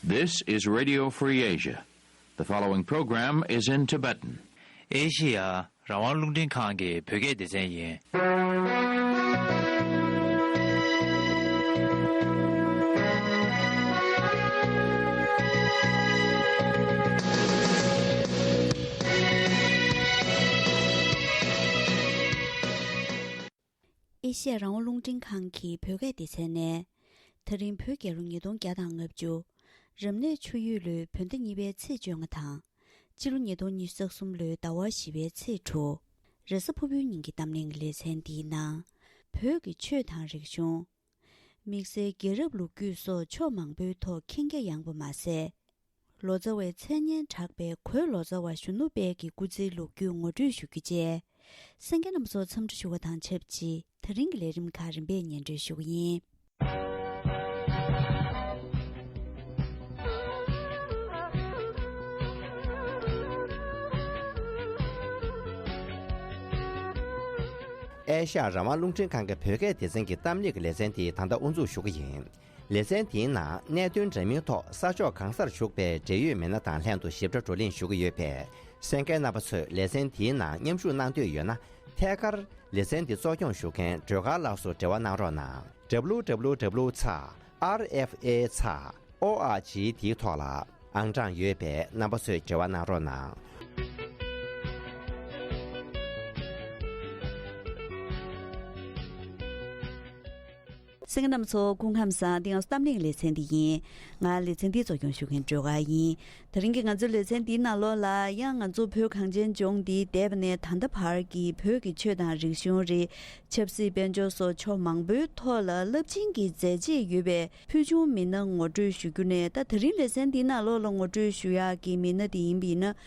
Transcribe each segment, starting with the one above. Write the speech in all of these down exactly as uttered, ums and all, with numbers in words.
This is Radio Free Asia. The following program is in Tibetan. ཨེ་ཤི་ཡ་རང་དབང་རླུང་འཕྲིན་ཁང་གི་བོད་སྐད་སྡེ་ཚན་ཡིན། ཨེ་ཤི་ཡ་རང་དབང་རླུང་འཕྲིན་ཁང་གི་བོད་སྐད་སྡེ་ཚན་ནས། ད་རིང་བོད་རྒྱལ་ལོ་ཉིས་སྟོང་བརྒྱ་དང་ལྔ་བཅུ། རབ་གནས་ཆུ་ཡོས་ལོའི་བོད་ཟླ་གཉིས་པའི་ཚེས་བཅོ་ལྔ་དང་། སྤྱི་ལོ་ཉིས་སྟོང་ཉི་ཤུ་རྩ་གསུམ་ལོའི་ཟླ་བ་བཞི་པའི་ཚེས་དྲུག། རེས་གཟའ་ཕུར་བུའི་ཉིན་གྱི་གཏམ་གླེང་གི་ལེ་ཚན་འདིའི་ནང་། བོད་ཀྱི་ཆོས་དང་རིག་གཞུང་། དམིགས་བསལ་རྒྱལ་རབས་ལོ་རྒྱུས་སོགས་ཕྱོགས་མང་པོའི་ཐོག་མཁྱེན་རྒྱ་ཡངས་པ་མ་ཟད། ལོ་ཙཱ་བའི་མཚན་སྙན་གྲགས་པའི་གོས་ལོ་ཙཱ་བ་གཞོན་ནུ་དཔལ་གྱི་སྐུ་ཚེའི་ལོ་རྒྱུས་ངོ་སྤྲོད་ཞུ་རྒྱུ་བཅས། གསན་མཁན་རྣམ་ཚོར་འཚམས་འདྲི་ཞུ་བ་དང་ཆབས་ཅིག་ད་རིང་གི་ལས་རིམ་ཁག་རིམ་པས་སྙན་སྒྲོན་ཞུ་གི་ཡིན། ཨེ་ཤ་ཡ་རང་དབང་རླུང་འཕྲིན་ཁང་གི་བོད་སྐད་སྡེ་ཚན་གྱི་གཏམ་གླེང་གི་ལེ་ཚན་དེ་ད་ལྟ་དབུ་འཛུགས་ཞུ་གི་ཡིན། ལེ་ཚན་དེའི་ནང་གནད་དོན་འདྲ་མིན་ཐོག་ས་ཕྱོགས་གང་སར་བཞུགས་པའི་འབྲེལ་ཡོད་མི་སྣ་དང་ལྷན་དུ་ཞིབ་ཕྲ་བགྲོ་གླེང་ཞུ་གི་ཡོད་པས། གསན་མཁན་རྣམ་པ་ཚོས་ལེ་ཚན་དེའི་ནང་མཉམ་ཞུགས་གནང་འདོད་ཡོད་ན། ཐད་ཀར་ལེ་ཚན་འདི་གཙོ་སྐྱོང་ཞུ་མཁན་སྒྲོལ་དཀར་ལགས་སུ་འབྲེལ་བ་གནང་རོགས་གནང་། W W W ཚེག་R F A ཚེག O R G དེའི་ཐོག་ལ་ཨང་གྲངས་ཡོད་པས་རྣམ་པ་ཚོས་འབྲེལ་བ་གནང་རོགས་གནང་། གསན་མཁན་རྣམ་ཚོ་སྐུ་ཁམས་བཟང་། འདི་ང་ཚོ་གཏམ་གླེང་ལེ་ཚན་འདི་ཡིན། ང་ལེ་ཚན་འདི་གཙོ་སྐྱོང་ཞུ་མཁན་སྒྲོལ་དཀར་ཡིན། དེ་རིང་གི་ང་ཚོའི་ལེ་ཚན་འདིའི་ནང་ལོགས་ལ་ཡང་ང་ཚོ་བོད་གངས་ཅན་ལྗོངས་འདིའི་འདས་པ་ནས་ད་ལྟ་བར་གྱི་བོད་ཀྱི་ཆོས་དང་རིག་གཞུང་རེད། ཆབ་སྲིད་དཔལ་འབྱོར་སོགས་ཕྱོགས་མང་པོའི་ཐོག་ལ་རླབས་ཆེན་གྱི་མཛད་རྗེས་ཡོད་པའི་ཕུལ་བྱུང་མི་སྣ་ངོ་སྤྲོད་ཞུ་རྒྱུ་ནས། ད་དེ་རིང་ལེ་ཚན་འདིའི་ནང་ལོགས་ལ་ངོ་སྤྲོད་ཞུ་ཡག་གི་མི་སྣ་དེ་ཡིན་པ་ཡིན་ན།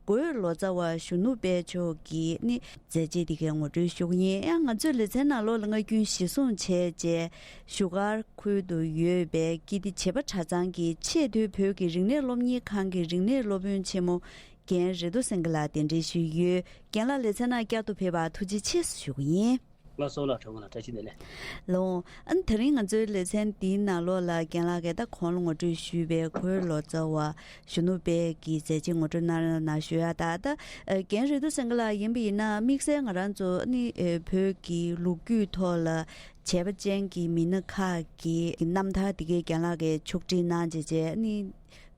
གོས་ལོ་ཙཱ་བ་གཞོན་ནུ་དཔལ་མཆོག་གི་ནི་མཛད་རྗེས་དེ་གའི་ངོ་སྤྲོད་ཞུ་གི་ཡིན། ཡང་ང་ཚོའི་ལེ་ཚན་ནང་ལོགས་ལ་སྔ་རྒྱུན་གཞི་བཟུང་བྱས་རྗེས་བཞུགས་སྒར་ཁུལ་དུ་ཡོད་པའི་ཀིརྟི་བྱེས་པ་གྲྭ་ཚང་གི་ཆེས་མཐོའི་བོད་ཀྱི་རིག་གནས་སློབ་གཉེར་ཁང་གི་རིག་གནས་སློབ་དཔོན་ཆེན་མོ་རྒན་རེ་རྡོ་སེང་གེ་ལགས་གདན་འདྲེན་ཞུས་ཡོད། རྒན་ལགས་ལེ་ཚན་ནང་བསྐྱར་དུ་ཕེབས་པར་ཐུགས་རྗེ་ཆེ་ཞུ་གི་ཡིན། ལགས་སོ་ལགས། གྲོགས་ལ་བཀྲ་ཤིས་བདེ་ལེགས། ལགས་འོང་། ཨ་ནི་དེ་རིང་ང་ཚོའི་ལེ་ཚན་འདིའི་ནང་ལོགས་ལ་རྒན་ལགས་ཀྱིས་ད་གོང་ལ་ངོ་སྤྲོད་ཞུས་པའི་གོས་ལོ་ཙཱ་བ་གཞོན་ནུ་དཔལ་གྱི་མཛད་རྗེས་ངོ་སྤྲོད་གནང་རོགས་གནང་ཞུ་ཡ། ད་ད་ཨ་རྒན་རེ་རྡོ་སེང་གེ་ལགས་ཡིན་པ་ཡིན་ན་དམིགས་བསལ་ང་རང་ཚོ་ནི་ཨ་བོད་ཀྱི་ལོ་རྒྱུས་ཐོག་ལ་བྱས་པ་ཅན་གྱི་མི་སྣ་ཁག་གི་རྣམ་ཐར་དེ་གའི་རྒན་ལགས་ཀྱིས་ཕྱོགས་སྒྲིག་གནང་བྱས་བྱས་ནི།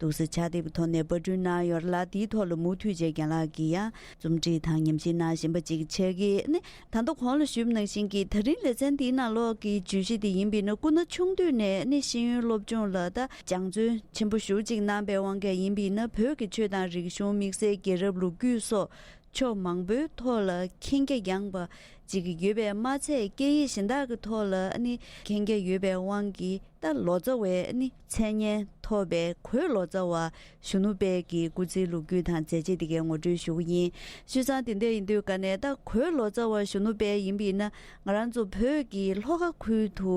འདུག་སེ་ཕྱག་དེབ་ཀྱི་ཐོག་ནས་པར་སྐྲུན་གནང་ཡོད་ལ། དེའི་ཐོག་ལ་མུ་མཐུད་བྱས་རྒན་ལགས་ཀྱིས་ཡང་རྩོམ་སྒྲིག་དང་ཉམས་ཞིབ་གནང་བཞིན་པ་ཅིག་བྱེད་ཀྱི་ནི། ད་ལྟ་གོང་ལ་ཞུས་པ་ནང་བཞིན་གྱི་ད་རིང་ལེ་ཚན་འདིའི་ནང་ལོགས་ཀྱི་བརྗོད་གཞི་དེ་ཡིན་པས་ན། སྐུ་ན་ཆུང་དུས་ནས་ནི་ཤེས་ཡོན་སློབ་སྦྱོང་ལ་ད་སྦྱང་བརྩོན་ཆེན་པོ་ཞེ་པོ་ཅིག་གནང་པའི་དབང་གིས་ཡིན་པས་ན། བོད་ཀྱི་ཆོས་དང་རིག་གཞུང་། དམིགས་བསལ་རྒྱལ་རབས་ལོ་རྒྱུས་སོགས་ཕྱོགས་མང་པོའི་ཐོག་ལ་མཁྱེན་རྒྱ་ཡངས་པ་ཅིག་ཡོད་པས་མ་ཚད། སྐད་ཡིག་གཞན་དག་གི་ཐོག་ལ་ནི་མཁྱེན་རྒྱ་ཡོད་པའི་དབང་གིས། ད་ལོ་ཙཱ་བའི་ནི་མཚན་སྙན་ཐོབ་པའི་གོས་ལོ་ཙཱ་བ་གཞོན་ནུ་དཔལ་གྱི་སྐུ་ཚེའི་ལོ་རྒྱུས་དང་མཛད་རྗེས་དེ་གའི་ངོ་སྤྲོད་ཞུ་གི་ཡིན། བྱས་ཙང་དེ་འདྲ་ཡིན་དུས་ཀ་ནས་ད་གོས་ལོ་ཙཱ་བ་གཞོན་ནུ་དཔལ་ཡིན་པ་ཡིན་ན། ང་རང་ཚོ་བོད་ཀྱི་ལྷོ་ཁ་ཁུལ་དུ་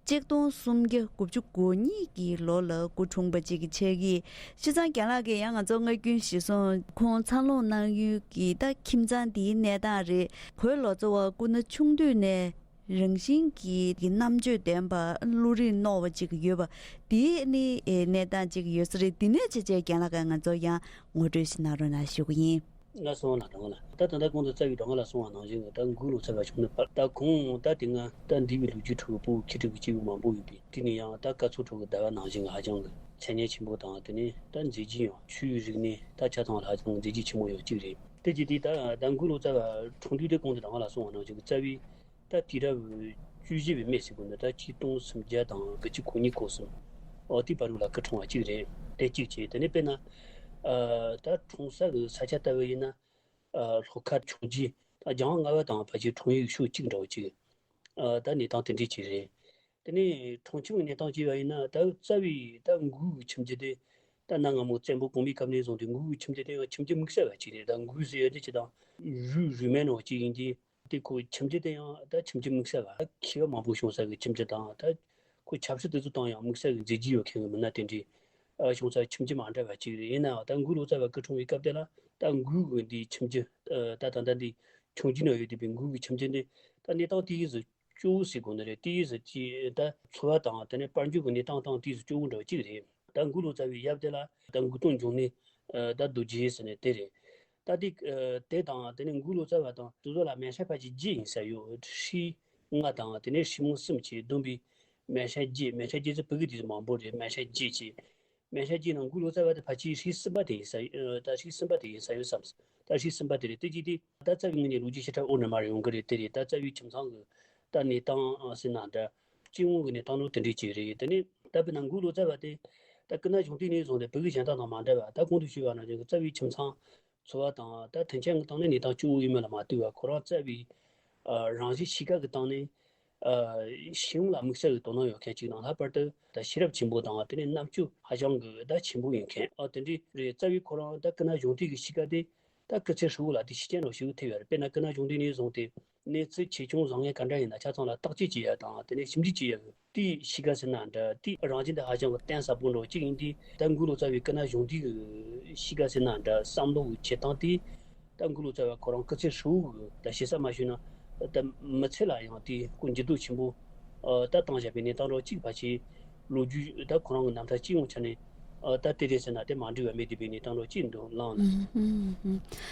གཅིག་སྟོང་སུམ་བརྒྱ་དགུ་བཅུ་གོ་གཉིས་ཀྱི་ལོ་ལ་སྐུ་འཁྲུངས་པ་ཅིག་བྱེད་ཀྱི། བྱས་ཙང་རྒན་ལགས་ཀྱིས་ཡང་ང་ཚོ་སྔ་རྒྱུན་གཞིར་བཟུང་ཁོང་འཚར་ལོངས་གནང་ཡུལ་གྱི་ད་ཁྱིམ་ཚང་འདིའི་གནས་སྟངས་རེད། གོས་ལོ་ཙཱ་བ་སྐུ་ན་ཆུང་དུས་ནས། རང་བཞིན་གྱིས་ཀྱི་རྣམ་དཔྱོད་ལྡན་པ། བློ་རིག་རྣོ་བ་ཅིག་ཡོད་པ། དེའི་ནི་ཨེ་གནས་སྟངས་ཅིག་ཡོད་ས་རེད། འདི་ནས་བྱས་བྱས་རྒན་ལགས་ཀྱིས་ང་ཚོ་ཡང་ངོ་སྤྲོད་ཞིག་གནང་རོགས་གནང་ཞུ་གི་ཡིན། ལགས་སོ་ལགས། དྲང་ལ་ད་ད་ལྟ་གོང་དུ་རྩ་བའི་དྲང་ལ་གསུངས་པ་ནང་བཞིན་གྱི་ད་འགུག་ལོ་ཙཱ་བ་བྱུང་ནས་བར། ད་ཁོང་ད་དེ་སྔ་ད་འདས་པའི་ལོ་རྒྱུས་ཁྲོད་ཀྱི་ཕྲུ་གུ་ཁྱི་ཕྲུག་གི་སྐྱེས་བུ་མང་པོ་ཡོད་པས། དེ་ནས་ཡང་ད་སྐར་ཚོགས་ཁྲོད་ཀྱི་ཟླ་བ་ནང་བཞིན་གྱི་ཧ་ཅང་གི་མཚན་སྙན་ཆེན་པོ་དང་། དེ་ནས་ད་མཛད་རྗེས་ཡང་ཆོས་རིག་གནས་ད་ཆ་ཚང་ལ་ཧ་ཅང་མཛད་རྗེས་ཆེན་མོ་ཡོད་ཅིག་རེད། དེ་རྗེས་དེ་ད་ད་འགུག་ལོ་ཙཱ་བ་འཁྲུངས་དུས་དེ་གོང་དུ་དྲང་ལ་གསུངས་པ་ནང་བཞིན་གྱི་རྩ་བའི་ད་དུས་རབས་བཅུ་བཞི་པའི་སྨད་ཟེར་དགོས་ན། ད་ཆིག་སྟོང་སུམ་བརྒྱ་དང་དགུ་བཅུ་གོ་གཉིས་གོ་གསུམ། ཨོ་དེའི་བར་དུ་ལ་སྐུ་འཁྲུངས་པ་གཅིག་རེད། དེ་གཅིག་བྱས། དེ་ནས་དཔེར་ན་ཨ་ད་འཁྲུངས་ས་གི་ས་ཆ་ལྟ་བུ་ཡིན་ན། ཨ་ལྷོ་ཁ་ཆུང་རྒྱུད། ད་རྒྱང་བ་ལྔ་པ་དང་ཕལ་ཆེར་འཁྲུངས་ཡུལ་ཕྱོགས་གཅིག་འདྲ་བོ་གཅིག། ཨ་ད་གནས་སྟངས་དེ་འདྲའི་གཅིག་རེད། དེ་ནས་འཁྲུངས་ཁྱིམ་གྱི་གནས་སྟངས་བྱས་པ་ཡིན་ན། ད་རྩ་བའི་ད་འགུག་གི་ཁྱིམ་རྒྱུད་དེ། ད་གནའ་སྔ་མོ་བཙན་པོ་གོང་མའི་སྐབས་ནས་བཟུང་སྟེ་འགུག་གི་ཁྱིམ་རྒྱུད་དེ་ཡང་ཁྱིམ་རྒྱུད་དམིགས་བསལ་བ་གཅིག་རེད། ད་འགུག་ཟེར་ཡ་དེ་ཅི་དང་རུས་རུས་སྨད་ནང་གཅིག་ཡིན་གྱི། དེ་ཁོ་ཁྱིམ་རྒྱུད་དེ་ཡང་ད་ཁྱིམ་རྒྱུད་དམིགས་བསལ་བ། མཁས་པ་མང་པོ་བྱུང་ས་གི་ཁྱིམ་རྒྱུད་དང་། ད་ཁོ་ཆབ་སྲིད་དེ་ཚོ་དང་ཡང་དམིགས་བསལ་གྱི་མཛད་རྗེས་ཡོད་མཁན་གྱི་མི་སྣ་དེ་འདྲའི་ཨ་བྱུང་ས་ཁྱིམ་རྒྱུད་མ་འདྲ་བ་གཅིག་རེད། ཡིན་ནའང་ད་འགུག་ལོ་ཙཱ་བ་སྐུ་འཁྲུངས་པའི་སྐབས་དེ་ལ་ད་འགུག་གི་འདིའི་ཁྱིམ་རྒྱུད། ཨ་ད་ད་ལྟ་འདི་ཆུང་རྒྱུད་ན་ཡོད་བསྡད་པའི་འགུག་གི་ཁྱིམ་རྒྱུད་འདི་ད་གནས་སྟངས་དེ་ཡིས་སུ་སྐྱོ་བོ་ཟེར་དགོས་ནི་རེད། དེ་ཡིས་སུ་ཅི་ད་འཚོ་བ་དང་དེ་ནས་དཔལ་འབྱོར་གྱི་གནས་སྟངས་དང་དེ་ཡིས་སུ་སྐྱོ་བོ་འདྲ་བ་གཅིག་རེད། ད་འགུགས་ལོ་ཙཱ་བའི་ཡབ་དེ་ལ་ད་འགུགས་སྟོང་འབྱུང་གནས་ད་རྡོ་རྗེ་ཟེར་ནས་དེ་རེད། ད་དེ་དེ་དང་དེ་ནས་འགུགས་ལོ་ཙཱ་བ་དང་དེ་ཚོ་ལ་མན་ཤ་ཕལ་ཆེར་བརྒྱད་ཡིན་ས་ཡོད། ཧྲི་ལྔ་དང་དེ་ནས་ཧྲི་མོ་གསུམ་བྱས་བསྡོམས་པས་མན་ཤ་བརྒྱད། མན་ཤ་བརྒྱད་ཚོ་ཕྲུ་གུ་དེ་ཚོ་མང་པོ་རེད། མན་ཤ་བརྒྱད་བྱས། མན་ཤ་བརྒྱད་ནང་འགུགས་ལོ་ཙཱ་བ་དེ་ཕལ་ཆེར་ཧྲི་གསུམ་པ་དེ་ཡིན་ས་ཡོད། ད་ཧྲི་གསུམ་པ་དེ་ཡིན་ས་ཡོད་བསམ། ད་ཧྲི་གསུམ་པ་དེ་རེད། དེ་གཅིག་དེ་ད་རྩ་བའི་ངོས་ནས་ལོ་རྒྱུས་ཞེ་དྲག་འོ་ནི་མར་ཡོང་གི་རེད། དེ་རེད། ད་རྩ་བའི་ཁྱིམ་ཚང་གི་ད་གནས་སྟངས་ཟེར་ན་འདྲ། སྤྱི་ཡོངས་ཀྱི་གནས་སྟངས་ནང་དེ་འདྲའི་ཅིག་རེད། དེ་ནས་ད་དཔེར་ན་འགུགས་ལོ་ཙཱ་བ་དེ་ད་སྐུ་ན་གཞོན་དུས་ནས་བཟུང་སྟེ་ཕྲུ་གུ་གཞན་དག་དང་མ་འདྲ་བ། ད་གོང་དུ་ཞུས་པ་ནང་བཞིན་གྱི་རྩ་བའི་ཁྱིམ་ཚང་འཚོ་བ་དང་ད་མཐུན་རྐྱེན་གྱི་སྟེང་ནས་གནས་སྟངས་སྐྱོ་བོ་ཡིན་མིན་ལ་མ་ལྟོས་པར་ཁོ་རང་རྩ་བའི་ཨ་རང་བཞིན་གཤིས་ཀ་གི་སྟེང་ནས་ཨ་ཤེས་ཡོན་ལ་དམིགས་བསལ་གྱི་དོ་སྣང་ཡོད་མཁན་ཅིག་དང་། ལྷག་པར་དུ་ད་ཤེས་རབ་ཆེན་པོ་དང་དེ་ནས་རྣམ་དཔྱོད་ཧ་ཅང་གི་ད་ཆེན་པོ་ཡིན་མཁན་ཨ་དེ་འདྲའི་རེད། རྩ་བའི་ཁོ་རང་ད་སྐུ་ན་གཞོན་དུས་ཀྱི་གཤིས་ཀ་དེ་ད་སྐུ་ཚེ་ཧྲིལ་བོ་ལ་དེ་ཤུགས་རྐྱེན་འདྲ་ཞིག་ཐེབས་ཡོད་རེད། དཔེར་ན་སྐུ་ན་གཞོན་དུས་ནས་བཟུང་སྟེ་གནས་ཚུལ་ཆེ་ཆུང་བཟང་ངན་ག་འདྲ་ཡིན་ན་ཆ་ཚང་ལ་བརྟག་དཔྱད་བྱེད་ཡ་དང་དེ་ནས་ཞིབ་འཇུག་བྱེད་ཡ་གི་དེའི་གཤིས་ཀ་ཟེར་ན་འདྲ། དེའི་རང་བཞིན་དེ་ཧ་ཅང་གི་གཏིང་ཟབ་པོ་འདྲ་བོ་གཅིག་ཡིན་དུས། ད་འགུགས་ལོ་ཙཱ་བའི་སྐུ་ན་གཞོན་དུས་ཀྱི་གཤིས་ཀ་ཟེར་ན་འདྲ། བསམ་བློ་གི་བྱེད་སྟངས་དེ་ད་འགུགས་ལོ་ཙཱ་བ་ཁོ་རང་སྐུ་ཚེ་ཧྲིལ་བོ་གི་ད་ཞེ་ས་མ་ཞུས་ན་ད་མི་ཚེ་ལ་ཡང་དེའི་སྐུ་འགྱུར་ལྡོག་ཆེན་པོ་ཨ་ད་བཏང་བཞག་པའི་གནས་སྟངས་འདྲ་བོ་གཅིག་ཕལ་ཆེར་ལོ་རྒྱུས་ད་ཁོ་རང་གི་རྣམ་ཐར་སྤྱི་ཡོངས་ཆ་ནས་ཨ་ད་དེ་རེད་ཟེར་ན་དེ་མ་འགྲིག་པ་མེད་བསྡད་པའི་གནས་སྟངས་འདྲ་བོ་གཅིག་འདུག་ལགས། ཨུམ་ཨུམ་ཨུམ།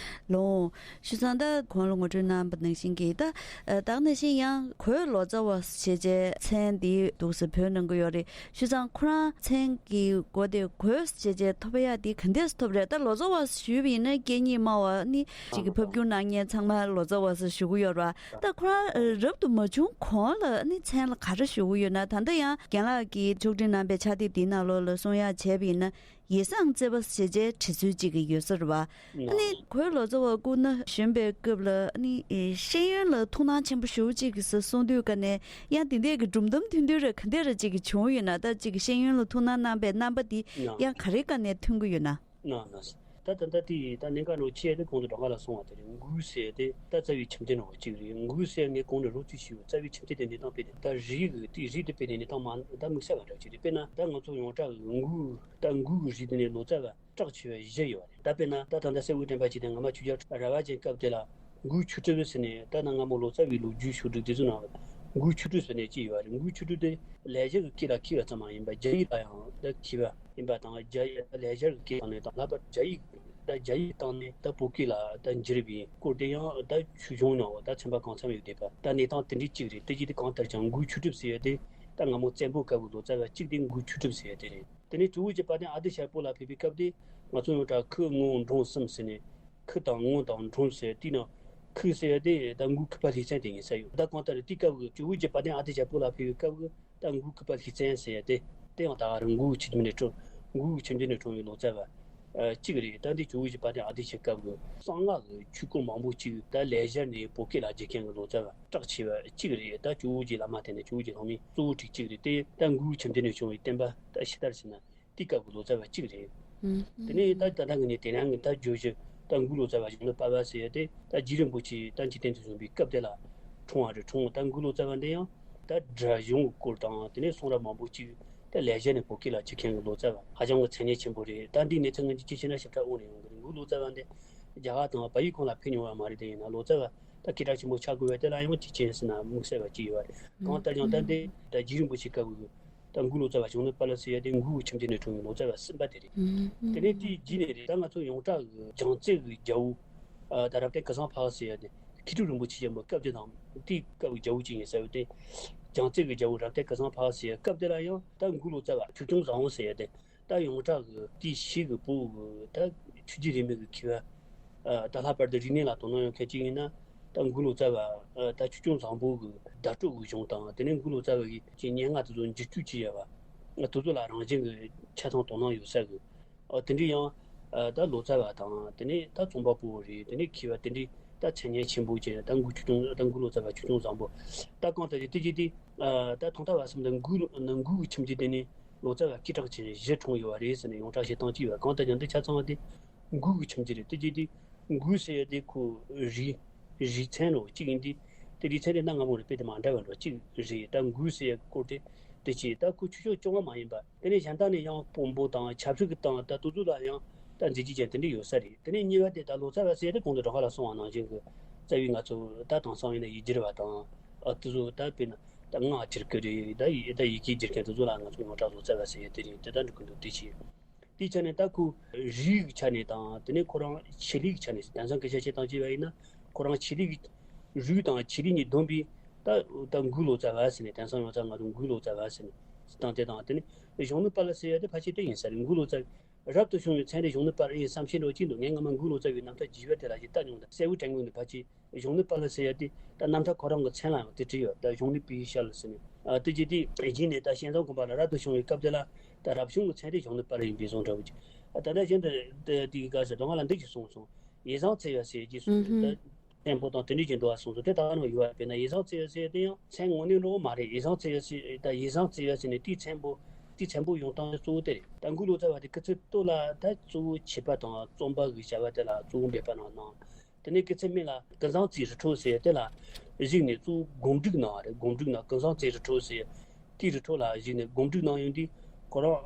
ལགས། བྱས་ཙང་ད་གོང་ལ་ངོ་སྤྲོད་གནང་བ་ནང་བཞིན་གྱི་ད་ཨ་ད་ག་ནང་བཞིན་ཡང་གོས་ལོ་ཙཱ་བ་ཞེས་བྱའི་མཚན་འདི་འདུག་སེ་འབོད་གནང་གི་ཡོད་རེད། བྱས་ཙང་ཁོ་རང་མཚན་གྱི་མགོ་དེ་གོས་ཞེས་བྱའི་ཐོབ་ཡ་དེ་ག་འདྲས་སེ་ཐོབ་རེད། ད་ལོ་ཙཱ་བ་ཞུས་པ་ཡིན་ན་སྐད་གཉིས་སྨྲ་བ་ནི་གཅིག་གི་ཕབ་སྒྱུར་གནང་མཁན་ཚང་མ་ལོ་ཙཱ་བ་ཞེས་ཞུ་གི་ཡོད་རེད་པ། ད་ཁོ་རང་རབ་ཏུ་མ་བྱུང་གོང་ལ་ནི་མཚན་ལ་ག་རེ་ཞུ་གི་ཡོད་ན། ད་ལྟ་ཡང་རྒན་ལགས་ཀྱིས་ཕྱོགས་སྒྲིག་གནང་པའི་ཕྱག་དེབ་འདིའི་ནང་ལོགས་ལ་གསུང་ཡ་བྱས་པ་ཡིན་ན། ཡེ་སངས་བརྩེགས་པ་ཞེས་བྱའི་བྲིས་ཚུལ་གཅིག་གི་ཡོད་ས་རེད་པ། ཨ་ནི་གོས་ལོ་ཙཱ་བ་སྐུ་ན་གཞོན་པའི་སྐབས་ལ་ཨ་ནི་ཤེས་ཡོན་ལ་ཐུགས་སྣང་ཆེན་པོ་ཞེ་པོ་ཅིག་གིས་གསུངས་དུས་ཀ་ནས་ཡང་དེ་འདྲས་ཀྱི་སྒྲུང་གཏམ་ཐུང་ཐུང་རེ་ག་འདྲས་རེ་ཅིག་གི་བྱུང་ཡོད་ན། ད་ཅིག་གི་ཤེས་ཡོན་ལ་ཐུགས་སྣང་གནང་པའི་རྣམ་པ་འདི་ཡང་ག་རེ་ཀ་ནས་ཐོན་གྱི་ཡོད་ན། ན་ན། ད་ད་ད་དེ་ད་གནད་འགག་ནོ་ཆེ་དེ་གོང་དུ་གྲངས་ཀ་ལ་སོང་བ་དེ་རེད། འགུགས་ཟེར་དེ་ད་རྩ་བའི་ཁྱིམ་སྡེ་ནང་གཅིག་རེད། འགུགས་ཟེར་ངས་གོང་དུ་རོབ་ཅིག་ཞུས། རྩ་བའི་ཁྱིམ་སྡེ་དེ་གནས་སྟངས་དཔེ་དེ་ད་རིགས་ཀྱི་དེ་རིགས་དེ་དཔེ་དེ་གནས་སྟངས་མ་ད་དམིགས་བསལ་བ་འདྲ་ཅིག་རེད། དཔེར་ན་ད་ང་ཚོ་ཡོངས་གྲགས་ཀྱི་འགུགས་ད་འགུགས་ཀྱི་རིགས་དེ་ནས་ལོ་ཙཱ་བ་གྲགས་ཆེ་བ་བཞི་ཡོད་རེད། ད་དཔེར་ན་ད་ད་ལྟ་གསེར་འོད་དྲན་པ་ཅིག་དང་ངོ་མ་ཆོས་རྒྱལ་རྭ་བ་ཅན་སྐབས་དེ་ལ་འགུགས་ཆོས་གྲུབ་ཟེར་ནས། ད་ནང་སྔ་མོ་ལོ་ཙཱ་བའི་ལོ་རྒྱུས་ཞུ་སྒྲིག་དེ་ཚོ་ནང་འགུགས་ཆོས་གྲུབ་ཟེར་ནས་ཅིག་ཡོད་རེད། འགུགས་ཆོས་གྲུབ་དེ་ལེགས་སྦྱར་གྱི་སྐད་ལ་མཁས་པ་ཙམ་མ་ཡིན་པར་རྒྱ་ཡིག་ལ་ཡང་ད་མཁས་པ་ཡིན་པ་དང་། རྒྱ་ཡིག་ལེགས་སྦྱར་གྱི་སྐད་སྟེང་ནས་དང་། ལྷག་པར་རྒྱ་ཡིག་ད་རྒྱ་ཡིག་སྟེང་ནས་ད་བོད་སྐད་ལ་ད་འགྱུར་བའི་སྐོར་དེ་ཡང་ད་ཆོས་འབྱུང་ནང་ད་ཚན་པ་གང་འཚམ་ཡོད་བསྡད་པ། ད་གནས་སྟངས་དེ་འདྲའི་གཅིག་རེད། དེ་གཅིག་དེ་གང་ལྟར་ཀྱང་འགུགས་ཆོས་གྲུབ་ཟེར་ཡ་དེ་ད་སྔ་མོ་བཙན་པོའི་སྐབས་ཀྱི་ལོ་ཙཱ་བ་གཅིག་དེ་འགུགས་ཆོས་གྲུབ་ཟེར་ཡ་དེ་རེད། དེ་ནས་ཇོ་བོ་རྗེ་དཔལ་ལྡན་ཨ་ཏི་ཤ་བོད་ལ་ཕེབས་པའི་སྐབས་དེ་ང་ཚོ་ཡོངས་གྲགས་ཁུ་དངོས་འབྲོང་གསུམ་ཟེར་ནས། ཁུ་དང་དངོས་དང་འབྲོང་ཟེར་དེའི་ནང་ཁུ་ཟེར་ཡ་དེ་ད་འགུགས་ཁུ་པ་ལྷས་བཙན་དེ་ཡིན་ས་ཡོད། ད་གང་ལྟར་དེའི་སྐབས་ཀྱི་ཇོ་བོ་རྗེ་དཔལ་ལྡན་ཨ་ཏི་ཤ་བོད་ལ་ཕེབས་པའི་སྐབས་ཀྱི་ད་འགུགས་ཁུ་པ་ལྷས་བཙན་ཟེར་ཡ་དེ་དེ་ཡང་ད་ག་རང་འགུགས་ཆོས་ཁྲིམས་ནས་འཁྲུངས། འགུགས་ཆོས་ཁྲིམས་ནས་འཁྲུངས་པའི་ལོ་ཙཱ་བ་ཨ་གཅིག་རེད། ད་འདི་ཇོ་བོ་རྗེ་དཔལ་ལྡན་ཨ་ཏི་ཤའི་སྐབས་ཀྱི་གསང་སྔགས་ཀྱི་ཆོས་སྐོར་མང་པོ་གཅིག་ད་ལེགས་སྦྱར་ནས་བོད་སྐད་ལ་བསྒྱུར་མཁན་གྱི་ལོ་ཙཱ་བ་གྲགས་ཆེ་བ་གཅིག་རེད། ད་ཇོ་བོ་རྗེ་བླ་མ་དེ་ནས་ཇོ་བོ་རྗེ་སློབ་མའི་གཙོ་བོ་ཁྲིད་གཅིག་རེད། དེ་ད་འགུགས་ཆོས་ཁྲིམས་ནས་བྱུང་བའི་བསྟན་པ་ད་ཕྱི་དར་ཕྱིན་ན་དེའི་སྐབས་ཀྱི་ལོ་ཙཱ་བ་གཅིག་རེད། ཨུམ། དེ་ནས་ད་ད་ལྟ་ངས་ནས་དེ་རིང་ངས་ད་བརྗོད་གཞི་ད་འགུགས་ལོ་ཙཱ་བ་གཞོན་ནུ་དཔལ་བ་ཟེར་ཡ་དེ་ད་རྗེ་རིན་པོ་ཆེ་ད་འཇིག་རྟེན་དུ་བྱོན་པའི་སྐབས་དེ་ལ་འཁྲུངས་པ་རེད། འཁྲུངས། ད་འགུགས་ལོ་ཙཱ་བ་འདི་ཡང་ད་སྒྲ་གཞུང་གི་སྐོར་དང་དེ་ནས་གསུང་རབ་མང་པོ་གཅིག་ད་ལེགས་སྦྱར་ནས་བོད་སྐད་ལ་བསྒྱུར་མཁན་གྱི་ལོ་ཙཱ་བ་ཧ་ཅང་གི་མཚན་སྙན་ཆེན་པོ་རེད། ད་འདིའི་གནས་ཚུལ་ངོས་འཛིན་ཅི་བྱས་ན་ཞིབ་ཕྲ་དབང་ནས་ཡོང་གི་རེད། འགུགས་ལོ་ཙཱ་བ་འདི་རྒྱ་གར་དང་བལ་ཡུལ་ཁོངས་ལ་ཕེབས་མྱོང་བ་མ་རེད། དེ་ཡིན་ན་ལོ་ཙཱ་བ་ད་སྐད་གྲགས་ཆེན་པོ་ཆགས་དགོས་པ་དེ་ལ་ཡང་ཅི་བྱས་ཟེར་ན་དམིགས་བསལ་བ་ཅི་ཡོད་པ་རེད། གང་ལྟར་ཀྱང་ད་འདི་ད་རྗེ་རིན་པོ་ཆེའི་སྐབས་ཀྱི་ད་འགུགས་ལོ་ཙཱ་བ་གཞོན་ནུ་དཔལ་བ་ཟེར་ཡ་དེ་འགུགས་ཀྱི་ཁྱིམ་རྒྱུད་ནས་འཁྲུངས་པའི་ལོ་ཙཱ་བ་གསུམ་པ་དེ་རེད། དེ་ནས་དེའི་རྗེས་ནས་རེད། ད་ང་ཚོ་ཡོངས་གྲགས་ཀྱི་རྒྱལ་རྩེ་གི་རྒྱལ་པོ་ད་རབ་བརྟན་གུ་སངས་འཕགས་ཟེར་ཡ་དེ་མཁས་གྲུབ་རིན་པོ་ཆེ་ཆེན་པོ་སྐབས་དེ་དང་དེའི་སྐབས་ཀྱི་རྒྱལ་པོ་གཅིག་ཡིན་ས་ཡོད་དེ། རྒྱལ་རྩེ་གི་རྒྱལ་པོ་རབ་བརྟན་གུ་སངས་འཕགས་ཟེར་ཡ་སྐབས་དེ་ལ་ཡང་ད་འགུགས་ལོ་ཙཱ་བ་ཆོས་སྐྱོང་བཟང་པོ་ཟེར་ཡ་དེ་ད་ཡོངས་གྲགས་ཀྱི་དེའི་ཕྱིས་ཀྱི་བོད་ཀྱི་ད་ཆོས་བརྒྱུད་རིས་མེད་ཀྱི་མཁས་པ། ད་ལྷག་པར་དུ་རིག་གནས་ལ་དོ་སྣང་ཡོད་མཁན་གཅིག་ཡིན་ན་ད་འགུགས་ལོ་ཙཱ་བ་ད་ཆོས་སྐྱོང་བཟང་པོ་གི་བརྡ་སྤྲོད་གི་གཞུང་དང་། དེ་ནས་འགུགས་ལོ་ཙཱ་བ་གི་ཀྱི་སྙན་ངག་དེ་ཚོ་འགྱུར་བཅོས་བྱེད་ཡ་བ་དེ་ཚོ་ལ་རང་བཞིན་གྱི་ཆ་ཚང་དོ་སྣང་ཡོད་ས་གི་དེ་འདྲའི་ཡང་ད་ལོ་ཙཱ་བ་དང་། དེ་ནས་ད་རྩོམ་པ་པོ་རེད། དེ་ནས་མཁས་པ་དེ་འདྲའི་ད་མཚན་སྙན་ཆེན་པོ་ཅན་ད་འགུགས་ཆོས་སྐྱོང་ད་འགུགས་ལོ་ཙཱ་བ་ཆོས་སྐྱོང་བཟང་པོ་ད་གང་ལྟར་ཡོད་དེ་ཅི་སྟེ་ད་ཐང་ཐང་བ་གསུམ་དུ་འགུགས་འགུགས་ཀྱི་ཁྱིམ་རྒྱུད་དེ་ནས་ལོ་ཙཱ་བ་སྐད་གྲགས་ཅན་བཞི་འཁྲུངས་ཡོད་པ་རེད་ཟེར་ནས་ཡོངས་གྲགས་བཤད་སྟངས་གཅིག་ཡོད། གང་ལྟར་ཀྱང་འདི་ཆ་ཚང་བ་དེ་འགུགས་ཀྱི་ཁྱིམ་རྒྱུད་རེད། དེ་རྗེས་དེ་འགུགས་ཟེར་ཡ་དེ་ཁོ་རིགས་རིགས་མཚན་རོ་གཅིག་ཡིན་དུས། དེ་རིགས་མཚན་དེ་གནའ་སྔ་མོ་རེད། དཔེ་དེ་མ་འདྲ་བ་འགྲོ་གཅིག་རེད། ད་འགུགས་ཟེར་ཡ་སྐོར་དེ་དེ་ཅི་ད་ཁོ་ཆོས་ཕྱོགས་སྐྱོང་བ་མ་ཡིན་པ། དེ་ནས་གཞན་དག་ནས་ཡང་དཔོན་པོ་དང་ཆབ་སྲིད་ཀྱི་སྟེང་ད་དེ་ཚོ་ལ་ཡང་ད་མཛད་རྗེས་ཅན་དེ་འདྲ་ཡོད་ས་རེད། དེ་ནས་གཉིས་པ་དེ་ད་ལོ་ཙཱ་བ་ཟེར་ཡ་དེ་གོང་དུ་གྲངས་ཀ་ལ་སོང་བ་ནང་བཞིན་གྱི་རྩ་བའི་ང་ཚོ་ད་དེང་སང་ཡིན་ན་ཡིག་སྒྱུར་བ་དང་ཨ་དེ་ཚོ་ད་དཔེར་ན་ ད་སྔགས་བསྒྱུར་གི་རེད། ད་ཡི་ད་ཡི་གེ་བསྒྱུར་མཁན་དེ་ཚོ་ལ་ང་ཚོ་ཡོངས་གྲགས་བཟོ་རྩ་བ་ཟེར་ཡ་དེ་རེད། དེ་ལྟར་འགྲོ་གི་འདུག་དེ་བྱས། དེའི་ཆ་ནས་ད་ཁོ་རིགས་ཀྱི་ཆ་ནས་དང་དེ་ནས་ཁོ་རང་ཆེད་ལས་ཀྱི་ཆ་ནས་དེང་སང་སྐད་ཆ་བཤད་སྟངས་བྱས་པ་ཡིན་ན་ཁོ་རང་ཆེད་ལས་ཀྱི་རིགས་དང་ཆེད་ལས་གཉིས་བསྡོམས་པས་ད་ད་འགུགས་ལོ་ཙཱ་བ་ཟེར་ནས་དེང་སང་ཡོངས་གྲགས་ང་ཚོ་འགུགས་ལོ་ཙཱ་བ་ཟེར་ནས་དང་དེ་དང་དེ་ནས་གཞུང་ནུབ་པ་ལ་ཟེར་ཡ་དེ་ཕལ་ཆེར་དེ་ཡིན་ས་རེད། འགུགས་ལོ་ཙཱ་བའི་རབ་ཏུ་བྱུང་བའི་མཚན་དེ་གཞུང་ནུབ་པ་རེད་བསམ་ཤེས་འགྲོ་གཅིག་འདུག་ངས་སྔ་མ་འགུགས་ལོ་ཙཱ་བའི་རྣམ་ཐར་རྒྱས་པ་དེ་ལ་ཞིག་ལྟ་མྱོང་། ད་གསལ་བོ་དྲན་གི་མི་འདུག་ཕལ་ཆེར་གཞུང་ནུབ་པ་ལ་ཟེར་ཡ་དེ་ད་རྣམ་ཐར་ཁོ་རང་གི་མཚན་ལ་ཡང་དེ་བྲིས་ཡོད། ད་གཞུང་ནུབ་པའི་ཞལ་ཟེར་ནས་ཨ་དེ་རྗེས་དེ་རྗེས་ནས་ད་ཞལ་མཚམས་དགོན་པ་ལ་རབ་ཏུ་བྱུང་བའི་སྐབས་དེ་ལ་ད་རབ་བྱུང་གི་མཚན་དེ་གཞུང་ནུབ་པ་རེད་ཡིན་པའི་བཟོ་འདྲ་བོ་ཅིག་ཨ་ད་ལྟ་གཞན་དུ་དེ་དེའི་སྐབས་སུ་དོན་ལ་འདི་ཞིག་གསུངས་སོང་། ཡེ་བཟང་བརྩེ་བ་ཟེར་གྱི་སོང་ད་མཚན་པོ་དང་དེ་འདྲའི་ཀྱི་འདུག་བ་གསུངས་སོང་། དེ་ད་ནང་ཡོད་པ་དཔེར་ན་ཡེ་བཟང་བརྩེ་བ་ཟེར་དེ་ཡང་མཚན་དངོས་གནས་འགྲོ་གི་མ་རེད། ཡེ་བཟང་བརྩེ་བ་ཟེར་ད་ཡེ་བཟང་བརྩེ་བ་ཟེར་ནས་དེའི་མཚན་པོ་དེའི་མཚན་པོ་ཡོང་སྟངས་དེ་གཙོ་བོ་དེ་རེད། ད་འགུགས་ལོ་ཙཱ་བ་དེ་སྐུ་ཚེ་སྟོད་ལ་ད་གཙོ་བོ་བྱིས་པ་དང་རྩོམ་པ་གི་བྱ་བ་དེ་ལ་གཙོ་བོ་འབད་པ་གནང་གནང་། དེ་ནས་སྐུ་ཚེ་སྨད་ལ་ཀུན་བཟང་བརྩེའི་རི་ཁྲོད་ཟེར་དེ་ལ་གཞིགས་ནས་གཙོ་བོ་སྒོམ་སྒྲིག་གནང་བ་རེད། སྒོམ་སྒྲིག་གནང་ཀུན་བཟང་བརྩེའི་རི་ཁྲོད་ཟེར་དེའི་རི་ཁྲོད་ལ་གཞིགས་ནས་སྒོམ་སྒྲིག་གནང་ཡོང་དུས་ཁོ་རང་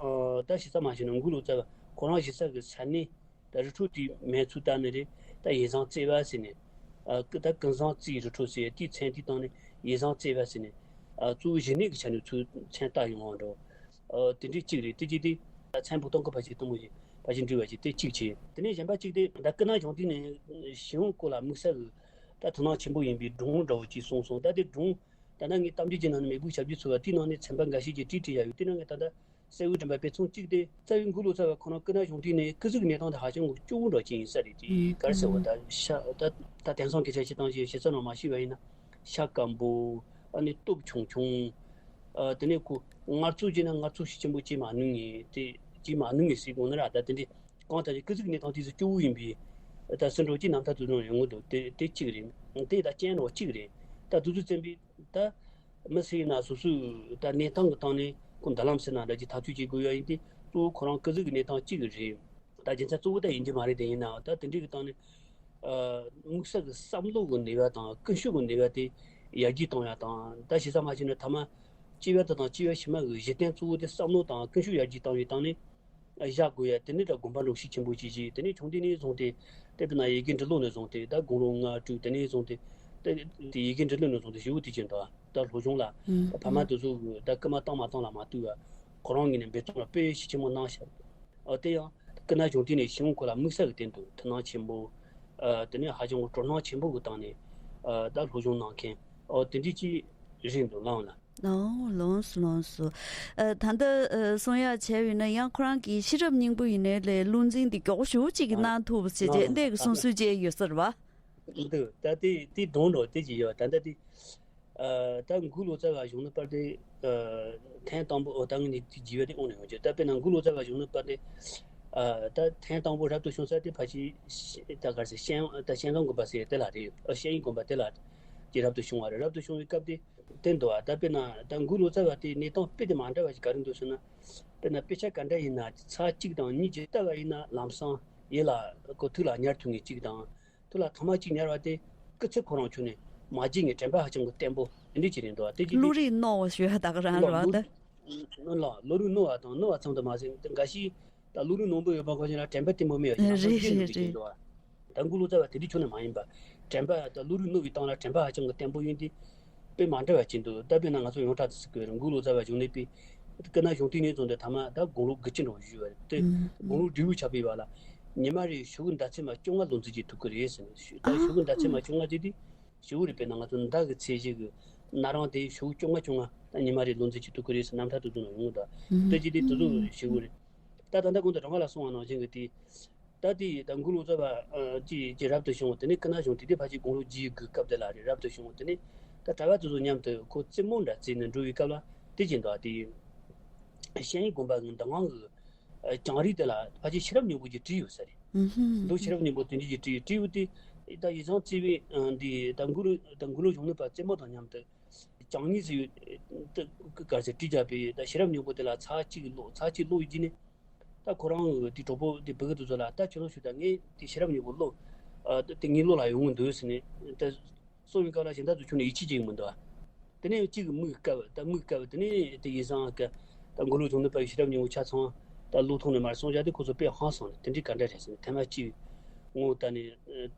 ད་ཞེ་ས་མ་ཤེས་ན་འགུགས་ལོ་ཙཱ་བ་ཁོ་རང་གཞིས་ས་གི་ས་གནས་ད་རི་ཁྲོད་དེའི་མིང་ཚུར་བཏགས་ནི་རེད། ད་ཡེ་བཟང་བརྩེ་བ་ཟེར་ནས་ཨ་ཀི་ད་ཀུན་བཟང་བརྩེའི་རི་ཁྲོད་ཟེར་དེའི་མཚན་དེའི་སྟེང་ནས་ཡེ་བཟང་བརྩེ་བ་ཟེར་ནས་ཨ་གཙོ་བོ་གཞི་གནས་ཀྱི་ཆ་ནས་ཚུར་མཚན་བཏགས་ཡོང་བ་འགྲོ། ཨ་དེ་འདྲའི་གཅིག་རེད། དེ་གཅིག་དེ་ད་མཚན་པོ་སྟོང་གི་ཕ་ཆེ་གཏུམ་མོ་ཞིག་ཕ་ཆེ་འབྲི་བ་ཞིག་དེ་གཅིག་བྱས། དེ་ནས་གཞན་པ་གཅིག་དེ་ད་སྐུ་ན་གཞུང་དུས་ནས་ཞི་བའི་སྐོར་ལ་དམིགས་བསལ་གྱི་ད་དོ་སྣང་ཆེན་པོ་ཡིན་པའི་སྒྲུང་འདྲ་བོ་ཅིག་གསུངས་སོང་། ད་དེ་སྒྲུང་ད་ལྟ་ངས་གཏམ་རྒྱུད་ཀྱི་ནང་ནས་མེས་པོའི་ཞབས་ཀྱིས་ཚུགས་པ་དེའི་ནང་ནས་ཚན་པ་འགའ་ཤས་ཀྱིས་བྲིས་བྲིས་བཞག་ཡོད། དེ་ནང་ངས་ད་ལྟ་གསལ་བོའི་དྲན་པ་དཔེ་མཚོན་གཅིག་སྟེ། རྩ་བའི་འགུགས་ལོ་ཙཱ་བ་ཁོ་ན་སྐུ་ན་གཞུང་དུས་ནས་སྐུ་གཟུགས་གནས་སྟངས་དེ་ཧ་ཅང་གི་སྐྱོ་བོ་འདྲ་ཅིག་ཡིན་ས་རེད། དེ་ག་རེ་ཟེར་བ་ད་ཤ་ད་ད་དེང་སང་སྐད་ཆ་བཤད་སྟངས་ཤིག་ཞེ་ས་ནང་མ་ཤེས་པ་ཡིན་ན་ཤ་སྐམ་པོ། ཨ་ནི་སྟོབས་ཆུང་ཆུང་། ཨ་དེ་ནས་ཁོ་ངལ་རྩོལ་བྱས་ན་ངལ་རྩོལ་ཤུགས་ཆེན་པོ་བྱེད་མ་ནུས་ངེས་དེ་བྱེད་མ་ནུས་ངེས་ཟེར་དགོས་ན་ར། ད་དེ་འདྲའི་གང་ལྟར་སྐུ་གཟུགས་གནས་སྟངས་དེ་ཚོ་སྐྱོ་བོ་ཡིན་པའི་ད་ཟིན་འགྲོ་ཅིག་རྣམ་ཐར་དུ་ཡོང་གི་འདུག་དེ་དེ་གཅིག་རེད། དེ་ད་རྐྱེན་རོ་གཅིག་རེད། ད་དུས་ཚོད་ཙམ་པའི་ད། མི་སུ་ཡིན་ན་སོ་སོའི་ད་གནས་སྟངས་ཀྱི་སྟེང་ནས་ཁོ་མདུན་ལམ་ཟེར་ན་འདྲ་ཅིག་ཐག་གཅོད་བྱེད་དགོས་ཡ་ཡིན་ཏེ། གཙོ་བོ་ཁོ་རང་སྐུ་གཟུགས་ཀྱི་གནས་སྟངས་གཅིག་རེད། ད་རྒྱུ་མཚན་གཙོ་བོ་ད་ཡིན་རྒྱུ་མ་རེད། དེ་ཡིན་ནའང་ད་དེ་འདྲའི་གི་སྟེང་ནས་དམིགས་བསལ་གྱི་བསམ་བློ་གི་ནུས་པ་དང་ཀུན་སྤྱོད་ཀྱི་ནུས་པ་དེ་ཡར་རྒྱས་གཏོང་ཡ་དང་། ད་ཞེ་ས་མ་བྱས་ན་ཐ་མ་སྐྱེ་བ་དེ་དང་སྐྱེ་བ་ཕྱི་མ་གི་གཞི་རྟེན་གཙོ་བོ་དེ་བསམ་བློ་དང་ཀུན་སྤྱོད་ཡར་རྒྱས་བཏང་བའི་སྟེང་ནས། བཞག་དགོས་ཡ་དེ་ནི་ད་དགོན་པ་འགྲོ་ཤུགས་ཆེན་པོ་བྱས་རྗེས་དེ་ནས་ཆུང་དུས་ནས་བཟུང་སྟེ་དེ་དཔེར་ན་ཡི་གེ་འབྲི་ཀློག་ནས་བཟུང་སྟེ་ད་དགུང་ལོ་ལྔ་དྲུག་དེ་ནས་བཟུང་སྟེ་དེ་དེ་ཡི་གེ་འབྲི་ཀློག་ནས་བཟུང་སྟེ་ཞེ་པོ་དེ་བྱས་འདུག་ད་སློབ་སྦྱོང་ལ་ཕ་མ་དེ་ཚོ་གི་ད་སྐུལ་མ་བཏང་མ་བཏང་ལ་མ་ལྟོས་པར་ཁོ་རང་ངོས་ནས་འབད་བརྩོན་ལ་དཔེ་ཤུགས་ཆེན་པོ་གནང་ཤག་ཨ་དེ་ཡང་སྐུ་ན་གཞོན་དུས་ནས་ཞི་བའི་སྐོར་ལ་དམིགས་བསལ་གྱི་སྟེང་དུ་དོ་སྣང་ཆེན་པོ། ཨ་དེ་ནས་ཧ་ཅང་གི་སྤྲོ་སྣང་ཆེན་པོ་གི་སྟེང་ནས་ཨ་ད་སློབ་སྦྱོང་གནང་མཁན་ཨོ་དེ་འདྲས་ཅིག་རེད་འདུག་ལགས་ལ། ཨོ་ལགས་སོ་ལགས་སོ། ཨ་ད་ལྟ་ཨ་གསུང་ཡག་བྱས་ཡོད་ན་ཡང་ཁོ་རང་གི་ཤེས་རབ་སྙིང་པོ་ཡིན་ནའི་ལས་བློ་འཛིན་འདི་མགྱོགས་པོ་ཞེ་པོ་ཅིག་གིས་གནང་ཐུབ་ཟེར་བྱས་འདི་གི་གསུང་སྲོལ་ཅིག་ཡོད་ས་རེད་བ། འདུག་ད་དེ་དེ་སྒྲུང་འདྲ་དེ་ཅིག་ཡོད། ད་ལྟ་དེ་ཨ་ད་འགུགས་ལོ་ཙཱ་བ་གཞུང་ནུབ་པ་དེ་ཨ་ཐེངས་དང་པོ་ཨོ་ད་ངས་ནི་དེ་བརྗེ་བ་དེ་འོང་ནས་ཡོང་རྒྱུ། ད་དཔེར་ན་འགུགས་ལོ་ཙཱ་བ་གཞུང་ནུབ་པ་དེ་ཨ་ད་ཐེངས་དང་པོ་རབ་ཏུ་བྱུང་ས་དེ་ཕལ་ཆེར་ད་ག་རེ་ཟེར་ཤན་ད་ཤན་ཙོང་དགོན་པ་ཟེར་དེ་ལ་རེད། ཨ་ཤན་ཡིན་དགོན་པ་དེ་ལ་ཀྱི་རབ་ཏུ་བྱུང་བ་རེད། རབ་ཏུ་བྱུང་བའི་སྐབས་དེ། དེ་འདུག་བ། ད་དཔེར་ན་ད་འགུགས་ལོ་ཙཱ་བ་དེ་གནས་སྟངས་དཔེ་དེ་མ་འདྲ་བ་ཞིག་ག་རེ་འདུག་ཟེར་ན། དཔེར་ན་དཔེ་ཆ་ག་འདྲ་ཡིན་ན་ཚར་གཅིག་དང་གཉིས་ཀྱི་ལྟ་བ་ཡིན་ན་ལམ་སང་ཡིད་ལ་ཁོ་ཐུགས་ལ་ཉར་ཐུབ་ངེས་གཅིག་དང་། ཐུགས་ལ་ཐེངས་མ་གཅིག་ཉར་བ་དེ་སྐུ་ཚེ་ཁོ་རང་ཆུད་ནས་མ་བརྗེད་ངེས་དྲན་པ་ཧ་ཅང་གི་བརྟན་པོ་དེ་འདྲ་ཅིག་རེད་འདུག་བ། དེ་ཅིག་བློ་དེ་རིག་རྣོ་བ་ཞུ་ཡ་ད་ག་རང་རེད་བ་ད། ལ་བློ་རིག་རྣོ་བ་དང་རྣོ་བ་ཙམ་དུ་མ་ཟད་འགའ་ཞིག་ད་བློ་རིག་རྣོན་པོ་ཡོད་པ་ཁོ་ཅན་ལ་དྲན་པ་བརྟན་པོ་མེད་པ་ཅིག་ལ་རེད་རེད་རེད། ད་འགུགས་ལོ་ཙཱ་བ་དེ་འདྲའི་ཁྱོན་ནས་མ་ཡིན་པ། དྲན་པ་ད་བློ་རིག་རྣོ་བའི་སྟེང་ལ་དྲན་པ་ཧ་ཅང་གི་བརྟན་པོ་ཡིན་ཏེ། དཔེ་མ་འདྲ་བ་ཅིག་འདུག་ད་དཔེར་ན་ང་ཚོ་ཡོངས་གྲགས་དུ་ཟེར་གི་རེད། འགུགས་ལོ་ཙཱ་བ་གཞུང་ནུབ་པའི་སྐུ་ན་གཞོན་དུས་ནས་བཟུང་སྟེ་ཐ་མ་ད་དགུང་ལོ་དགུ་བཅུ་འགྲོ་བཞུགས་པ་རེད་དེ། དགུང་ལོ་བགྲེས་པོ་ཆགས་པའི་བར་ལ་ཉི་མ་རེར་ཞོགས་ཀྱི་མདའ་ཚད་མ་བཅོ་ལྔ་ལོ་འཛིན་གྱི་ཐུག་གི་རེད་ཟེར་ནས། ད་ཞོགས་ཀྱི་མདའ་ཚད་མ་བཅོ་ལྔ་ཟེར་དུས་ཞེ་པོ་རེད། དཔེར་ན་ང་ཚོ་མདའ་གི་ཚད་གཞི་གི་ན་རང་དེ་ཞོགས་བཅོ་ལྔ་བཅོ་ལྔ་ད་ཉི་མ་རེར་ལོ་འཛིན་གྱི་ཐུག་གི་རེད་ཟེར་རྣམ་ཐར་དུ་བཟུང་ན་ཡོང་གི་འདུག་དེ་ཅི་སྟེ་དེ་ཚོ་ཞེ་པོ་རེད། ད་ད་ལྟ་གོང་དུ་རང་ག་ལ་གསུངས་པ་ནང་བཞིན་གྱི་དེ། ད་དེ་ད་འགུགས་ལོ་ཙཱ་བ་ཨ་ཅི་ཅི་རབ་ཏུ་བྱུང་བ་དེ་ནས་སྐུ་ན་གཞོན་དུས་དེ་ཕལ་ཆེར་དགུང་ལོ་བརྒྱད་དགུ་སྐབས་དེ་ལ་རེད། རབ་ཏུ་བྱུང་བ་དེ་ནས་ད་གྲྭ་པ་དེ་ཚོ་མཉམ་དུ་ཁོ་རྩེད་མོ་འདྲ་རྩེས་ནས་འགྲོ་བའི་སྐབས་ལ་དེ་ཅི་འདུག་དེ་ཤེས་ཡོན་དགོན་པ་གི་མདང་དབང་གི་ཨ་བྱང་རིས་དེ་ལ་ཕལ་ཆེར་ཤེས་རབ་སྙིང་པོ་ཅིག་བྲིས་ཡོད་ས་རེད། ཧུམ་ཧུམ། མདོ་ཤེས་རབ་སྙིང་པོ་དེ་འདྲ་ཅིག་བྲིས་བྲིས་ཡོད་དེ། ད་ཡེ་བཟང་བརྩེ་བའི་ཨ་འདི་ད་འགུགས་ལོ་ད་འགུགས་ལོ་གཞུང་ནུབ་པ་རྩེད་མོ་དང་མཉམ་དུ། བྱང་ཉིད་ཟེར་ཡོད། ད་ག་ཟེར་བྲིས་བཞག་པའི་ད་ཤེས་རབ་སྙིང་པོ་དེ་ལ་ཚར་གཅིག་ཀློག་ཚར་གཅིག་ཀློག་ཡོད་ཀྱི་ནི། ད་ཁོ་རང་གི་དེ་གྲོགས་པོ་དེ་བུ་གུ་དེ་ཚོ་ལ་ད་ཁྱོད་རང་ཞུ་ད་ངས་དེ་ཤེས་རབ་སྙིང་པོ་ཀློག་ཨ་དེ་ངའི་བློ་ལ་ཡོང་གི་འདུག་ཟེར་ནས་ད་གསུང་བའི་སྐབས་ལ་གཞན་དག་ཚོ་ཁྱོན་ནས་ཡིད་ཆེས་བྱེད་ཀྱི་མི་འདུག་དེ་ནས་གཅིག་གིས་མིག་བཀབ། ད་མིག་བཀབ་དེ་ནས་དེ་ཡེ་བཟང་གི་ད་འགུགས་ལོ་གཞུང་ནུབ་པའི་ཤེས་རབ་སྙིང་པོ་ཆ་ཚང་ད་ཀློག་ཐུབ་ནས་མར་གསུང་བཞག་དེ་ཁོ་ཚོ་དཔེ་ཧང་སངས་ནས་དེ་འདྲའི་ག་འདྲ་རེད་ཟེར་ནས་ཐེངས་མ་གཅིག་ངོ་ད་ནས་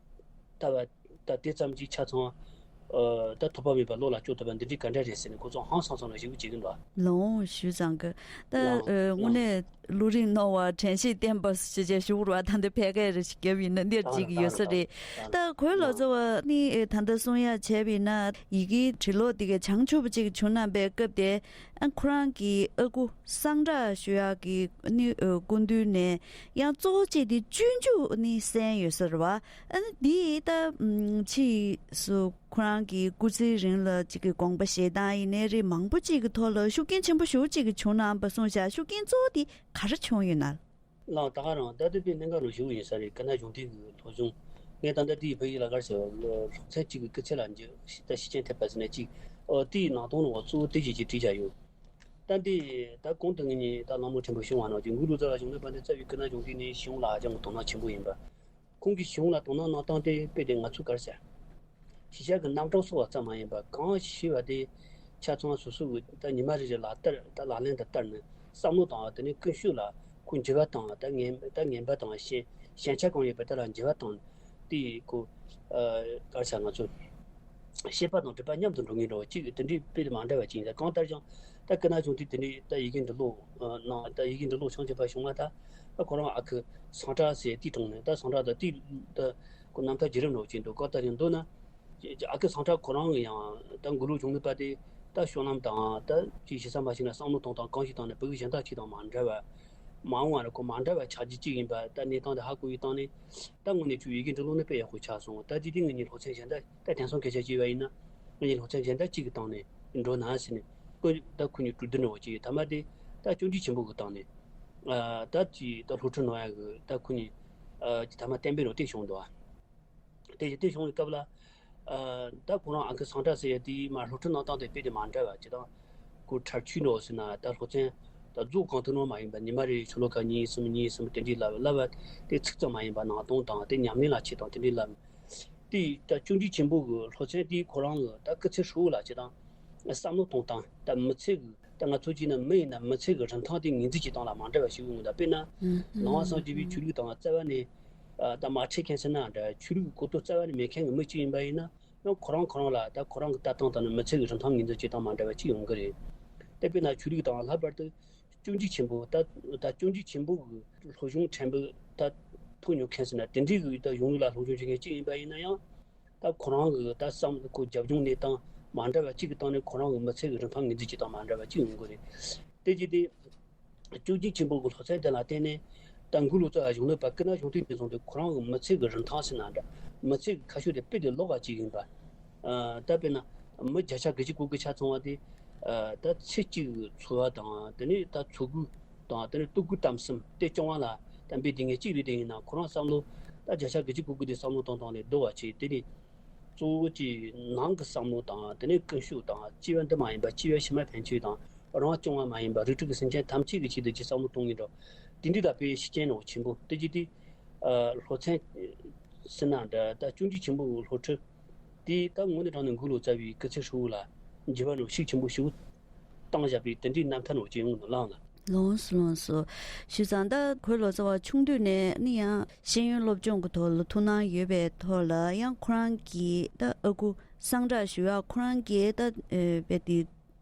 ལྟ་བ། ད་དེ་ཙམ་གྱིས་ཆ་ཚང་ ཨ་ད་ཐོགས་པ་མེད་པར་བློ་ལ་སྐྱོར་ཐུབ་པ་འདི་འདྲའི་ག་འདྲ་རེད་ཟེར་ནས་ཁོ་ཚོ་ཧང་སངས་སངས་ནས་ཞུ་གི་བྱེད་ཀྱི་འདུག་ལགས་འོང་ཞུས་ཙང་གི། ད་ལགས་འོང་། ཨ་དངོས་ལགས་འོང་། གནས་བློ་རིག་རྣོ་བ་དྲན་ཤེས་བརྟན་པ་ཞེས་བྱས་ཞུ་རུ་བ། ད་འདི་ཕལ་སྐད་རེ་ཞིག་བརྒྱབ་ཡིན་ན་འདིར་ད་གཅིག་ཡོད་ས་རེད། ད་ད་ད་ད་ད་ཁོའི་ལོ་ཙཱ་བ་ནི་ཨེ་ད་ལྟ་གསུང་ཡ་བྱས་པ་ཡིན་ན་ཡི་གེའི་འབྲི་ཀློག་འདི་གའི་བྱང་ཆུབ་པ་ཅིག་བྱུང་གནང་པའི་སྐབས་དེ། ཨ་ཁོ་རང་གི་ཨ་ཁུ་སངས་དྲག་ཞུ་ཡག་གི་ནི་ཨ་སྐུ་མདུན་ནས་ཡང་གཙོ་བོ་གཅིག་དེ་སྤྱོད་འཇུག་ནི་གསན་ཡོད་ས་རེད་བ། ཨ་ནི་འདི་ད་ཕྱིས་སུ་ཁོ་རང་གི་སྐུ་ཚེའི་རིང་ལ་ཅིག་གི་དགོངས་པ་བཞེས་སྟངས་ཡིན་ནའི་རེད། མང་པོ་ཅིག་གི་ཐོག་ལ་ཤུགས་རྐྱེན་ཆེན་པོ་ཞེ་པོ་ཅིག་གི་བྱུང་གནང་པ་གསུངས་བཞག་ཤུགས་རྐྱེན་གཙོ་བོ་དེ་ག་རེ་བྱུང་ཡོད་ན། ལགས་ད་ག་རང་ད་ལྟ་དེ་གནད་འགག་རུ་ཞུ་ཡིན་ས་རེད། ཀུན་ནས་གཞུང་འབྲེལ་གྱི་སློབ་སྦྱོང་ངས་ད་ལྟ་དེའི་བོད་ཡིག་ལ་གར་ཟེར་བ་སློབ་ཚན་གཅིག་གི་སྐུ་ཚེ་ལ་འཇུ་ད་ཤེས་ཅན་ཐེབས་པ་ཟེར་ནས་གཅིག་ཨོ་དེའི་ནང་དོན་ནང་གཙོ་བོ་དེ་ཞིག་ཅིག་བྲིས་བཞག་ཡོད། ད་འདི་ད་གོང་དུ་ངེད་གཉིས་ད་གླེང་མོལ་ཕྲན་བུ་བྱུང་བ་ནང་བཞིན་འགུག་ལུགས་རྩ་བ་གཞུང་ལུགས་པ་འདི་རྩ་བའི་ཀུན་ནས་གཞུང་འབྲེལ་ནས་གཞུང་ལ་ཧ་ཅང་གི་དོ་སྣང་ཆེན་པོ་ཡིན་པ། ཁོང་གིས་གཞུང་ལ་དོ་སྣང་གནང་སྟངས་དེ་དཔེ་དེ་ང་ཚོས་གར་ཟེར། ཤེས་བྱ་གི་རྣམ་གྲངས་སོགས་པ་ཙམ་མ་ཡིན་པར་གང་ཤེས་པ་དེ་ཆ་ཚང་སོ་སོ་གི་ད་ཉི་མ་རེ་རེ་ལག་བསྟར་ད་ལག་ལེན་དུ་བསྟར་ནས་བསམ་བློ་བཏང་བ་དེ་ནས་ཀུན་སྤྱོད་ལ་ཁོ་འགྱུར་བ་བཏང་བ་ད་ངན་ད་ངན་པ་དང་ཞན་ཞན་ཆ་གང་ཡོད་པ་དེ་ལ་འགྱུར་བ་བཏང་དེ་ཁོ་གར་ཟེར་ང་ཚོ་ཤེས་པ་དང་སྒྲུབ་པ་མཉམ་དུ་འགྲོ་ངེས་འགྲོ་བ་གཅིག་དེ་འདྲའི་དཔེ་དེ་མ་འདྲ་བ་གཅིག་ཡིན། ད་གང་ལྟར་ཀྱང་ད་ཀུན་ནས་གཞུང་འབྲེལ་དེ་འདྲའི་ད་ཡི་གེ་འབྲི་ཀློག་ནང་ད་ཡི་གེ་འབྲི་ཀློག་བྱང་ཆུབ་པ་བྱུང་བ་ད། ད་ཁོ་རང་ཨ་ཁུ་སངས་དྲག་ཟེར་དེའི་དྲུང་ནས་ད་སངས་དྲག་ད་དེའི་ད་ཁོ་རྣམ་ཐར་བརྒྱུད་རིམ་ནང་བཞིན་དུ་བཀའ་ལྟར་ཡང་འདུག་ན། ཨ་ཁུ་སངས་དྲག་ཁོ་རང་གི་ཡང་ད་འགུག་ལུགས་གཞུང་ལུགས་པ་དེ་ད་བསོད་ནམས་དང་ད་ཅིག་ཞིབ་ཚགས་མ་ཤེས་ན་བསམ་བློ་གཏོང་སྟངས་གང་ཞིག་དང་ནི་བོད་ཀྱི་གཞན་དག་ཅིག་དང་མ་འདྲ་བ། མ་འོངས་བ་ལ་ཁོ་མ་འདྲ་བ་ཆགས་རྒྱུ་ཅིག་ཡིན་པ་ད་གནས་སྟངས་དེ་ཧ་གོ་བའི་སྟེང་ནས་ད་དངོས་གནས་ཁྱོད་ཡི་གེ་འབྲི་ཀློག་ནི་དཔེ་ཡག་པོ་ཆགས་སོང་། ད་དེ་དུས་ངེད་གཉིས་སློབ་ཚན་གཞན་དག་ད་དེང་སང་སྐད་ཆ་བཤད་པ་ཡིན་ན་ངེད་གཉིས་སློབ་ཚན་གཞན་དག་ཅིག་གི་སྟེང་ནས་འགྲོ་ན་ཟེར་ནས་ཁོ་ད་ཁོ་གཉིས་གྲོས་བསྡུར་འདྲ་བོ་ཅིག་ཡོད། ཐ་མ་དེ་ད་སྤྱོད་འཇུག་ཆེན་པོ་གི་སྟེང་ནས་ཨ་ད་ཅིག་ད་སློབ་ཁྲིད་གནང་ཡག་གི་ད་ཁོ་གཉིས་ཨ་ཅིག་ཐ་མ་གཏན་འབེབས་རོགས་དེ་བྱུང་འདུག་ཨ། དེ་བཞིན་དེ་བྱུང་བའི་སྐབས་ལ། ཨ་ད་ཁོ་རང་ཨ་ཁུ་སངས་དྲག་ཟེར་ཡ་དེའི་མར་སློབ་ཁྲིད་གནང་སྟངས་དེ་དཔེ་དེ་མ་འདྲ་བ་ཅིག་དང་། ཁོ་ཁྲར་ཆུས་འགྲོ་ཟེར་ན་ད་སློབ་ཚན་ད་རྫོགས་གང་ཐུབ་ནོ་མ་ཡིན་པ་ཉི་མ་རེ་ཆུ་ལོག་ཁ་གཉིས་གསུམ་གཉིས་གསུམ་དེ་འདྲའི་ལབ་ལབ་པ་དེ་ཚིག་ཙམ་མ་ཡིན་པ་ནང་དོན་དང་དེ་ཉམས་ལེན་ལ་ཆེད་དང་དེ་འདྲའི་ལབ། དེ་ད་སྤྱོད་འཇུག་ཆེན་པོ་གི་སློབ་ཚན་དེའི་ཁོ་རང་གི་ད་སྐུ་ཚེ་ཧྲིལ་བོ་ལ་ཅིག་དང་བསམ་བློ་གཏོང་སྟངས་ད་མི་ཚེ་གི་ད་ང་ཚོ་གཅིག་ན་མི་ཡིན་ན་མི་ཚེ་གི་རིན་ཐང་དེ་ངོས་འཛིན་བྱེད་སྟངས་ལ་མ་འདྲ་བ་ཞིག་ཡོང་གི་འདུག་དཔེར་ན། ནང་པ་སངས་རྒྱས་པའི་ཆོས་ལུགས་དང་རྩ་བ་ནས་ད་མ་འཕྲད་མཁན་ཟེར་ན་འདྲ་ཆོས་ལུགས་ཀྱི་གོ་རྟོགས་རྩ་བ་ནས་མེད་མཁན་གྱི་མི་གཅིག་ཡིན་པ་ཡིན་ན་ཡང་ཁོ་རང་ཁོ་རང་ལ་ད་ཁོ་རང་གི་ལྟ་སྟངས་དང་ནི་མི་ཚེ་གི་རིན་ཐང་ངོས་འཛིན་བྱེད་སྟངས་མ་འདྲ་བ་གཅིག་ཡོང་གི་རེད། དེ་དཔེར་ན་ཆོས་ལུགས་དང་ལྷག་པར་དུ་སྤྱོད་འཇུག་ཆེན་པོ་ད་ད་སྤྱོད་འཇུག་ཆེན་པོ་གི་སློབ་སྦྱོང་ཕྲན་བུ་ད་ཐོབ་མྱོང་མཁན་ཟེར་ན་དེ་འདྲའི་གི་ད་གཞུང་ལུགས་ལ་སློབ་སྦྱོང་བྱེད་མཁན་གཅིག་ཡིན་པ་ཡིན་ན་ཡང་། ད་ཁོ་རང་གི་ད་བསམ་ཁོ་རྒྱབ་ལྗོངས་གནས་སྟངས་མ་འདྲ་བ་གཅིག་གི་སྟེང་ནས་ཁོ་རང་གི་མི་ཚེ་གི་རིན་ཐང་ངོས་འཛིན་བྱེད་སྟངས་མ་འདྲ་བ་གཅིག་ཡོང་གི་རེད། དེ་བཞིན་དེ་སྤྱོད་འཇུག་ཆེན་པོ་གི་སློབ་ཚན་དེ་ལ་བརྟེན་ནས་ད་འགུག་ལུགས་རྩ་བ་གཞུང་ལུགས་པ་ཀུན་ནས་གཞུང་འབྲེལ་ནས་བཟུང་སྟེ་ཁོ་རང་གི་མི་ཚེ་གི་རིན་ཐང་ཟེར་ན་འདྲ་མི་ཚེ་གི་ཁ་ཕྱོགས་དེ་དཔེ་དེ་ལོག་པ་གཅིག་ཡིན་པ། ད་དཔེར་ན་མི་བརྒྱ་ཆ་དགུ་བཅུ་གོ་དགུ་ཆ་ཚང་བ་དེ་ད་ཚེ་གཅིག་གི་འཚོ་བ་དང་དེ་ནས་ད་འཚོ་གོས། དང་དེ་ནས་ལྟོ་གོས་གཏམ་གསུམ་དེ་སྐྱོང་བ་ལ་གཏན་འབེབས་དེ་ངས་གཅིག་རེད། དེ་ཡིན་ན་ཁོ་རང་བསམ་བློ་ད་བརྒྱ་ཆ་དགུ་བཅུ་གོ་དགུ་དེ་བསམ་བློ་གཏོང་སྟངས་ལས་བཟློག་པ་བྱས་དེ་ནས་གཙོ་བོ་གཅིག་ནང་གི་བསམ་བློ་དང་དེ་ནས་ཀུན་སྤྱོད་དང་སྐྱེ་བ་འདི་མ་ཡིན་པ་སྐྱེ་བ་ཕྱི་མ་ཕན་ཆད་དང་རང་སྐྱོང་བ་མ་ཡིན་པ་རིགས་དྲུག་གི་སེམས་ཅན་ཐམས་ཅད་ཀྱི་ཆེད་དུ་ཀྱི་བསམ་བློ་གཏོང་གི་འདྲ། དེ་འདྲའི་ལ་དཔེ་ཤེས་ཅན་ནོ་ཆེན་པོ་དེ་གཅིག་དེ་སློབ་ཚན་ཟེར་ན་འདྲ་ད་སྤྱོད་འཇུག་ཆེན་པོ་གི་སློབ་ཁྲིད་དེ་ད་དངོས་གནས་དྲང་གནས་འགུག་ལུགས་རྩ་བའི་སྐུ་ཚེ་ཧྲིལ་བོ་ལ་འགྱུར་བ་ནོ་ཤུགས་ཆེན་པོ་ཞིག་བཏང་བཞག་པའི་དེ་འདྲའི་རྣམ་ཐར་ནང་བྱུང་ཡོང་གི་འདུག་ལགས་ལ། ལོངས་སུ་ལོངས་སུ། ཞུས་ཙང་ད་ཁོའི་ལོ་ཙཱ་བ་ཆུང་དུས་ནས་ནི་ཡང་ཤེས་ཡོན་སློབ་སྦྱོང་གི་ཐོག་ལ་ཐུགས་སྣང་ཡོད་པའི་ཐོག་ལ་ཡང་ཁོ་རང་གིས་ད་ཨ་ཁུ་སངས་དྲག་ཞུ་ཡག་ཁོ་རང་གིས་ད་ཨེ་བས་དེ་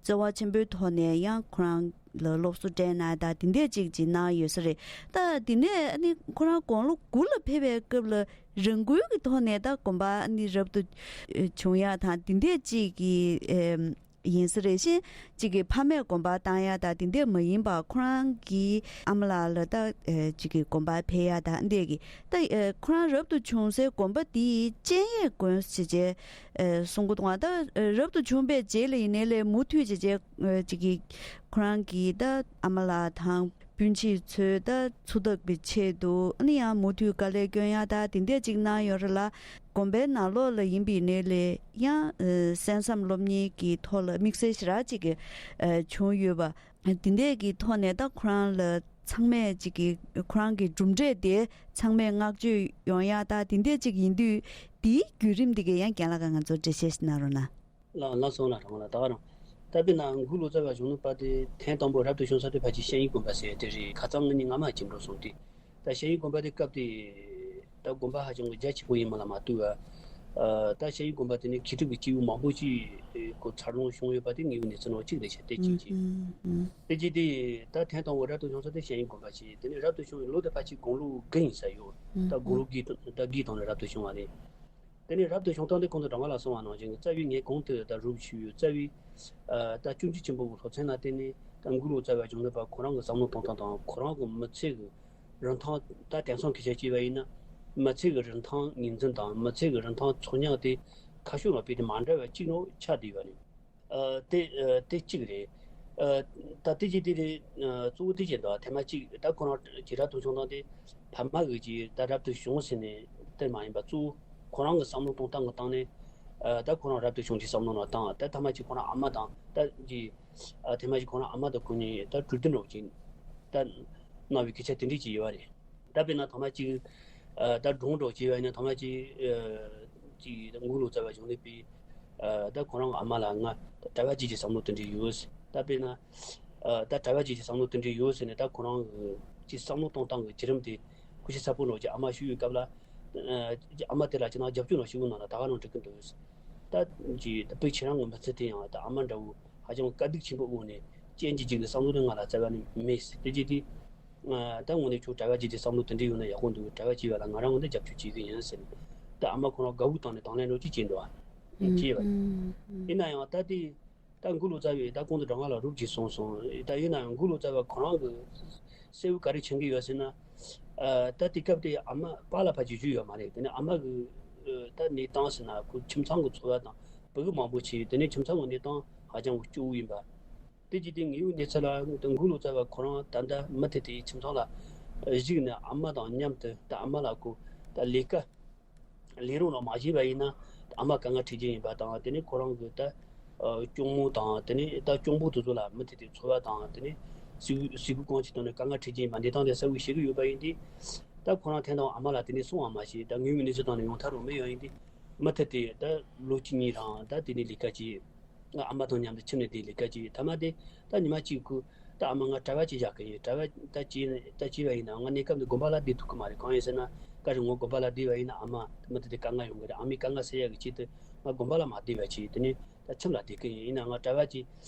བརྩེ་བ་ཆེན་པོའི་ཐོག་ནས་ཡང་ཁོ་རང་ལ་སློབ་གསོ་སྤྲད་གནང་ད་དེ་འདྲས་ཅིག་ཅིག་གནང་ཡོད་ས་རེད། ད་དེ་ནས་ནི་ཁོ་རང་དགུང་ལོ་དགུ་ལ་ཕེབས་པའི་སྐབས་ལ་རང་འགུལ་གྱི་ཐོག་ནས་ད་དགོན་པ་ནི་རབ་ཏུ་བྱུང་ཡག་དང་དེ་འདྲས་ཅིག་གི་ཨེ། ཡིན་ས་རེད་ཤེ། གཅིག་གི་ཕ་མས་དགོན་པ་བཏང་ཡ་ད་དེ་འདྲས་མ་ཡིན་པ་ཁོ་རང་གི་ཨ་མ་ལགས་ལ་ད་ཨེ་གཅིག་གི་དགོན་པ་ཕེབས་ཡ་ད་འདྲས་གི་ད་ཨེ་ཁོ་རང་རབ་ཏུ་བྱུང་སའི་དགོན་པ་དེ་སྤྱན་གཡས་དགོན་ཞེས་བྱས་ཨེ་གསུང་གི་འདུག་ད་ཨེ་རབ་ཏུ་བྱུང་པའི་རྗེས་ལ་ཡིན་ནའི་ལས་མུ་མཐུད་བྱས་བྱས་ཨེ་གཅིག་གི་ཁོ་རང་གི་ད་ཨ་མ་ལགས་དང་། སྤུན་མཆེད་ཚོས་ད་ཚུར་བདག་པའི་ཆེད་དུ་ཨ་ནི་ཡང་མུ་མཐུད་དཀའ་ལས་སྐྱོན་ཡ་ད་དེ་འདྲས་ཅིག་གནང་ཡོད་རེད་ལ། དགོན་པའི་ནང་ལོགས་ལ་ཡིན་པའི་ནས་ལས་ཡང་ཨ་གསན་བསམ་སློབ་གཉེར་གྱི་ཐོག་ལ་དམིགས་བསལ་ཞེ་དྲག་ཅིག་གི་ཨ་བྱུང་ཡོད་པ། དེ་འདྲས་ཀྱི་ཐོག་ནས་ད་ཁོ་རང་ལ་ཚང་མས་ཅིག་གི་ཁོ་རང་གི་གྲུབ་འབྲས་དེ་ཚང་མས་བསྔགས་བརྗོད་ཡོང་ཡ་ད་དེ་འདྲས་ཅིག་ཡིན་དུས་དེའི་བརྒྱུད་རིམ་དེ་གས་ཡང་རྒན་ལགས་ཀྱིས་ང་ཚོར་འགྲེལ་བཤད་ཞིག་གནང་རོགས་གནང་། ལགས་ལགས་སོ་ལགས་རང་ལགས་ད་ག་རང་། ད་དཔེར་ན་འགུག་ལུགས་རྩ་བ་གཞུང་ལུགས་པ་དེ་ཐེངས་དང་པོ་རབ་ཏུ་བྱུང་ས་དེ་ཕལ་ཆེར་ཤེས་ཡོན་དགོན་པ་ཟེར་དེ་རེད། ཁ་སང་ངེད་གཉིས་སྔ་མ་ཅིག་འགྲོ་སོང་དུས། ད་ཤེས་ཡོན་དགོན་པ་དེ་སྐབས་དེ་ད་དགོན་པ་ཧ་ཅང་གི་རྒྱ་ཆེན་པོ་ཡིན་མ་ལ་མ་ལྟོས་པ། ད་ཤེས་ཡོན་དགོན་པ་དེ་ནས་མཁས་གྲུབ་ཀྱི་སྐྱེས་བུ་མང་པོ་ཅིག་གོ་འཚར་ལོངས་བྱུང་ཡོད་པ་དེ་དངོས་ཡོད་གནས་ཚུལ་ནང་གཅིག་རེད་ཤག་དེ་གཅིག་བྱས། དེ་རྗེས་དེ་ད་ཐེངས་དང་པོ་རབ་ཏུ་བྱུང་ས་དེ་ཤེས་ཡོན་དགོན་པ་བྱས། དེ་ནས་རབ་ཏུ་བྱུང་བའི་ལོ་དེ་ཕལ་ཆེར་དགུང་ལོ་དགུ་ཡིན་ས་ཡོད། ད་དགུང་ལོ་དགུའི་ད་དགུའི་སྟེང་ནས་རབ་ཏུ་བྱུང་བ་རེད། དེ་ནས་རབ་ཏུ་བྱུང་སྟངས་དེ་གོང་དུ་སྒྲོལ་མ་ལགས་གསུངས་པ་ནང་བཞིན་གྱི་རྩ་བའི་ངས་གོང་དུ་ད་རོབ་ཞུས་ཡོད། རྩ་བའི་ད་སྐྱོན་བརྗོད་ཆེན་པོ་གི་སློབ་ཚན་ལ་བརྟེན་ནས་ད་འགོས་ལོ་ཙཱ་བའི་གཞུང་ལུགས་པ་ཁོ་རང་གི་བསམ་བློ་གཏོང་སྟངས་དང་། ཁོ་རང་གི་མི་ཚེ་གི་རིན་ཐང་། ད་དེང་སང་སྐད་ཆ་བཤད་པ་ཡིན་ན་མི་ཚེ་གི་རིན་ཐང་ངོས་འཛིན་དང་མི་ཚེ་གི་རིན་ཐང་ཚོར་སྙིང་དེ་ཁ་ཕྱོགས་ལ་དཔེ་དེ་མ་འདྲ་བ་གཅིག་ནང་ཆགས་བསྡད་ཡོད་པ་རེད། ཨ། དེ་ཨ། དེ་གཅིག་རེད། ཨ། ད་དེ་གཅིག་དེ་རེད། ཨ། གཙོ་བོ་དེ་བྱས་འདུག་ཐེངས་མ་གཅིག་ད་ཁོ་རང་གི་རབ་ཏུ་བྱུང་སྟངས་དེ་ཕ་མ་གིས་ཀྱིས་ད་རབ་ཏུ་བྱུང་ཟེར་ནས་དེ་མ་ཡིན་པ། གཙོ་བོ་ཁོ་རང་གི་བསམ་བློ་གཏོང་སྟངས་ཀྱི་སྟེང་ནས། ཨ། ད་ཁོ་རང་རབ་ཏུ་བྱུང་གི་བསམ་བློ་ནང་བཏང་། ད་ཐ་མ་གཅིག་ཁོ་རང་ཨ་མ་དང་ད་ཀྱི། ཨ། ཐེངས་མ་གཅིག་ཁོ་རང་ཨ་མ་དང་ཁོ་གཉིས་ད་གྲོས་བསྡུར་འདྲ་བོ་ཅིག་ད་གནང་བའི་སྐད་ཆ་དེ་འདྲས་ཅིག་ཡོད་པ་རེད། ད་དཔེར་ན་ཐ་མ་གཅིག་ཨ། ད་སྒྲུང་འདྲ་བོ་བྱས་པ་ཡིན་ན་ཐ་མ་གཅིག་ཨ། གཅིག་ད་འགོས་ལོ་ཙཱ་བའི་གཞུང་ལུགས་པས། ཨ། ད་ཁོ་རང་གི་ཨ་མ་ལ་ང་ད་གྲྭ་པ་བྱེད་ཀྱི་བསམ་བློ་དེ་འདྲས་ཡོད་ཟེར། ད་དཔེར་ན། ཨ། ད་གྲྭ་པ་བྱེད་ཀྱི་བསམ་བློ་དེ་འདྲས་ཡོད་ཟེར་ནས་ད་ཁོ་རང་གི་ཅིག་བསམ་བློ་གཏོང་སྟངས་ཀྱི་བརྒྱུད་རིམ་དེ་ཁོ་ཤེས་ཚ་པོ་འདྲ་བོ་ཅིག་ཨ་མ་ཞུ་ཡོད་སྐབས་ལ། ཨ། ཨ་མ་དེ་ལ་ཅིག་ནང་རྒྱབ་སྐྱོར་འདྲ་བོ་ཞུ་གི་འདུག་ན་ད་ག་རང་འགྲིག་གི་འདུག་ཟེར། ད་ཅིག་ད་དཔེ་ཁྱེད་རང་གི་མི་ཚེ་དེ་ཡང་ད་ཨ་མ་འདྲ་བོ་ཧ་ཅང་དཀའ་སྡུག་ཆེན་པོ་འོག་ནས་རྐྱེན་གྱིས་འཇིགས་ནས་བསམ་བློ་དེ་ང་ལ་རྩ་བ་ནས་མེད་ཟེར། དེ་རྗེས་དེ། ཨ། ད་དངོས་གནས་ཁྱོད་གྲྭ་པ་བྱེད་ཀྱི་བསམ་བློ་དེ་འདྲ་ཡོད་ན་ཡག་པོ་འདུག་གྲྭ་པ་བྱེད་པ་ལ་ང་རང་ངོས་ནས་རྒྱབ་སྐྱོར་བྱེད་ཀྱི་ཡིན་ཟེར་ནས། ད་ཨ་མ་ཁོ་རང་དགའ་བོ་བཏང་ནས་དང་ལེན་འདྲ་བོ་ཅིག་བྱས་འདུག་ཨ། བྱས་པ་ཡིན་ན་ཡང་ད་དེ། ད་འགོས་ལོ་ཙཱ་བས་ད་གོང་དུ་སྒྲོལ་མ་ལགས་རོབ་ཅིག་གསུངས་སོང་། ད་ཡིན་ན་ཡང་འགོས་ལོ་ཙཱ་བ་ཁོ་རང་གི་གསལ་བོ་ག་རེ་མཁྱེན་གྱི་ཡོད་ཟེར་ན། ཨ། ད་དེ་སྐབས་དེ་ཨ་མ་པཱ་ལགས་ཕལ་ཆེར་བཞུགས་ཡོད་མ་རེད། དེ་ནས་ཨ་མ་གི་ཨ། ད་གནས་སྟངས་ཟེར་ན་ཁོ་ཁྱིམ་ཚང་གི་འཚོ་བ་དང་ཕྲུ་གུ་མང་པོ་བྱས། དེ་ནས་ཁྱིམ་ཚང་གི་གནས་སྟངས་ཧ་ཅང་གི་སྐྱོ་བོ་ཡིན་པ། དེ་བྱས་དེ་དངོས་ཡོད་གནས་ཚུལ་ལ་ད་འགོས་ལོ་ཙཱ་བ་ཁོ་རང་ད་ལྟ་མུ་མཐུད་དེ་ཁྱིམ་ཚང་ལ་གཞིགས་ནས་ཨ་མ་དང་མཉམ་དུ། ད་ཨ་མ་ལ་ཁོ་ད་ལས་ཀ་ལས་རོགས་ནང་མ་བྱས་པ་ཡིན་ན་ཨ་མ་དཀའ་ངལ་འཕྲད་ཀྱི་ཡིན་པ་དང་། དེ་ནས་ཁོ་རང་གི་ད་ཨ། གཅུང་མོ་དང་དེ་ནས་ད་གཅུང་པོ་དེ་ཚོ་ལ་མུ་མཐུད་དེ་འཚོ་བ་དང་། དེ་ནས་སེ་གོལ་སེ་གོལ་གང་ཅིའི་ཐོག་ནས་དཀའ་ངལ་འཕྲད་ཀྱི་ཡིན་པ་འདི་དང་དེ་གསལ་བོ་ཤེས་ཀྱི་ཡོད་པ་ཡིན་དུས། ད་ཁོ་རང་ཐེངས་དང་ཨ་མ་ལ་དེ་ནས་གསུང་བ་མ་བྱས། ད་དངོས་ཡོད་གནས་ཚུལ་སྟེང་ནས་ཡོང་ཐབས་རོགས་མེད་ཡོད་ཡིན་དུས། མུ་མཐུད་དེ་ད་ལོ་གཅིག་གཉིས་རང་ད་དེ་ནས་ལས་ཀ་བྱས། ཨ་མ་དང་མཉམ་དུ་ཁྱིམ་ནས་དེ་ལས་ཀ་བྱས། ཐ་མ་དེ་ད་ཉི་མ་གཅིག་ཁོས་ད་ཨ་མ་ང་གྲྭ་པ་བྱེད་བཞག་གི་ཡིན། གྲྭ་པ་ད་བྱས་ད་བྱས་པ་ཡིན་ན་ང་གནས་སྐབས་འདི་དགོན་པ་ལ་བསྡད་ཐུབ་ཀྱི་མ་རེད། གང་ཡིན་ཟེར་ན་ག་རེ་ངོ་དགོན་པ་ལ་བསྡད་པ་ཡིན་ན་ཨ་མ་མུ་མཐུད་དེ་དཀའ་ངལ་ཡོང་གི་རེད། ཨ་མའི་དཀའ་ངལ་སེལ་ཡག་གི་ཆེད་དུ་ང་དགོན་པ་ལ་མ་བསྡད་པ་བྱས། དེ་ནས་ད་ཁྱིམ་ལ་བསྡད་ཀྱི་ཡིན། ཡིན་ན་ང་གྲྭ་པ་བྱེད་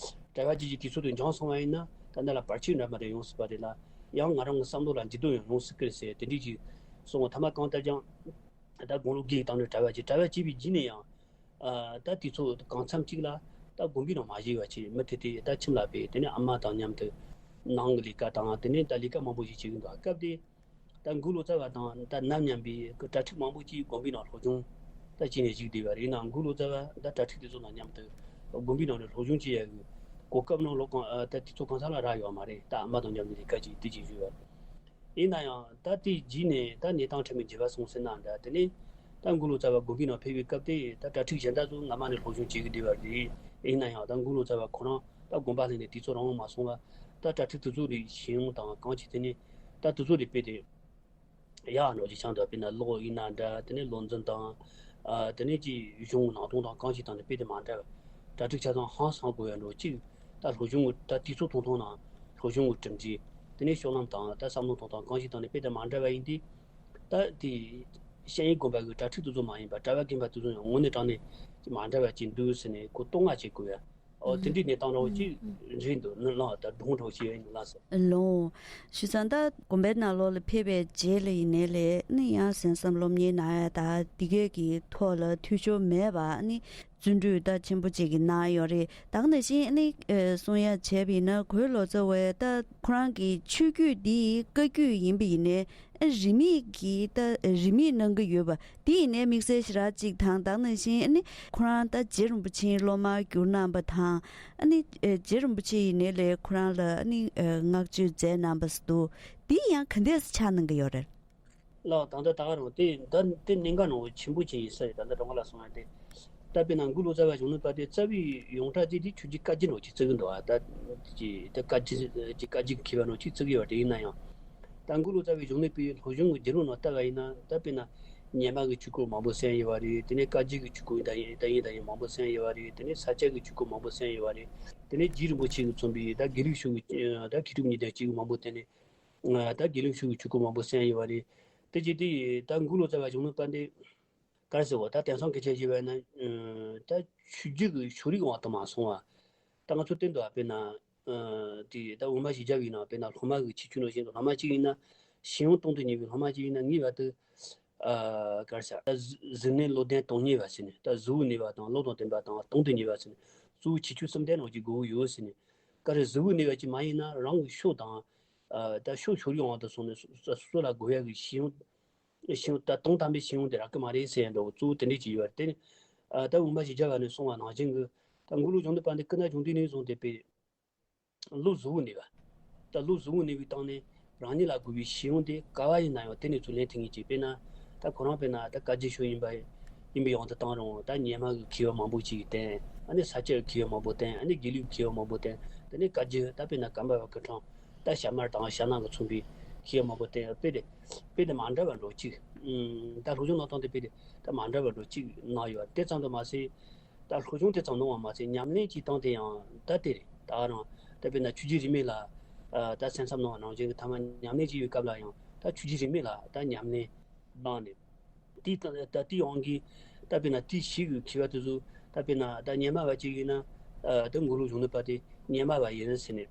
གྲྭ་པ་བྱེད་ཀྱི་དུས་ཚོད་དེ་འགྱངས་སོང་བ་ཡིན་ན་ད་འདི་ལ་བར་ཆད་འདྲ་མི་འདྲ་ཡོང་སྲིད་པ་རེད་ལ། ཡང་ང་རང་གི་བསམ་བློ་ལ་འགྱུར་ལྡོག་ཡང་ཡོང་སྲིད་ཀྱི་རེད་ཟེར་དེ་འདྲས་ཅིག་གསུངས། ཐ་མ་གང་ལྟར་ཀྱང་ད་དགུང་ལོ་བརྒྱད་ཀྱི་སྟེང་ནས་གྲྭ་པ་བྱས། གྲྭ་པ་བྱས་པའི་རྗེས་ནས་ཡང་། ཨ། ད་དུས་ཚོད་གང་འཚམ་གཅིག་ལ་ད་དགོན་པའི་ནང་མ་བཞུགས་པ་བྱས། མུ་མཐུད་དེ་ད་ཁྱིམ་ལ་ཕེབས། དེ་ནས་ཨ་མ་དང་མཉམ་དུ་ནང་གི་ལས་ཀ་དང་དེ་ནས་ད་ལས་ཀ་མང་པོ་ཞིག་བྱེད་ཀྱི་འདུག་སྐབས་དེ་ད་འགོས་ལོ་ཙཱ་བ་དང་ད་ནམ་མཉམ་པའི་གྲྭ་ཕྲུག་མང་པོ་ཅིག་དགོན་པའི་ནང་སློབ་སྦྱོང་ད་བྱས་ནས་བཞུགས་བསྡད་པ་རེད། ཡིན་ནའང་འགོས་ལོ་ཙཱ་བ་ད་གྲྭ་ཕྲུག་དེ་ཚོ་དང་མཉམ་དུ་དགོན་པའི་ནང་ནས་སློབ་སྦྱོང་བྱེད་ཡག་གི་གོ་སྐབས་ནང་ལོ་གང་ཨ། ད་དུས་ཚོད་གང་ཚང་ལ་རག་ཡོད་མ་རེད། ད་ཨ་མ་དང་མཉམ་དུ་ལས་ཀ་བྱས་དེ་བྱས་བཞུགས་པ། ཡིན་ན་ཡང་ད་དེའི་རྗེས་ནས་ད་གནས་སྟངས་ཁྲིམས་མི་འགྱུར་བ་སོང་ཟེར་ན་འདྲ། དེ་ནས་ད་འགོས་ལོ་ཙཱ་བ་དགོན་པའི་ནང་ཕེབས་པའི་སྐབས་དེ་ད་གྲྭ་ཕྲུག་གཞན་དག་ཚོ་སྔ་མ་ནས་སློབ་སྦྱོང་བྱེད་ཀྱི་བསྡད་པ་རེད། ཡིན་ན་ཡང་ད་འགོས་ལོ་ཙཱ་བ་ཁོ་རང་ད་དགོན་པ་ལྷན་ནས་དུས་ཚོད་རིང་པོ་མ་སོང་བ་ད་གྲྭ་ཕྲུག་དེ་ཚོ་རེ་ཞིང་དང་གང་ཅི་དེ་ནས་ད་དེ་ཚོ་རེ་དཔེ་དེ་ཡག་འགྲོ་གི་ཆགས་འདུག་དཔེར་ན་ཀློག་ཡིན་ན་འདྲ། དེ་ནས་བློ་འཛིན་དང་། ཨ། དེ་ནས་ཀྱི་གཞུང་ནང་དོན་དང་གང་ཅི་དང་ནི་དཔེ་དེ་མ་འདྲ་བ། གྲ་སྒྲིག་ཆ་ཚང་ཧང་སང་དགོས་ཡ་འགྲོ་གཅིག་ད་སློབ་སྦྱོང་གི་ད་དུས་ཚོད་ཐུང་ཐུང་ནང་སློབ་སྦྱོང་གི་གྲུབ་འབྲས། དེ་ནས་ཤོག་ལམ་དང་ད་བསམ་བློ་གཏོང་སྟངས་གང་ཅི་དང་ནི་དཔེ་དེ་མ་འདྲ་བ་ཡིན་དུས། ད་དེ་ཤེས་ཡོན་དགོན་པ་གི་གྲ་སྒྲིག་དེ་ཚོ་མ་ཡིན་པ་གྲྭ་པ་རྒན་པ་དེ་ཚོ་ཡང་དངོས་གནས་དྲང་གནས་ཀྱི་མ་འདྲ་བ་ཅིག་འདུག་ཟེར་ནས་ཁོ་བསྟོད་བསྔགས་བྱེད་དགོས་ཡ། ཨོ། དེ་འདྲའི་གནས་སྟངས་འདྲ་བོ་ཅིག་རེད་འདུག་ནི་ལགས། ད་སྒྲུང་འདྲ་བོ་ཞིག་ཡིན་ལགས་སོ། ལོ། བྱས་ཙང་ད་དགོན་པའི་ནང་ལོགས་ལ་ཕེབས་པའི་རྗེས་ལ་ཡིན་ནའི་ལས་ནི་ཡང་གསན་བསམ་སློབ་གཉེར་གནང་ཡ་ད་འདི་གས་ཀྱི་ཐོག་ལ་འཐུས་ཤོར་མེད་པ་ནི་བརྩོན་འགྲུས་ད་ཆེན་པོ་ཅིག་གི་གནང་ཡོད་རེད། ད་ག་ནང་བཞིན་ནི་གསུང་ཡ་བྱས་པ་ཡིན་ན་འགོས་ལོ་ཙཱ་བས་ད་ཁོ་རང་གི་ཆོས་བརྒྱུད་འདི་བཀའ་བརྒྱུད་ཡིན་པ་ཡིན་ནའི། རིས་མེད་ཀྱི་ད་རིས་མེད་གནང་གི་ཡོད་པ་དེ་ཡིན་ནའི་དམིགས་བསལ་ཞེ་དྲག་ཅིག་དང་། ད་ག་ནང་བཞིན་ཨ་ནི་ཁོ་རང་ད་རྗེ་རིན་པོ་ཆེའི་སློབ་མར་གྱུར་གནང་པ་དང་། ཨ་ནི་རྗེ་རིན་པོ་ཆེ་ཡིན་ནའི་ལས་ཁོ་རང་ལ་ཨ་ནི་བསྔགས་བརྗོད་མཛད་གནང་པ་སུ་འདུག་དེ་ཡང་ག་འདྲས་སེ་ཆགས་གནང་གི་ཡོད་རེད། ལགས། ད་ལྟ་ད་ག་རང་དེ་ད་དེ་གནད་འགག་ནང་ཆེན་པོ་ཅིག་ཡིན་ས་རེད། ད་ལྟ་སྒྲོལ་མ་ལགས་གསུངས་པ་དེ། ད་དཔེར་ན་འགོས་ལོ་ཙཱ་བའི་གཞུང་ལུགས་པ་དེ་རྩ་བའི་ཡོངས་གྲགས་ཅིག་དེ་ཆོས་ཀྱི་བཀའ་བརྒྱུད་འདྲ་བོ་ཅིག་བརྩི་གི་འདུག་ཨ། ད་ཅིག་ད་བཀའ་བརྒྱུད་ཀྱི་བཀའ་བརྒྱུད་མཁས་པ་འདྲ་བོ་ཅིག་བརྩི་གི་ཡོད་པ་དེ་ཡིན་ན་ཡང་། ད་འགོས་ལོ་ཙཱ་བའི་གཞུང་ལུགས་པའི་སློབ་སྦྱོང་གི་བརྒྱུད་རིམ་ནང་ལྟ་བ་ཡིན་ན། ད་དཔེར་ན་སྙེ་མ་གི་ཆོས་སྐོར་མང་པོ་གསན་ཡོད་པ་རེད། དེ་ནས་བཀའ་བརྒྱུད་ཀྱི་ཆོས་སྐོར་ད་ཡིན་ད་ཡིན་ད་ཡིན་མང་པོ་གསན་ཡོད་པ་རེད། དེ་ནས་ས་སྐྱ་གི་ཆོས་སྐོར་མང་པོ་གསན་ཡོད་པ་རེད། དེ་ནས་རྗེ་རིན་པོ་ཆེ་གིས་མཚོན་པའི་ད་དགེ་ལུགས་ཆོས་ཀྱི་ད་མཁས་གྲུབ་གཉིས་ལྡན་གཅིག་མང་པོ་དེ་ནས་ད་དགེ་ལུགས་ཆོས་ཀྱི་ཆོས་སྐོར་མང་པོ་གསན་ཡོད་པ་རེད། དེ་བྱས་དུས་ད་འགོས་ལོ་ཙཱ་བའི་གཞུང་ལུགས་པ་འདི། ག་རེ་ཟེར་བ། ད་དེང་སང་སྐད་ཆ་བཤད་པ་ཡིན་ན། ཨ། ད་ཆོས་བརྒྱུད་ཀྱི་ཕྱོགས་རིས་དབང་དུ་མ་སོང་བ། ད་ང་ཚོ་སྟོན་དུ་བ། དཔེར་ན། ཨ། དེ་ད་དབུ་མ་བཞི་བརྒྱ་བའི་ནང་དཔེར་ན་སློབ་མ་གི་ཁྱད་ཆོས་ནང་བཞིན་དུ། སློབ་མ་གཅིག་ཡིན་ན་ཤེས་ཡོན་དང་དུ་ཉེ་བའི། སློབ་མ་གཅིག་ཡིན་ན་ངེས་པར་དུ། ཨ། ག་རེ་ཟེར། ད་གཟུ་གཟུར་གནས་བློ་ལྡན་དོན་གཉེར་བ་ཟེར་ནས། ད་གཟུ་བོར་གནས་པ་དང་བློ་དང་ལྡན་པ་དང་དོན་དུ་གཉེར་བ་ཟེར་ནས། གཙོ་བོ་ཁྱད་ཆོས་གསུམ་ལྡན་རང་གི་དགོས་ཀྱི་ཡོད་ཟེར་ནས། ག་རེ། གཟུ་བོར་གནས་པ་ཅིག་མ་ཡིན་ན་རང་གི་ཕྱོགས་དང་། ཨ། ད་ཕྱོགས་ཕྱོགས་རིས་དབང་དུ་སོང་ནས་སོ་སོ་སོ་ལ་དགོས་ཡག་གི་ཤེས་ཡོན། ཤེས་ཡོན། ད་དོན་དམ་པའི་ཤེས་ཡོན་དེ་རག་གི་མ་རེད་ཟེར་ཡ་འདྲ་བོ། གཙོ་བོ་དེ་འདྲས་ཅིག་ཡོད་རེད། དེ་ནི། ཨ། ད་དབུ་མ་བཞི་བརྒྱ་བ་ནས་གསུངས་པ་ནང་བཞིན་གྱི། ད་མགོ་ལོག་གཞོན་ནུ་པ་འདི་སྐུ་ན་གཞོན་དུས་ནས་བཟུང་སྟེ་དཔེ་བློ་གཟུ་བོར་གནས་པ། ད་བློ་གཟུ་བོར་གནས་པའི་སྟེང་ནས་རང་ཉིད་ལ་དགོས་པའི་ཤེས་ཡོན་དེ་ག་བ་ཡིན་ན་ཡང་དེ་ནས་ཚུར་ལེན་ཐུབ་མཁན་ཅིག། དཔེར་ན། ད་ཁོ་རང་དཔེར་ན་ད་བཀའ་བརྒྱུད་ཕྱོགས་ཡིན་པ་ཡིན་པའི་དབང་དུ་བཏང་རུང་། ད་སྔོན་མ་གི་མཁས་པ་མང་པོ་ཅིག་གིས་བསྟན། ཨ་ནི་ས་སྐྱ་གི་མཁས་པ་མང་པོ་བསྟན། ཨ་ནི་དགེ་ལུགས་མཁས་པ་མང་པོ་བསྟན། དེ་ནས་བཀའ་བརྒྱུད། ད་དཔེར་ན་ཀརྨ་པ་སྐུ་ཕྲེང་། ད་ཞྭ་དམར་དང་ཞྭ་ནག་གིས་མཚོན་པའི་མཁས་པ་མང་པོ་བསྟན། དཔེ་དེ་དཔེ་དེ་མ་འདྲ་བ་འདྲ་བོ་ཅིག། ཨུམ། ད་སློབ་སྦྱོང་གནང་སྟངས་དེ་དཔེ་དེ་ད་མ་འདྲ་བ་འདྲ་བོ་ཅིག་གནང་ཡོད། དེ་ཙམ་དུ་མ་ཟད། ད་སློབ་སྦྱོང་དེ་ཙམ་གནང་བ་མ་ཟད། ཉམས་ལེན་གྱི་སྟངས་དེ་ཡང་ད་དེ་རེད། ད་རང་ད་དཔེར་ན་ཆོས་བརྒྱུད་རིས་མེད་ལ། ཨ། ད་གསན་བསམ་གནང་བ་ནང་བཞིན་གྱི་ཐ་མ་ཉམས་ལེན་བྱེད་པའི་སྐབས་ལ་ཡང་ད་ཆོས་བརྒྱུད་རིས་མེད་ལ་ད་ཉམས་ལེན་གནང་ནས། དེའི་ད་ད་དེའི་དབང་གིས་ད་དཔེར་ན་དེའི་ཞིག་གི་མཁས་པ་དེ་ཚོ། ད་དཔེར་ན་ད་སྔོན་མ་བ་ཅིག་ཡིན་ན། ཨ། ད་མགོ་ལོག་གཞོན་ནུ་པ་དེ་སྔོན་མ་བ་ཡིན་ཟེར་ནས།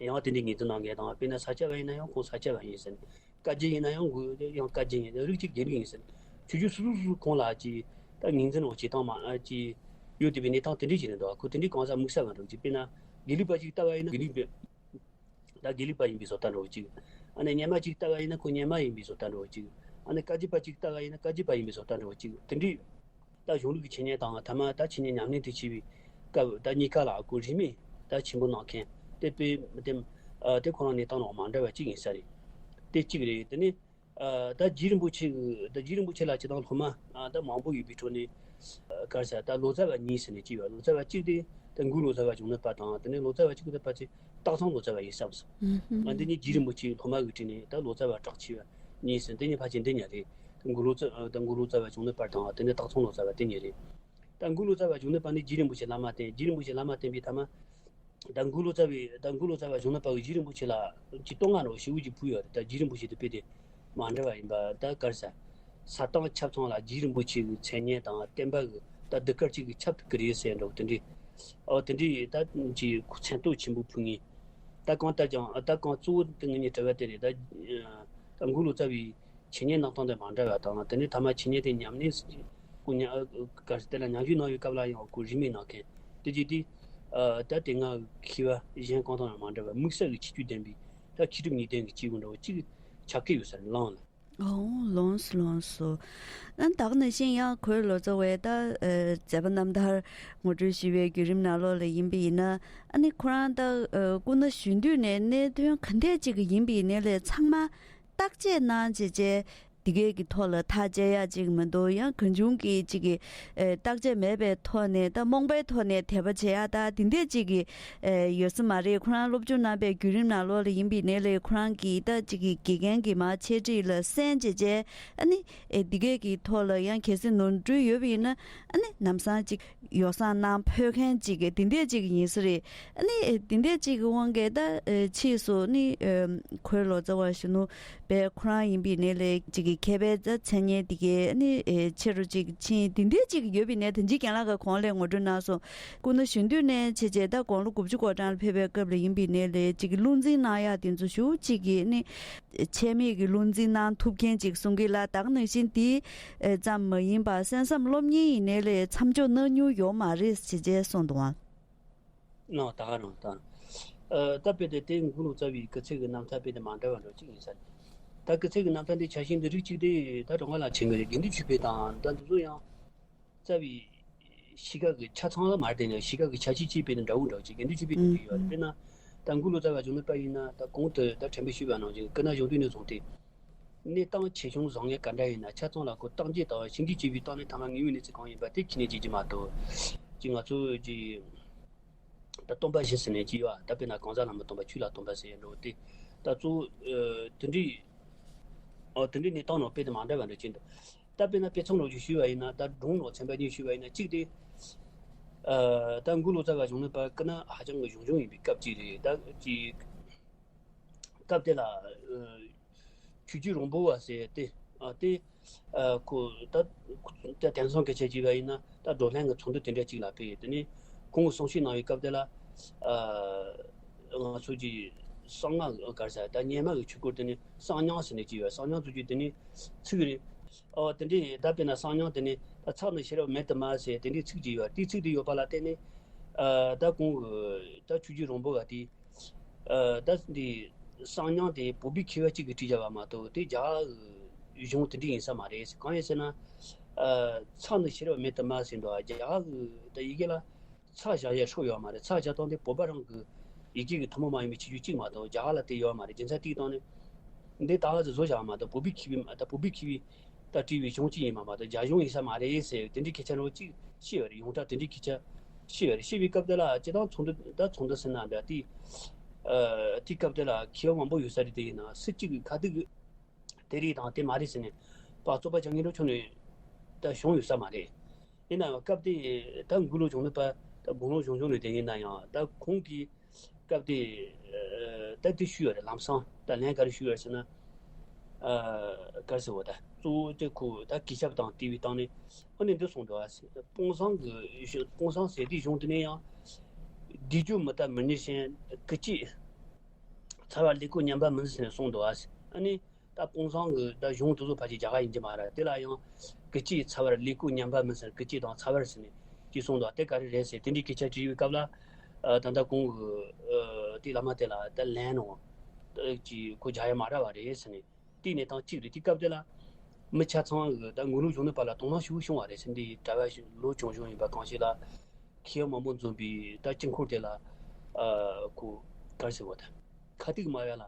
ཡང་དེ་འདྲའི་ངོས་འཛིན་གནང་མཁན་དང་། དཔེར་ན་ས་སྐྱ་བ་ཡིན་ན་ཡང་ཁོང་ས་སྐྱ་བ་ཡིན་ཟེར་ནས། བཀའ་བརྒྱུད་ཡིན་ན་ཡང་ཁོང་ཡང་བཀའ་བརྒྱུད་ཡིན། རིགས་གཅིག་དགེ་ལུགས་ཡིན་ཟེར་ནས། ཆོས་བརྒྱུད་སོ་སོ་སོ་སོ་ཁོང་ལ་ཅིག་ད་ངོས་འཛིན་འོ་བྱེད་སྟངས་མ་ཅིག་ཡོད་བསྡད་པའི་གནས་སྟངས་དེ་འདྲ་ཞིག་རེད་འདུག། ཁོ་དེ་འདྲའི་གང་ཟག་དམིགས་བསལ་བ་འདྲ་བོ་ཅིག། དཔེར་ན་དགེ་ལུགས་པ་ཅིག་ལྟ་བ་ཡིན་ན་དགེ་ལུགས་པའི། ད་དགེ་ལུགས་པ་ཡིན་པའི་བཟོ་ལྟ་འདྲ་བོ་ཅིག། ཨ་ནི་སྔོན་མ་ཅིག་ལྟ་བ་ཡིན་ན་ཁོ་སྔོན་མ་ཡིན་པའི་བཟོ་ལྟ་འདྲ་བོ་ཅིག། ཨ་ནི་བཀའ་བརྒྱུད་པ་ཅིག་ལྟ་བ་ཡིན་ན་བཀའ་བརྒྱུད་པ་ཡིན་པའི་བཟོ་ལྟ་འདྲ་བོ་ཅིག། དེ་འདྲའི། ད་གཞུང་ལུགས་ཀྱི་འཆད་ཉན་དང་ཐ་མ་ད་འཆད་ཉན་ཉམས་ལེན་དེ་བྱེད་པའི་སྐབས། ད་གཉིས་ཀ་ལ་གོ་རིས་མེད་ད་ཆེན་པོ་གནང་མཁན་དེ་དཔེ་དེ། ཨ། དེ་ཁོ་རང་གནས་སྟངས་ནང་མ་འདྲ་བ་ཅིག་ཡིན་ས་རེད། དེ་གཅིག་རེད། དེ་ནས། ཨ། ད་རྗེ་རིན་པོ་ཆེ་གི། ད་རྗེ་རིན་པོ་ཆེ་ལ་སྤྱིར་བཏང་སློབ་མ། ཨ། ད་མང་པོ་ཡོད་པའི་ཁྲོད་ནས། ཨ། ག་རེ་ཟེར། ད་ལོ་ཙཱ་བ་གཉིས་ཟེར་ནས་ཅིག་ཡོད། ལོ་ཙཱ་བ་གཅིག་དེ་ད་མགོ་ལོག་ཙཱ་བ་གཞོན་ནུ་པ་དང་། དེ་ནས་ལོ་ཙཱ་བ་གཅིག་དེ་ཕལ་ཆེར་སྟག་ཚང་ལོ་ཙཱ་བ་ཡིན་བསམ་སོང་། ཨ། འདི་གཉིས་རྗེ་རིན་པོ་ཆེའི་སློབ་མ་གི་གྲས་ནས་ད་ལོ་ཙཱ་བ་གྲགས་ཆེ་བ་གཉིས་ཟེར། འདི་གཉིས་ཕལ་ཆེར་འདི་གཉིས་རེད། ད་མགོ་ལོག་ཙཱ། ད་མགོ་ལོག་ཙཱ་བ་གཞོན་ནུ་པ་དང་། དེ་ནས་སྟག་ཚང་ལོ་ཙཱ་བ་དེ་གཉིས་རེད། ད་མགོ་ལོག་ཙཱ་བ་གཞོན་ནུ་པ་ནི་རྗེ་རིན་པོ་ཆེ་བླ་མ་བསྟེན། རྗེ་རིན་པོ་ཆེ་བླ་མ་བསྟེན་པའི་ཐ་མ། ད་མགོ་ལོག་ཙཱ་བའི། ད་མགོ་ལོག་ཙཱ་བ་གཞོན་ནུ་པ་གིས་རྗེ་རིན་པོ་ཆེ་ལ་ཅིག་བསྟོད་བསྔགས་འདྲ་བོ་ཞེ་པོ་ཅིག་ཕུལ་ཡོད་རེད། ད་རྗེ་རིན་པོ་ཆེ་དེ་དཔེ་དེ་མ་འདྲ་བ་ཡིན་པ། ད་ག་རེ་ཟེར། ས་སྟེང་ཆབ་ཚང་ལ་རྗེ་རིན་པོ་ཆེ་གི་མཚན་སྙན་དང་བསྟན་པ་གི་ད་ཟློས་གར་གཅིག་གིས་ཁྱབ་ཐུབ་ཀྱི་རེད་ཟེར་འདྲ་བོ་དེ་འདྲའི། ཨོ། དེ་འདྲའི་ད་ཅིག་མཚན་རྟོགས་ཆེན་པོ་ཕུལ་ངེས། ད་གང་ལྟར་ཀྱང་། ད་གང་། གཙོ་བོ་དེ་ངེད་གཉིས་དྲི་བ་དེ་རེད། ད་ད་མགོ་ལོག་ཙཱ་བའི་འཆད་ཉན་གནང་སྟངས་དེ་མ་འདྲ་བ་དང་། དེ་ནས་ཐ་མ་འཆད་ཉན་དེ་ཉམས་ལེན། ཁོ་ཉ་ག་རེ་ཟེར། དེ་ལ་ཉམས་ཞིབ་གནང་བའི་སྐབས་ལ་ཡང་ཁོ་རིས་མེད་གནང་མཁན་དེ་ཅིག་དེ། ཨ། ད་དེ་སྔ་མཁས་པ་གཞན་གང་དང་ཡང་མ་འདྲ་བ། དམིགས་བསལ་གྱི་ཁྱད་ཆོས་ལྡན་པའི་ད་མཁས་གྲུབ་གཉིས་ལྡན་གྱི་སྐྱེས་བུ་འདྲ་བོ་ཅིག་ཆགས་ཀྱི་ཡོད་ས་རེད། ལངས་ལ། ཨོ། ལོངས་སོ། ལོངས་སོ། ཨ། ད་ག་ནང་བཞིན་ཡང་གོས་ལོ་ཙཱ་བས་ད། ཨ། མཛད་པ་རྣམ་ཐར་ངོ་སྤྲོད་ཞུས་པའི་བརྒྱུད་རིམ་ནང་ལོགས་ལ་ཡིན་པ་ཡིན་ན། ཨ་ནི་ཁོ་རང་ད། ཨ། སྐུ་ན་གཞོན་དུས་ནས་གནད་དོན་ག་འདྲས་ཅིག་གི་ཡིན་པ་ཡིན་ནའི་ལས་ཚང་མ་བརྟག་དཔྱད་གནང་བྱས་བྱས། འདི་གས་ཀྱི་ཐོག་ལ་ཐག་བཅད་ཡག་ཅིག་མི་འདུག། ཡང་གང་བྱུང་གི་ཅིག་གི། ཨེ། བརྟག་དཔྱད་མེད་པའི་ཐོག་ནས། ད་རྨོངས་པའི་ཐོག་ནས་དད་པ་བྱེད་ཡག་ད་དེ་འདྲས་ཅིག་གི། ཨེ། ཡོད་ས་མ་རེད། ཁོ་རང་སློབ་སྦྱོང་གནང་པའི་བརྒྱུད་རིམ་ནང་ལོགས་ལ་ཡིན་པ་ཡིན་ནའི་ལས། ཁོ་རང་གིས་ད་ཅིག་གི་དགེ་རྒན་གྱི་མར་འཆད་ཁྲིད་ལ་གསན་བྱས་བྱས། ཨ་ནི། ཨེ། འདི་གས་ཀྱི་ཐོག་ལ་ཡང་གལ་སྲིད་ནོར་འཁྲུལ་ཡོད་པ་ཡིན་ན། ཨ་ནི་ལམ་སང་ཅིག་ཡོ་བསྲང་གནང་ཕོད་མཁན་ཅིག་གི་དེ་འདྲས་ཅིག་ཡིན་ས་རེད། ཨ་ནི། ཨེ། དེ་འདྲས་ཅིག་གི་དབང་གིས་ད། ཨེ། ཕྱིས་སུ་ནི། ཨེ། གོས་ལོ་ཙཱ་བ་གཞོན་ནུ་པས་ཁོ་རང་ཡིན་པ་ཡིན་ནའི་ལས་ཅིག་གི་མཁས་པའི་ད་མཚན་སྙན་འདི་གས་ནི། ཨེ། ཆེ་རུ་ཅིག་ཕྱིན། དེ་འདྲས་ཅིག་ཡོད་པ་ཡིན་ནའི། དེ་འཇིག་རྒན་ལགས་ཀྱིས་གོང་ལ་ངོ་སྤྲོད་གནང་སོང་། སྐུ་ན་གཞོན་དུས་ནས་བྱས་བྱས་ད་དགུང་ལོ་དགུ་བཅུ་གོ་གྲངས་ལ་ཕེབས་པའི་སྐབས་ལ་ཡིན་པ་ཡིན་ནའི་ལས་ཅིག་གི་བློ་འཛིན་གནང་ཡག་དེ་ཚོ་ཞེ་པོ་ཅིག་གི་ནི། ཆད་མེད་ཀྱི་བློ་འཛིན་གནང་ཐུབ་མཁན་ཅིག་གསུང་གི་ལ། ད་ག་ནང་བཞིན་དེ་ཙམ་མ་ཡིན་པར་གསན་བསམ་སློབ་གཉེར་ཡིན་ནའི་ལས་མཚམས་འཇོག་གནང་མྱོང་ཡོད་མ་རེད་ཅེས་བྱས་གསུངས་འདུག་ཨང་། ཨ། ད་ག་རང་ད། ཨ། ད་དཔེ་དེ་དེ་མགོ་ལོག་རྩ་བའི་སྐུ་ཚེ་གི་རྣམ་ཐར་དཔེ་དེ་མ་འདྲ་བ་འདྲ་ཅིག་ཡིན་ས་རེད། ད་སྐུ་ཚེ་གི་རྣམ་ཐར་འདི་ཆ་ཤས་འདི་རིགས་གཅིག་དེ་ད་རང་དབང་ལ་ཕྱིན་གི་རེད། དགེ་འདུན་ཆོས་འཕེལ་དང་ད་འདི་ཚོ་ཡང་རྩ་བའི་གཞིས་ཀ་གི་ཆ་ཚང་ལ་མ་རེད། དེ་ནས་གཞིས་ཀ་གི་ཆ་ཤས་གཅིག་དཔེ་དེ་འདྲ་བོ་འདྲ་བོ་ཅིག་དགེ་འདུན་ཆོས་འཕེལ་དེ་འདྲ་ཡོད་རེད། དཔེར་ན་ད་མགོ་ལོག་རྩ་བ་གཞོན་ནུ་པ་ཡིན་ན། ད་གོང་དུ་ད་དྲན་པའི་ཞུས་པ་ནང་བཞིན་སྐུ་ན་གཞོན་དུས་ནས་བཟུང་སྟེ། གནས་སྟངས་ཆེ་ཆུང་བཟང་ངན་ག་འདྲ་ཡིན་ན་ཆ་ཚང་ལ་ཁོ་བརྟག་དཔྱད་དང་ཞིབ་འཇུག་བྱས་པའི་སྟེང་ནས་ཐ་མ་དངོས་ཡོད་གནས་ཚུལ་གང་ཡིན་པ་དེ་ཁྱེར་ནས་བྱེད་ཀྱི་མ་གཏོགས། ཅིག་ང་ཚོ་ཅིག་ད་སྟོན་པ་བཞི་ཟེར་ནས་ཅིག་ཡོད་པ། ད་དཔེར་ན་གང་ཟག་བླ་མ་སྟོན་པ། ཆོས་ལ་སྟོན་པ་ཟེར་ཡ་འདྲ་བོ་དེ། ད་གཙོ་བོ་དེ་འདྲའི། ཨོ། དེ་འདྲའི་གནས་སྟངས་ནང་དཔེ་དེ་མ་འདྲ་བ་འདྲ་ཅིག་འདུག། ད་དཔེར་ན་དཔེ་མཚོན་ནང་བཞིན་ཞུས་པ་ཡིན་ན། ད་སྒྲུང་ནང་ཚན་པ་གཉིས་ཞུས་པ་ཡིན་ན། གཅིག་དེ། ཨ། ད་མགོ་ལོག་རྩ་བ་གཞོན་ནུ་པ་སྐུ་ན་ཧ་ཅང་གི་གཞོན་གཞོན་ཡིན་པའི་སྐབས་ཅིག་རེད། ད་ཅིག་སྐབས་དེ་ལ། ཨ། ཆོས་བརྒྱུད་རོང་པོ་བ་ཟེར་ཏེ། ཨ། དེ། ཨ་ཁོ་ད་ད་དེང་སང་སྐད་ཆ་བྱས་པ་ཡིན་ན་ད་བགྲོ་གླེང་གི་ཚོགས་འདུ་དེ་འདྲ་ཅིག་ལ་ཕེབས། དེ་ནས་ཁོང་གིས་གསུང་བཤད་གནང་བའི་སྐབས་དེ་ལ་ཨ་ང་ཚོ་གི་གསང་སྔགས་ག་རེ་ཟེར་ད་སྔོན་མ་གི་ཆོས་སྐོར་དེ་ནས་གསང་སྙིང་ཟེར་ནས་ཅིག་ཡོད། གསང་སྙིང་ཟེར་རྒྱུ་དེ་ནས་ཚིག་རེད། ཨོ་དེ་འདྲའི་ད་དཔེར་ན་གསང་སྙིང་དེ་ནས་ད་ཚིག་ནི་ཤེས་རབ་མེ་དུ་མ་ཟེར་དེ་འདྲའི་ཚིག་ཅིག་ཡོད། དེའི་ཚིག་དེ་ཡོད་པ་ལ་བརྟེན་ནས་ཨ་ད་ཁོང་གི་ད་ཆོས་རྗེ་རིན་པོ་ཆེ་ག་དེ། ཨ་ད་འདི་གསང་སྙིང་དེ་བོད་པའི་མཁས་པ་གཅིག་གིས་བྲིས་བཞག་པ་མ་གཏོགས་དེ་རྒྱ་གར་གྱི་གཞུང་དེ་འདྲ་ཡིན་ས་མ་རེད། གང་ཡིན་ཟེར་ན། ཨ་ཚིག་ནི་ཤེས་རབ་མེ་དུ་མ་ཟེར་འདུག་རྒྱ་གར་གྱི་ད་ཡི་གེ་ལ་ཚིག་བཞག་ཡ་སྲོལ་ཡོད་མ་རེད། ཚིག་བཞག་སྟངས་དེ་བོད་པ་རང་གི་ཡི་གེ་གི་ཐུན་མོང་མ་ཡིན་པའི་ཁྱད་ཆོས་གཅིག་མ་གཏོགས་རྒྱ་གར་ལ་དེ་ཡོད་མ་རེད། རྒྱུ་མཚན་དེའི་སྟེང་ནས་འདི་ད་ག་ཚོད་བཟོ་བཞག་མ་གཏོགས་བོད་པའི་མཁས་པའི་ད་བོད་པའི་མཁས་པའི་ད་བྲིས་པའི་གཞུང་གཅིག་ཡིན་མ་མ་གཏོགས་རྒྱ་གཞུང་ཡིན་ས་མ་རེད་ཟེར་དེ་འདྲའི་སྐད་ཆ་རང་གཅིག་བཤད་པ་རེད། ཡོངས་གྲགས་དེ་འདྲའི་སྐད་ཆ་བཤད་པ་རེད། བཤད་པའི་སྐབས་དེ་ལ་སྤྱིར་བཏང་ཚོགས་འདུ་ད་ཚོགས་འདུ་ཟེར་ན་འདྲ་དེ། ཨ་དེའི་སྐབས་དེ་ལ་མཁས་པ་མང་པོ་ཡོད་ས་རེད། དེ་ཡིན་ན་སུ་གཅིག་གིས་ཁ་ཐུག་གིས་དེ་རེད་དང་དེ་མ་རེད་ཟེར་ནས་ཕར་རྩོད་པ་རྒྱག་མཁན་འདྲ་ཁྱོན་ནས་ད་བྱུང་ཡོད་ས་མ་རེད། ཡིན་ན་ཡང་སྐབས་དེ་ད་དགུང་ལོ་གཞོན་ནུ་པ་ད་དགུང་ལོ་གཞོན་གཞོན་ནུ་དེ་ཡིན་ན་ཡང་ད་ཁོང་གིས་སྐབས་དེ་ཨ་ད་དེ་ཞུས་ཡོད་རེད། ལམ་སང་ད་ལན་ག་རེ་ཞུས་ཡོད་རེད་ཟེར་ན། ཨ་ག་རེ་ཟེར་བ་ད་གཙོ་བོ་དེ་ཁོ་ད་གུས་ཞབས་དང་དེ་བའི་སྟེང་ནས་ཨ་ནི་འདི་གསུངས་འདུག་ཨ་དཔང་བཟང་གི་དཔང་བཟང་ཟེར་དེའི་གཞུང་དེ་ནས་ཡང་བསྡུས་རྒྱུ་མི་ལྟ་མི་ཉན་ཞིང་། སྐུ་སྐྱེ་ཚར་བར་ལུས་སྐུ་ཉམས་པ་མིན་ཟེར་ནས་གསུངས་འདུག་ཨ་ནི། ད་དཔང་བཟང་གི་ད་གཞུང་དེ་ཚོ་ཕལ་ཆེར་རྒྱ་གར་ཡིན་གྱི་མ་རེད། དེ་ལ་ཡང་སྐུ་སྐྱེ་ཚར་བར་ལུས་སྐུ་ཉམས་པ་མིན་ཟེར། སྐུ་སྐྱེ་དང་ཚར་བར་ཟེར་ནས་ཅིག་གསུངས་འདུག་དེ་ག་རེ་རེད་ཟེར་དེ་འདྲའི་སྐད་ཆ་དྲིས་པའི་སྐབས་ལ། ཨ་ད་ལྟ་ཁོང་གི་ཨ་དེ་བླ་མ་དེ་ལ་ད་ལན་ནང་ཅིག་ཁོ་རྒྱག་ཡ་མ་རག་པ་རེད་ཟེར་ནས་དེའི་གནས་སྟངས་གཅིག་རེད། དེའི་སྐབས་དེ་ལ་མི་ཆ་ཚང་གི་ད་དགུང་ལོ་གཞོན་ནུ་པ་ལ་དོ་སྣང་ཞེ་པོ་བྱུང་བ་རེད་ཟེར། འདི་གྲྭ་པ་ཞིག་ལོ་ཆུང་ཆུང་ཡིན་པ་གང་ཞིག་ལ་མཁས་པ་མང་པོ་འཛོམས་པའི་ད་དཀྱིལ་འཁོར་དེ་ལ་ཨ་ཁོ་ག་རེ་ཟེར་བ་ད་ཁ་ཐུག་མ་ཡ་ལ།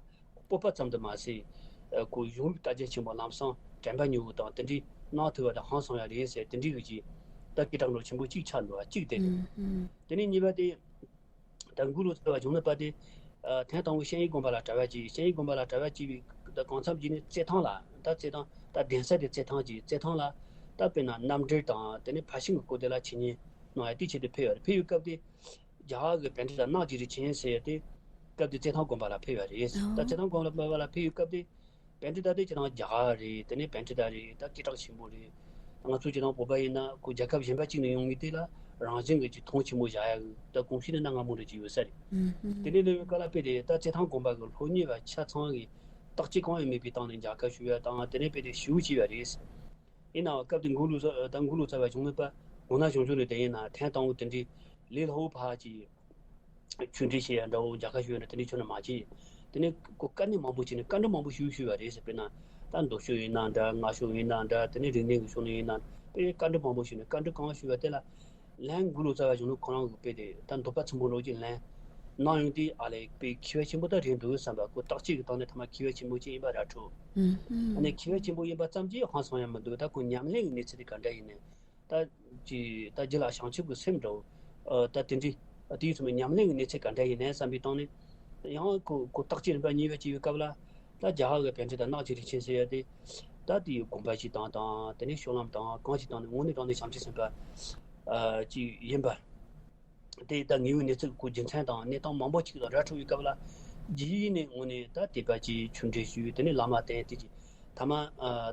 སྤོབས་པ་ཙམ་དུ་མ་ཟད། ཨ་ཁོ་གཞུང་ལུགས་དར་རྒྱས་ཆེན་པོ་ལམ་སང་དྲན་པ་མྱུར་བོ་དང་དེ་འདྲའི་གནང་ཐུབ་པ་དང་ཧང་སང་ཡ་རེད་ཟེར་དེ་འདྲའི་གི་ཅིག་ད་སྐད་གྲགས་འགྲོ་ཆེན་པོ་གཅིག་ཆགས་འདུག་གཅིག་དེ་རེད། དེ་ནས་གཉིས་པ་དེ་ད་འགོས་ལོ་ཙཱ་བ་གཞོན་ནུ་པ་དེ་ཨ་ཐེངས་དང་པོ་ཤེས་ཡོན་དགོན་པ་ལ་གྲྭ་པ་བྱས། ཤེས་ཡོན་དགོན་པ་ལ་གྲྭ་པ་བྱས་པའི་ད་གང་འཚམ་གྱི་ནས་རྩེད་ཐང་ལ་ད་རྩེད་ཐང་ད་གདན་ས་དེ་རྩེད་ཐང་གི་རྩེད་ཐང་ལ་ད་དཔེར་ན་རྣམ་འགྲེལ་དང་དེ་ནས་ཕར་ཕྱིན་གྱི་སྐོར་དེ་ལ་འཆད་ཉན་གནང་ཡ་དེ་ཆེད་དུ་ཕེབས་ཡོད་རེད། ཕེབས་ཡོད་སྐབས་དེ། རྒྱ་གར་གྱི་པཎྜི་ཏ་ནག་ཅི་རིན་ཆེན་ཟེར་ཡ་དེ་སྐབས་དེ་རྩེད་ཐང་དགོན་པ་ལ་ཕེབས་ཡོད་རེད། ད་རྩེད་ཐང་དགོན་པ་ལ་ཕེབས་ཡོད་སྐབས་དེ་པཎྜི་ཏ་དེ་ཁྱེད་རང་རྒྱ་གར་རེད། དེ་ནས་པཎྜི་ཏ་རེད། ད་སྐད་གྲགས་ཆེན་པོ་རེད། ང་ཚོ་ཁྱེད་རང་བོད་པ་ཡིན་ན་ཁོ་རྒྱལ་ཁབ་གཞན་པ་གཅིག་ནས་ཡོང་མཁན་དེ་ལ་རང་བཞིན་གྱི་ཅིག་མཐོང་ཆེན་པོ་བཞག་ཡ་གི་ད་གོམས་གཤིས་ནི་གནའ་སྔ་མོ་འདྲ་ཅིག་ཡོད་ས་རེད། དེ་ནས་ལོས་ཡོད་སྐབས་ལ་དཔེ་དེ་ད་རྩེད་ཐང་དགོན་པ་གི་སློབ་གཉེར་བ་ཆ་ཚང་གི་བརྟག་དཔྱད་གང་ཡང་མེད་པའི་སྟེང་ནས་མཇལ་ཁ་ཞུ་ཡ་དང་དེ་ནས་དཔེ་དེ་ཞེ་པོ་ཅིག་ཡོད་རེད། ཡིན་ནའང་སྐབས་དེ་འགོས་ལོ་ཙཱ་ད་འགོས་ལོ་ཙཱ་བ་གཞོན་ནུ་པ་འོ་ན་གཞོན་གཞོན་ནུ་དེ་ཡིན་ན་ཐེངས་དང་པོ་དེ་འདྲའི་ལས་སླ་བོ་ཕར་ཅིག་ཆོས་འབྲེལ་བྱེད་ཡ་འདྲ་བོ་མཇལ་ཁ་ཞུ་ཡ་འདྲ་དེ་འདྲའི་ཁྱོན་ནས་མ་བྱས། དེ་ནས་ཁོ་བཀའ་གནད་མང་པོ་བྱས་ནས་བཀའ་འདྲི་མང་པོ་ཞུ་ཞུས་པ་རེད་ཟེར། དཔེར་ན་ད་མདོ་ཕྱོགས་ཡིན་ན་འདྲ་སྔགས་ཕྱོགས་ཡིན་ན་འདྲ་དེ་ནས་རིག་གནས་ཀྱི་ཕྱོགས་ནས་ཡིན་ན་དཔེ་བཀའ་འདྲི་མང་པོ་ཞུས་ནས་བཀའ་འདྲི་གང་ཞུས་པ་དེ་ལ། ལན་འགོས་ལོ་ཙཱ་བ་གཞོན་ནུ་ཁོ་རང་གིས་དཔེ་དེ་ད་འདོད་པ་ཚིམ་པོ་འདྲ་ཅིག་ལན་གནང་ཡོང་དུས་ཨ་ལས་དཔེ་མཁས་པ་ཆེན་པོ་ད་རེད་འདུག་བསམ་པ་ཁོ་བརྟག་དཔྱད་ཀྱི་སྟེང་ནས་ཐ་མ་མཁས་པ་ཆེན་པོ་ཅིག་ཡིན་པ་ར་འཕྲོད། ཨ་ནི་མཁས་པ་ཆེན་པོ་ཡིན་པ་ཙམ་གྱིས་ཧང་སང་ཡ་མི་འདུག་ད་ཁོ་ཉམས་ལེན་གྱི་གནས་ཚུལ་དེ་ག་འདྲ་ཡིན་ནའི་ད་ཅི་ད་རྒྱུད་ལ་བྱང་ཆུབ་ཀྱི་སེམས་འདྲ་བོ་ད་དེ་འདྲའི་དེའི་ཚོ་ཉམས་ལེན་གྱི་གནས་ཚུལ་ག་འདྲ་ཡིན་ནའི་བསམ་པའི་སྟེང་ནས་ཡང་ཁོ་ཁོ་བརྟག་དཔྱད་རིམ་པ་གཉིས་པ་བྱེད་པའི་སྐབས་ལ། ད་རྒྱ་གར་གྱི་པཎྜི་ཏ་ནག་ཅི་རིན་ཆེན་ཟེར་ཡ་དེ་ད་དེའི་དགོངས་པ་ཞིག་དང་དང་དེ་ནས་སྤྱོད་ལམ་དང་གང་ཞིག་དང་ནི་དངོས་གནས་དྲང་གནས་བྱང་ཆུབ་སེམས་དཔའ་ཅིག་ཡིན་པ་དེ་ད་དངོས་ཡོད་གནས་ཚུལ་གྱི་རྒྱུ་མཚན་དང་གནས་སྟངས་མང་པོ་ཅིག་དང་ར་འཕྲོད་པའི་སྐབས་ལ་རྗེས་ནས་དངོས་གནས་ད་དད་པ་ཅིག་ཆོས་འབྲེལ་ཞུས་དེ་ནས་བླ་མ་བསྟེན་དེ་ཅིག་ཐ་མ་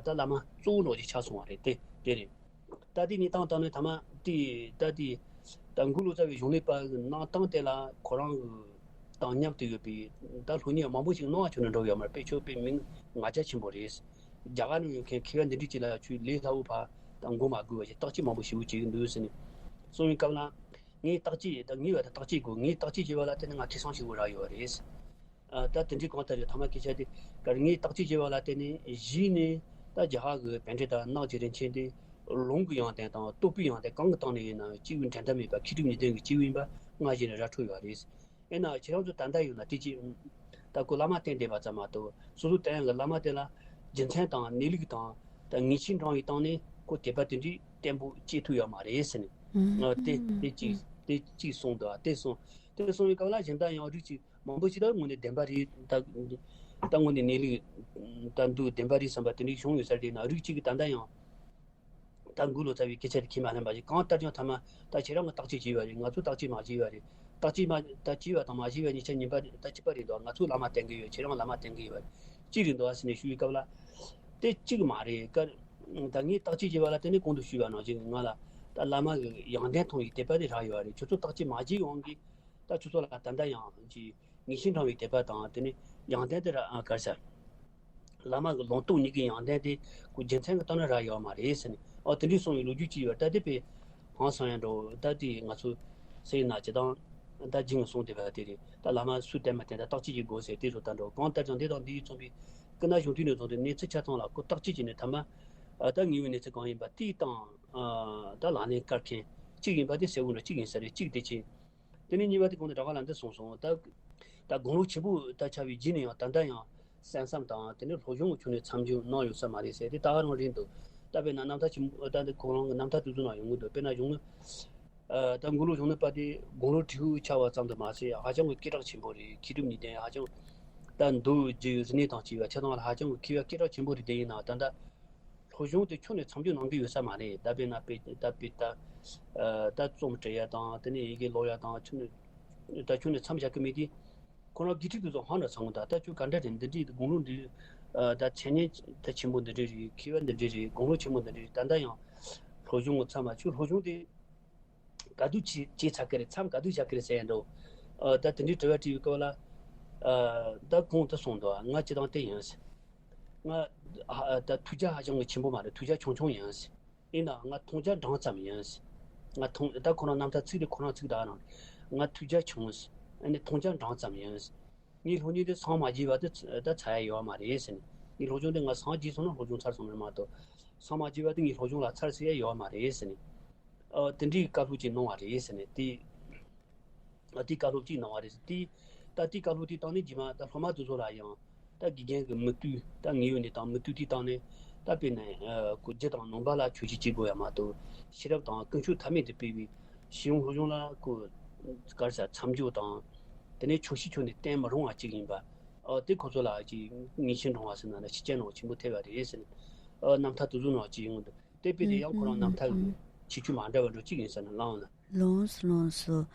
ད་བླ་མ་གཙོ་བོ་འདྲ་ཅིག་ཆགས་སོང་བ་རེད། དེ་དེ་རེད། ད་དེ་ནས་བཏང་བཏང་ནས་ཐ་མ་དེ་ད་དེ་ད་འགོས་ལོ་ཙཱ་བའི་གཞུང་ལས་པ་གི་གནང་སྟངས་དེ་ལ་ཁོ་རང་གི་དང་མཉམ་དུ་ཡོད་པའི་ད་སློབ་གཉེར་མང་པོ་ཞིག་གནང་བ་ཁྱོན་ནས་འགྲོ་ཡོད་མ་རེད། དཔེ་ཁྱོད་དཔེ་མིང་ང་རྒྱ་ཆེན་པོ་རེད། རྒྱ་གར་ནང་ཡོད་མཁན་མཁས་པ་འདི་འདྲས་ཅིག་ལ་ཁྱོད་ལས་སླ་བོ་ཕར་ད་འགོ་མ་དགོས་པ་ཞིག་བརྟག་དཔྱད་མང་པོ་ཞིག་བྱེད་ཀྱི་འདུག་ཟེར་ནས་གསུངས་པའི་སྐབས་ལ་ངས་བརྟག་དཔྱད་ད་ངའི་བ་ད་བརྟག་དཔྱད་དགོས། ངས་བརྟག་དཔྱད་བྱས་པ་ལ་བརྟེན་ནས་ང་ཁེ་བཟང་ཞིག་རག་ཡོད་པ་རེད། ཨ་ད་དེ་འདྲའི་གང་ལྟར་ཡང་ཐ་མ་སྐད་ཆ་དེ་གར་ངས་བརྟག་དཔྱད་བྱས་པ་ལ་བརྟེན་ནས་གཞི་ནས་ད་རྒྱ་གར་གྱི་པཎྜི་ཏ་ནག་ཅི་རིན་ཆེན་དེ་ལུང་གི་ཡོན་ཏན་དང་རྟོགས་པའི་ཡོན་ཏན་གང་གི་སྟེང་ནས་ཡིན་ན་གཅིག་པུའི་འགྲན་ཟླ་མེད་པ་མཁས་གྲུབ་གཉིས་ལྡན་གྱི་སྐྱེས་བུ་ཡིན་པ་སྔ་ཕྱི་ནས་ར་འཕྲོད་ཡོད་རེད། ཡིན་ནའང་ཁྱེད་རང་ཚོ་ད་ལྟ་ཡོད་ན་དེ་ཅི་ད་ཁོ་བླ་མ་བསྟེན་བསྡད་པ་ཙམ་མ་གཏོགས་སོ་སོ་བསྟེན་ཡག་གི་བླ་མ་དེ་ལ་རྒྱུ་མཚན་དང་གནས་ལུགས་དང་ད་ངེས་ཤེས་འདྲ་བའི་སྟེང་ནས་ཁོ་དད་པ་དེ་འདྲའི་བརྟན་པོ་སྐྱེ་ཐུབ་ཡོད་མ་རེད་ཟེར་ནས་ཨ་དེ་དེ་ཅི་དེ་ཅི་གསུངས་འདུག་དེ་གསུངས་དེ་གསུངས་པའི་སྐབས་ལ་གཞན་དག་ཡང་རིགས་ཅིག་མང་པོ་ཞིག་ད་དངོས་གནས་བདེན་པ་རེད། ད་ད་དངོས་གནས་གནས་ལུགས་ད་འདུག་བདེན་པ་རེད་བསམ་པ་དེ་འདྲའི་བྱུང་ཡོད་ས་རེད་ན། རིགས་གཅིག་གིས་ད་ལྟ་ཡང་ད་འགོས་ལོ་ཙཱ་བའི་སྐད་ཆ་དེ་ཁས་མ་ལེན་པ་ཞིག་གང་ལྟར་ཀྱང་ཐ་མ་ད་ཁྱེད་རང་གིས་བརྟག་དཔྱད་བྱས་པ་རེད། ང་ཚོས་བརྟག་དཔྱད་མ་བྱས་པ་རེད། བརྟག་དཔྱད་མ་ད་བྱས་པ་དང་མ་བྱས་པ་གཉིས་ཆ་གཉིས་པ་ད་གཅིག་པ་རེད་འདུག་ང་ཚོས་བླ་མ་བསྟེན་གི་ཡོད། ཁྱེད་རང་བླ་མ་བསྟེན་གི་ཡོད་གཅིག་རེད་འདུག་ཟེར་ནས་ཞུ་བའི་སྐབས་ལ་དེ་གཅིག་མ་རེད། ཀ་ ད་ངས་བརྟག་དཔྱད་བྱས་པ་ལ་དེ་ནས་གོང་དུ་ཞུས་པ་ནང་བཞིན་ང་ལ་ད་བླ་མ་གི་ཡོན་ཏན་མཐོང་བའི་དད་པ་དེ་རག་ཡོད་རེད། ཁྱོད་ཚོ་བརྟག་དཔྱད་མ་བྱས་ཡོང་གི་ད་ཁྱོད་ཚོ་ལ་ད་ལྟ་ཡང་ཅིག་ངེས་ཤེས་འདྲ་བའི་དད་པ་དང་དེ་ནས་ཡོན་ཏན་དེ་ར་ག་རེ་ཟེར། བླ་མ་གི་ལུང་རྟོགས་གཉིས་ཀྱི་ཡོན་ཏན་དེ་ཁོ་རྒྱུ་མཚན་གྱི་སྟེང་ནས་རག་ཡོད་མ་རེད་ཟེར་ནས། ཨོ་དེ་འདྲའི་གསུང་བའི་ལོ་རྒྱུས་ཅིག་ཡོད། ད་དེ་དཔེ་ཧང་སང་ཡང་འགྲོ། ད་དེ་ང་ཚོ་སེ་ན་ཅི་དང་ད་སྦྱིན་གསུང་དེ་བ་དེ་རེད། ད་བླ་མ་སུ་བསྟེན་མ་བསྟེན་ད་བརྟག་དཔྱད་ཀྱི་དགོས་ཟེར་དེ་ཚོ་ད་འགྲོ། གང་ལྟར་ཀྱང་འདི་དང་འདི་ཡིས་མཚོན་པའི་སྐུ་ན་གཞོན་དུས་ནས་བཟུང་སྟེ་གནས་ཚུལ་ཆ་ཚང་ལ་ཁོ་བརྟག་དཔྱད་བྱས་ནས་ཐ་མ་ད་དངོས་པོའི་གནས་ཚུལ་གང་ཡིན་པ་དེའི་སྟེང་ད་ལག་ལེན་བཀར་མཁན་གཅིག་ཡིན་པ་དེ་གསལ་བོ་འདྲ་གཅིག་ཡིན་ས་རེད། གཅིག་དེ་ཅི། དེ་ནས་གཉིས་པ་དེ་གོང་དུ་གྲགས་པ་ལ་འདི་གསུངས་སོང་། ད་ད་དགུང་ལོ་ཆེན་པོ་ད་ཆགས་པའི་རྗེས་ནས་ཡང་ད་ལྟ་ཡང་གསན་བསམ་དང་དེ་ནས་སློབ་སྦྱོང་གི་ཕྱོགས་ནས་མཚམས་སྦྱོར་གནང་ཡོད་ས་མ་རེད་ཟེར་དེ་ད་ག་རང་རེད་འདུག་ད་དཔེར་ན་རྣམ་ཐར་ཆེན་པོ་ད་འདི་ཁོ་རང་གི་རྣམ་ཐར་དེ་ཚོ་ནང་ཡོང་གི་འདུག་དཔེར་ན་གཞུང་ལུགས་ད་དགུང་ལོ་གཞོན་ནུ་པ་དེ་དགུང་ལོ་དྲུག་ཆགས་པ་ཙམ་དུ་མ་ཟད་ཧ་ཅང་གི་སྐད་གྲགས་ཆེན་པོ་རེད། མཁས་གྲུབ་གཉིས་ལྡན་ཧ་ཅང་ད་མདོ་རྒྱུད་རིག་གནས་དང་བཅས་པ་ཆ་ཚང་ལ་ཧ་ཅང་གི་མཁས་པ་སྐད་གྲགས་ཆེན་པོ་རེད། དེ་ཡིན་ནའང་ད་ལྟ། སློབ་སྦྱོང་དེ་ཁྱོན་ནས་མཚམས་སྦྱོར་གནང་གི་ཡོད་ས་མ་རེད། ད་དཔེར་ན་དཔེ་ད་དཔེ་ད་ད་རྩོམ་འབྲི་ཡ་དང་དེ་ནས་ཡི་གེ་ཀློག་ཡ་དང་ཁྱོན་ནས་ད་ཁྱོན་ནས་མཚམས་བཞག་གི་མེད་དུས། ཁོ་རང་དགེ་ཕྲུག་དེ་ཚོ་ཧང་ན་ཚང་ད་ད་ཁྱོད་ག་འདྲ་རེད། འདི་འདྲའི་དགུང་ལོ་འདི་ད་ཚེ་ཉེན་ད་ཆེན་པོ་འདི་འདྲ་རེད། མཁས་པ་འདི་འདྲ་རེད། དགུང་ལོ་ཆེན་པོ་འདི་འདྲ་རེད། ད་ལྟ་ཡང་སློབ་སྦྱོང་གི་མཚམས་མ་ཁྱོད་སློབ་སྦྱོང་དེ་ག་དུས་བྱས་བྱས་ཚར་གི་རེད། མཚམས་ག་དུས་བཞག་གི་རེད་ཟེར་ཡ་འདྲ་བོ། ད་དེ་འདྲའི་དྲི་བ་དྲིས་པའི་སྐབས་ལ་ད་གོང་དུ་སོང་འདུག་ང་སྤྱི་བཏང་དེ་ཡིན་ཟེར། ང་ཧ་ད་ཐུགས་རྒྱ་ཧ་ཅང་གི་ཆེན་པོ་མ་རེད། ཐུགས་རྒྱ་ཆུང་ཆུང་ཡིན། ཡིན་ནའང་ང་མཐོང་རྒྱ་འབྲིང་ཙམ་ཡིན། ང་མཐོང་ད་ཁོ་རང་རྣམ་ཐར་ཚིག་དེ་ཁོ་རང་ཚིག་ད་རང་ང་ཐུགས་རྒྱ་ཆུང་། ཨ་ནི་མཐོང་རྒྱ་འབྲིང་ཙམ་ཡིན། ངའི་སློབ་གཉེར་དེ་སངས་མ་རྒྱས་པ་དེ་ཚ་ད་ཚར་ཡ་ཡོད་མ་རེད་ཟེར་ནས། ངའི་སློབ་སྦྱོང་དེ་ང་སངས་རྒྱས་སོང་ན་སློབ་སྦྱོང་ཚར་སོང་ནི་མ་གཏོགས། སངས་མ་རྒྱས་པ་དེ་ངའི་སློབ་སྦྱོང་ལ་ཚར་ཟེར་ཡ་ཡོད་མ་རེད་ཟེར་ནས། ཨ་དེ་འདྲའི་བཀའ་སློབ་ཅིག་གནང་བ་རེད་ཟེར་ནས་དེ། ཨ་དེའི་བཀའ་སློབ་ཅིག་གནང་བ་རེད། དེ་ད་དེའི་བཀའ་སློབ་དེའི་སྟེང་ནས་རྗེས་མ་ད་སློབ་མ་དེ་ཚོ་ལ་ཡང་ད་དགེ་རྒན་གྱི་མུ་མཐུད་ད་ངེས་ཡོད་ནས་དང་མུ་མཐུད་དེའི་སྟེང་ནས་ད་དཔེར་ན་ཨ་གོ་རྒྱུ་དང་ནོམ་པ་ལ་ཆོས་ཞུ་བྱེད་དགོས་ཡ་མ་གཏོགས་ཤེས་རབ་དང་ཀུན་སྤྱོད་ཐ་མལ་དུ་སྤེལ་བའི་ཤེས་ཡོན་སློབ་སྦྱོང་ལ་གོ་ག་རེ་ཟེར་མཚམས་སྦྱོར་དང་དེ་ནས་ཆོག་ཤེས་ཆོག་ནས་བསྟེན་མི་རུང་བ་ཅིག་ཡིན་པ། ཨ་དེ་ཁོ་ཚོ་ལ་ཅིག་ངེས་ཤེས་འདྲོངས་པ་ཟེར་ན་ན་ཤེས་བྱ་ནང་ཆེན་པོ་ཐེབས་པ་རེད་ཟེར་ནས། ཨ་རྣམ་ཐར་དེ་ཚོ་ནང་ཅིག་ཡོང་འདུག་དེ་དཔེ་དེ་ཡང་ཁོ་རང་རྣམ་ཐར་གྱི་ཁྱད་ཆོས་མ་འདྲ་བ་འདྲ་ཅིག་ཡིན་ས་ན་ལའང་ན། ལོངས་སུ་ལོངས་སུ།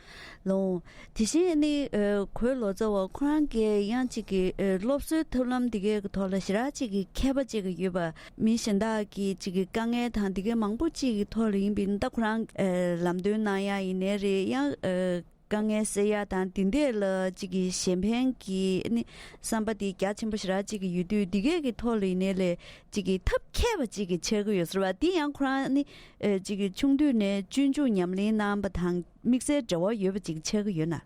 ལོངས། དེ་བཞིན་ནི་ཨ་གོས་ལོ་ཙཱ་བ་ཁོ་རང་གིས་ཡང་ཅིག་གི་ཨ་སློབ་གསོའི་ཐབས་ལམ་འདི་གའི་གི་ཐོག་ལ་ཞེ་དྲག་ཅིག་གི་མཁས་པ་ཅིག་གི་ཡོད་པ། མི་གཞན་དག་གི་ཅིག་གི་དཀའ་ངལ་དང་འདི་གའི་མང་པོ་ཅིག་གི་ཐོག་ལ་ཡིན་པའི་ད་ཁོ་རང་ཨ་ལམ་སྟོན་གནང་ཡ་ཡིན་ནའི་རེད། ཡང་ཨ་དཀའ་ངལ་སེལ་ཡ་དང་འདི་འདྲས་ལ་ཅིག་གི་གཞན་ཕན་གྱི་ནི་བསམ་པ་དེ་རྒྱ་ཆེན་པོ་ཞེ་དྲག་ཅིག་གི་ཡོད་དུས་འདི་གའི་གི་ཐོག་ལ་ཡིན་ནའི་ལས། ཅིག་གི་ཐབས་མཁས་པ་ཅིག་གི་ཆགས་ཀྱི་ཡོད་ཟེར་བ་འདི་ཡང་ཁོ་རང་ནི་ཨེ་ཅིག་གི་ཆུང་དུས་ནས་སྤྱོད་འཇུག་ཉམས་ལེན་གནང་བ་དང་དམིགས་བསལ་འབྲེལ་བ་ཡོད་པ་ཅིག་ཆགས་ཀྱི་ཡོད་ན།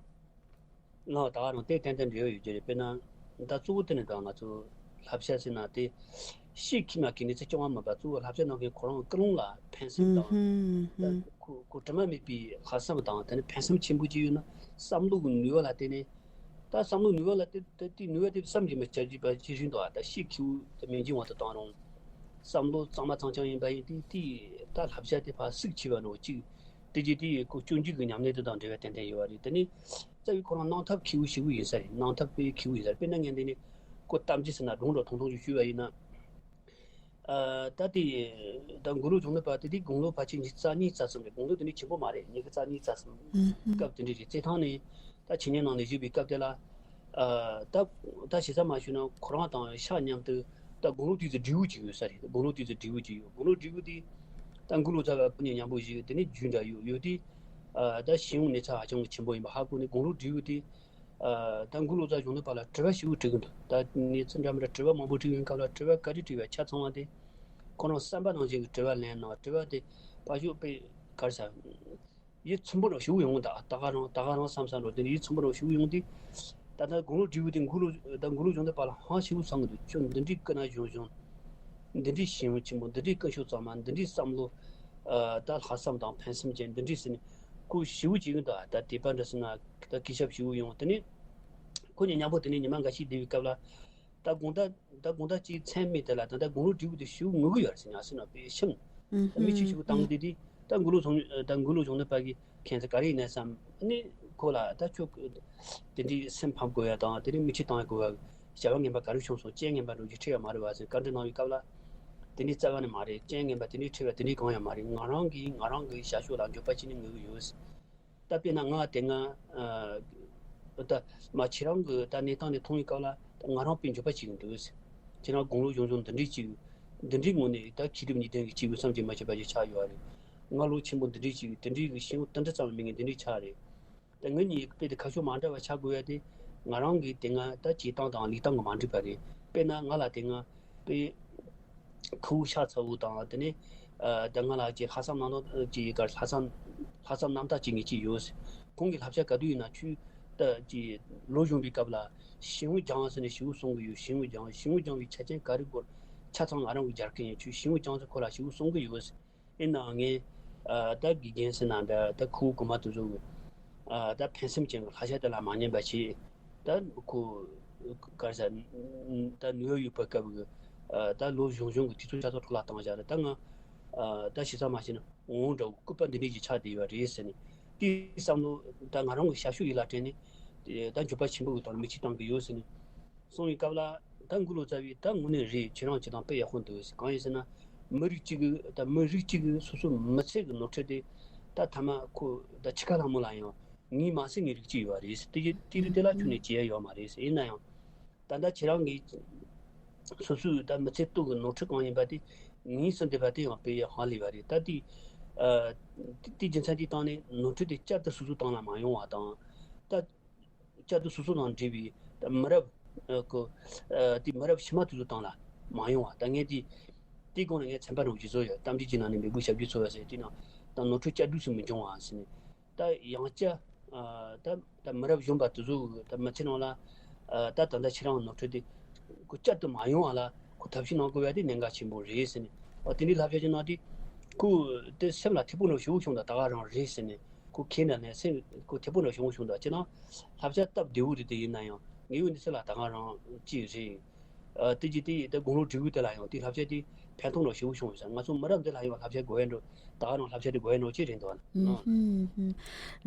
ལགས་ད་ག་རང་དེ་ཏན་ཏན་འབྲེལ་བ་ཡོད་ཀྱི་རེད། དཔེར་ན་ད་གཙོ་བོ་དེ་ནི་ད་ང་ཚོ་བསླབ་བྱ་ཟེར་ན་དེ་ཤེས་ཁྱིམ་ལ་གི་ནི་ཚེ་སྐྱོང་བ་མིན་པ་གཙོ་བོ་བསླབ་བྱ་གནང་མཁན་ཁོ་རང་ཀུན་སློང་ལ་ཕན་སེམས་དང་། ད་ཁོ་ཁོ་དྲི་མ་མེད་པའི་ལྷག་བསམ་དང་དེ་ནི་ཕན་སེམས་ཆེན་པོ་ཅིག་ཡོད་ན་བསམ་བློ་གི་ནུས་པ་ལ་བརྟེན་ནས། ད་བསམ་བློ་ནུས་པ་ལ་དེ་དེ་དེ་ནུས་པ་དེ་བསམ་གྱིས་མི་ཁྱབ་ཀྱི་བ་ཇི་བཞིན་དུ་ཨ་ད་ཤེས་ཁྱེའུ་དེ་མིང་རྗེ་བ་དུ་བཏང་རུང་། བསམ་བློ་གཙང་མ་གཙང་རྐྱང་ཡིན་པ་ཡིན་དེ་དེ་ད་བསླབ་བྱ་དེ་ཕར་གཟིགས་ཆེ་བ་ནོ་གཅིག་དེ་རྗེས་དེ་ཡི་ཁོ་སྤྱོད་འཇུག་གི་ཉམས་ལེན་དེ་དང་འབྲེལ་བ་ཏན་ཏན་ཡོད་པ་རེད། དེ་ནི་རྩ་བའི་ཁོ་རང་གནང་ཐབས་ཁེའུ་ཞེ་པོ་ཡིན་ས་རེད། གནང་ཐབས་དཔེ་ཁེའུ་ཡིན་ས་རེད། དཔེར་ན་ངས་འདི་ནི་ཁོ་གཏམ་རྒྱུད་ཟེར་ན་སྒྲུང་འདྲ་ཐུང་ཐུང་ཞིག་ཞུས་པ་ཡིན་ན། ཨ་ད་དེ་ད་དགུང་ལོ་གཞོན་ནུ་པ་དེ་དེ་དགུང་ལོ་ཕལ་ཆེར་ཉི་ཤུ་རྩ་གཉིས་རྩ་གསུམ་རེད། དགུང་ལོ་དེ་འདྲའི་ཆེན་པོ་མ་རེད། ཉི་ཤུ་རྩ་གཉིས་རྩ་གསུམ་སྐབས་དེ་འདྲ་རེད། རྩེད་ཐང་ནས་ད་ཆེ་ཉན་ནང་ནས་བཞུགས་པའི་སྐབས་དེ་ལ་ཨ་ད་ད་ཞེ་ས་མ་ཞུས་ན་ཁོ་རང་དང་ཤག་མཉམ་དུ་ད་དགུང་ལོ་དུས་ཚོད་འབྲས་བུ་ཅིག་ཡོད་ས་རེད། དགུང་ལོ་དུས་ཚོད་འབྲས་བུ་ཅིག་ཡོད། དགུང་ལོ་འབྲས་བུ་དེ་ད་དགུང་ལོ་ཙ་བ་ཕུ་ཉིན་མཉམ་པོ་བཞུགས། དེ་ནས་རྒྱུན་འདྲ་ཡོད་ཡོད་དེ་ཨ་ད་ཤེས་ཡོན་གནས་ཚད་ཧ་ཅང་གི་ཆེན་པོ་ཡིན་པ་ཧ་གོ་ནས་དགུང་ལོ་འབྲས་བུ་དེ། ཨ་ད་དགུང་ལོ་ཙ་གཞོན་ནུ་པ་ལ་དྲི་བ་ཞེ་པོ་དྲི་གི་འདུག་ད་ནས་ཚུལ་འདྲ་མི་འདྲ་དྲི་བ་མང་པོ་དྲི་ཡོང་སྐབས་ལ་དྲི་བ་ག་རེ་དྲི་བའི་ཆ་ཚང་བ་དེ་ཁོ་རང་བསམ་པ་ནང་བཞིན་གྱི་དྲི་བ་ལེན་ན་དྲི་བ་དེ་ཕར་ཞོག་པའི་གར་ས་ཡིད་ཚིམ་པོ་རང་ཞེ་པོ་ཡོང་གི་འདུག་ད་ག་རང་ད་ག་རང་བསམ་བསམ་རོ་དེ་ནས་ཡིད་ཚིམ་པོ་རང་ཞེ་པོ་ཡོང་དུས་ད་ལྟ་དགུང་ལོ་བགྲེས་པོ་དེ་དགུང་ལོ་ད་དགུང་ལོ་གཞོན་ནུ་པ་ལ་ཧང་ཞེ་པོ་བསམ་གི་འདུག་ཁྱོད་འདི་འདྲའི་སྐུ་ན་གཞོན་གཞོན། འདི་འདྲའི་ཤེས་ཡོན་ཆེན་པོ། འདི་འདྲའི་ཀུན་སྤྱོད་གཙང་མ། འདི་འདྲའི་བསམ་བློ། ཨ་ད་ལྷག་བསམ་དང་ཕན་སེམས་ཅན་འདི་འདྲའི་ཟེར་ནས་ཁོ་ཞེ་པོ་བྱེད་ཀྱི་འདུག་ཨ་ད་དད་པ་འདྲ་སོང་ན་ད་སྐུ་ཞབས་ཞེ་པོ་ཡོང་། དེ་ནས་ཁོ་གཉིས་མཉམ་པོ་དེ་ནས་ཉི་མ་འགའ་ཞིག་བསྡད་པའི་སྐབས་ལ་ད་དགོང་དག་ད་དགོང་དག་ཅིག་མཚན་སྨད་དེ་ལ་ད་ལྟ་དགུང་ལོ་བགྲེས་པོ་དེ་ཞེ་པོ་ངུ་གི་ཡོད་རེད་ཟེར་ནས་ཨ་སེ་ན་པའི་ཤིམ། ད་མིག་ཆུ་ཞེ་པོ་བཏང་གི་བསྡད་དུས་ད་དགུང་ལོ་གཞོན་ད་དགུང་ལོ་གཞོན་ནུ་པ་གི་ཁྱད་མཚར་ག་རེ་ཡིན་ནས་བསམ། ཨ་ནི་ཁོ་ལ་ད་ཁྱོད་དེ་འདྲའི་སེམས་ཕམ་དགོས་ཡ་དང་དེ་འདྲའི་མིག་ཆུ་བཏང་ཡ་དགོས་ཡ་བྱ་བ་ངན་པ་ག་རེ་བྱུང་སོང་། རྐྱེན་ངན་པ་འགྲོ་རྒྱུ་འཁྲིད་ཡ་མ་རེད་བ་ཟེར་བཀའ་འདྲི་གནང་བའི་སྐབས་ལ། དེ་འདྲའི་རྩ་བ་ནས་མ་རེད། རྐྱེན་ངན་པ་དེ་འདྲའི་འཁྲིད་པ་དེ་འདྲའི་གང་ཡང་མ་རེད། ང་རང་གིས་ང་རང་གི་ཞ་ཞུ་ལ་འགྱོད་པ་བྱས་ནས་ངུ་གི་ཡོད། ད་དཔེར་ན་ང་དེ་སྔ་ཨ་ད་མ་ཁྱེད་རང་གི་ད་གནས་སྟངས་དེ་མཐོང་བའི་སྐབས་ལ་ད་ང་རང་དཔེ་འགྱོད་པ་བྱེད་ཀྱི་འདུག་ཟེར། ཁྱེད་རང་དགུང་ལོ་གཞོན་གཞོན་འདི་འདྲའི་ཅིག་ འདི་འདྲའི་ངོས་ནས་ད་མཁས་གྲུབ་གཉིས་ལྡན་གྱི་སྐྱེས་བུ་བསམ་གྱིས་མི་ཁྱབ་པ་ཞིག་ཆགས་ཡོད་རེད། སྔ་ལོ་ཆེན་པོ་འདི་འདྲའི་ཞིག་དེ་འདྲའི་གི་ཤེས་ཡོན་དེ་འདྲ་ཙམ་མེད་མཁན་འདི་འདྲའི་ཆགས་རེད། ད་ངེད་གཉིས་དཔེ་དེ་ཁ་ཕྱོགས་མ་འདྲ་བ་ཆགས་དགོས་ཡ་དེ། ང་རང་གི་དེ་སྔ་ད་བྱེད་སྟངས་དང་ལས་སྟངས་ཀྱི་མ་འགྲིག་པ་རེད། དཔེར་ན་ང་ལ་དེ་སྔ་དཔེ་ཁུ་བོ་ཤ་ཚ་བོ་དང་དེ་ནས་ཨ་ད་ང་ལ་ཅིག་ལྷག་བསམ་རྣམ་དག་ཅིག་ག་ལྷག་བསམ་ལྷག་བསམ་རྣམ་དག་ཅིག་ངེད་ཀྱི་ཡོད། ཁོང་གི་བསླབ་བྱ་ག་དུས་ཡིན་ན་ཆུ་ད་ཅིག་ལོ་གཞོན་པའི་སྐབས་ལ་ཞེ་པོ་སྦྱངས་ཟེར་ནས་ཞེ་པོ་གསུང་གི་ཡོད། ཞེ་པོ་སྦྱངས་ཞེ་པོ་སྦྱངས་པའི་ཆ་རྐྱེན་ག་རེ་དགོས་ཆ་ཚང་ང་རང་གི་རྒྱལ་ཁ་ཡིན། ཆུ་ཞེ་པོ་སྦྱངས་ཚེ་ཁོ་ལ་ཞེ་པོ་གསུང་གི་ཡོད། ཡིན་ནའང་ངས་ཨ་ད་དགེ་རྒན་ཟེར་ན་འདྲ་ད་ཁུ་བོ་གོང་མ་དེ་ཚོ་གི་ཨ་ད་ཕན་སེམས་ཅན་གྱི་བསླབ་བྱ་དེ་ལ་མ་ཉན་པ་བྱས། ད་ཁོ་ག་རེ་ཟེར་ད་ནིའུ་ཡོག་ཡོད་པའི་སྐབས་ཀྱི་ཨ་ད་ལོ་གཞོན་གཞོན་གྱི་དུས་ཚོད་ཆ་ཚང་འཕྲོ་བརླག་བཏང་བཞག་རེད། ད་ང་ཨ་ད་ཞིབ་ཚགས་མ་བྱས་ན་འོང་འདྲ་བོ་སྐུད་པ་འདི་འདྲས་ཀྱི་ཆགས་བསྡད་ཡོད་རེད་ཟེར་ནས། དེའི་བསམ་བློ་ད་ང་རང་གི་ཞབས་ཞུ་ཡིད་ལ་དྲན་ནས་ད་འགྱོད་པ་ཆེན་པོ་གི་ཐོག་ནས་མིག་ཆུ་བཏང་གི་ཡོད་ཟེར་ནས། སོང་བའི་སྐབས་ལ་ད་འགུ་ལོ་ཙཱ་བས་ད་དངོས་གནས་རེད། ཁྱེད་རང་བྱེད་སྟངས་དཔེ་ཡག་པོ་འདུག་ཟེར། གང་ཡིན་ཟེར་ན་མི་རིགས་གཅིག་གི་ད་མི་རིགས་གཅིག་གི་སོ་སོ་མི་ཚེ་གི་ནོར་འཁྲུལ་དེ་ད་ཐ་མ་ཁོ་ད་འཆི་ཁ་ལྷ་མོ་ལ་ཡང་ངའི་མ་ཟད་ངའི་རིགས་གཅིག་ཡོད་རེད་ཟེར། དེ་དེ་རིགས་དེ་ལ་ཁྱོན་ནས་བྱེད་ཡ་ཡོད་མ་རེད་ཟེར། ཡིན་ན་ཡང་ད་ལྟ་ཁྱེད་རང་གི་སོ་སོའི་ད་མི་ཚེ་སྟོད་གི་ནོར་འཁྲུལ་གང་ཡིན་པ་དེ་ངས་ཟིན་བསྡད་པ་དེ་ཡང་དཔེ་ཧང་ལས་པ་རེད། ད་དེ་ཨ་དེ་དེ་རྒྱུ་མཚན་དེའི་སྟེང་ནས་ནོར་འཁྲུལ་དེ་བསྐྱར་དུ་སོ་སོའི་སྟེང་ལ་མ་ཡོང་བ་དང་། ད་བསྐྱར་དུ་སོ་སོ་དང་འབྲེལ་བའི་མི་རབས་ཨ་ཀོ་ཨ་དེ་མི་རབས་ཕྱི་མ་དེ་ཚོ་སྟེང་ལ་མ་ཡོང་བ། ད་ངས་དེ་དེའི་སྒང་ལ་ངས་ཚན་པ་རང་བཞིན་བཟོ་ཡོད། གཏམ་རྒྱུད་ཀྱི་ནང་ནས་མི་བུ་ཞབས་ཀྱུ་ཚོ་བ་ཟེར་དེ་ནང་ད་ནོར་འཁྲུལ་བསྐྱར་དུ་སུ་མི་འབྱུང་བ་ཟེར་ནས། ད་ཡང་བསྐྱར་ཨ་ད་ད་མི་རབས་གཞོན་པ་དེ་ཚོ་ད་མི་ཚེ་ནང་ལ་ཨ་ད་ད་ལྟ་ཁྱེད་རང་ནོར་འཁྲུལ་དེ་ཁོ་བསྐྱར་དུ་མ་ཡོང་བ་ལ་ཁོ་ཐབས་ཤེས་གནང་དགོས་ཡ་དེ་གནད་འགག་ཆེན་པོ་རེད་ཟེར་ནས། ཨ་དེ་འདྲའི་བསླབ་བྱ་ཅིག་གནང་དུས་ཁོ་དེ་སེམས་ལ་ཐེ་པོ་འདྲ་ཞེ་པོ་བྱུང་། ད་ད་ག་རང་རེད་ཟེར་ནས་ཁོ་ཁེངས་ནས་ནས་སེམས་ཁོ་ཐེ་པོ་འདྲ་ཞེ་པོ་བྱུང་། ད་ཅི་ན་བསླབ་བྱ་སྟབས་བདེ་བོ་རེད། དེ་ཡིན་ན་ཡང་ངའི་འོས་འདི་ཚོ་ལ་ད་ག་རང་ཅིག་རེད། ཨ་དེ་ཅི་དེ་ད་དགུང་ལོ་དྲུག་དེ་ལ་ཡང་དེ་བསླབ་བྱ་དེ་ཕན་ཐོགས་འདྲ་ཞེ་པོ་བྱུང་ཡོད་ས། ང་ཚོ་མི་རབས་འདི་ལ་ཡང་བསླབ་བྱ་དགོས་ཡ་འདྲ་ད་ག་རང་བསླབ་བྱ་དེ་དགོས་ཡ་འདྲ་ཅིག་རེད་འདུག་ཨ།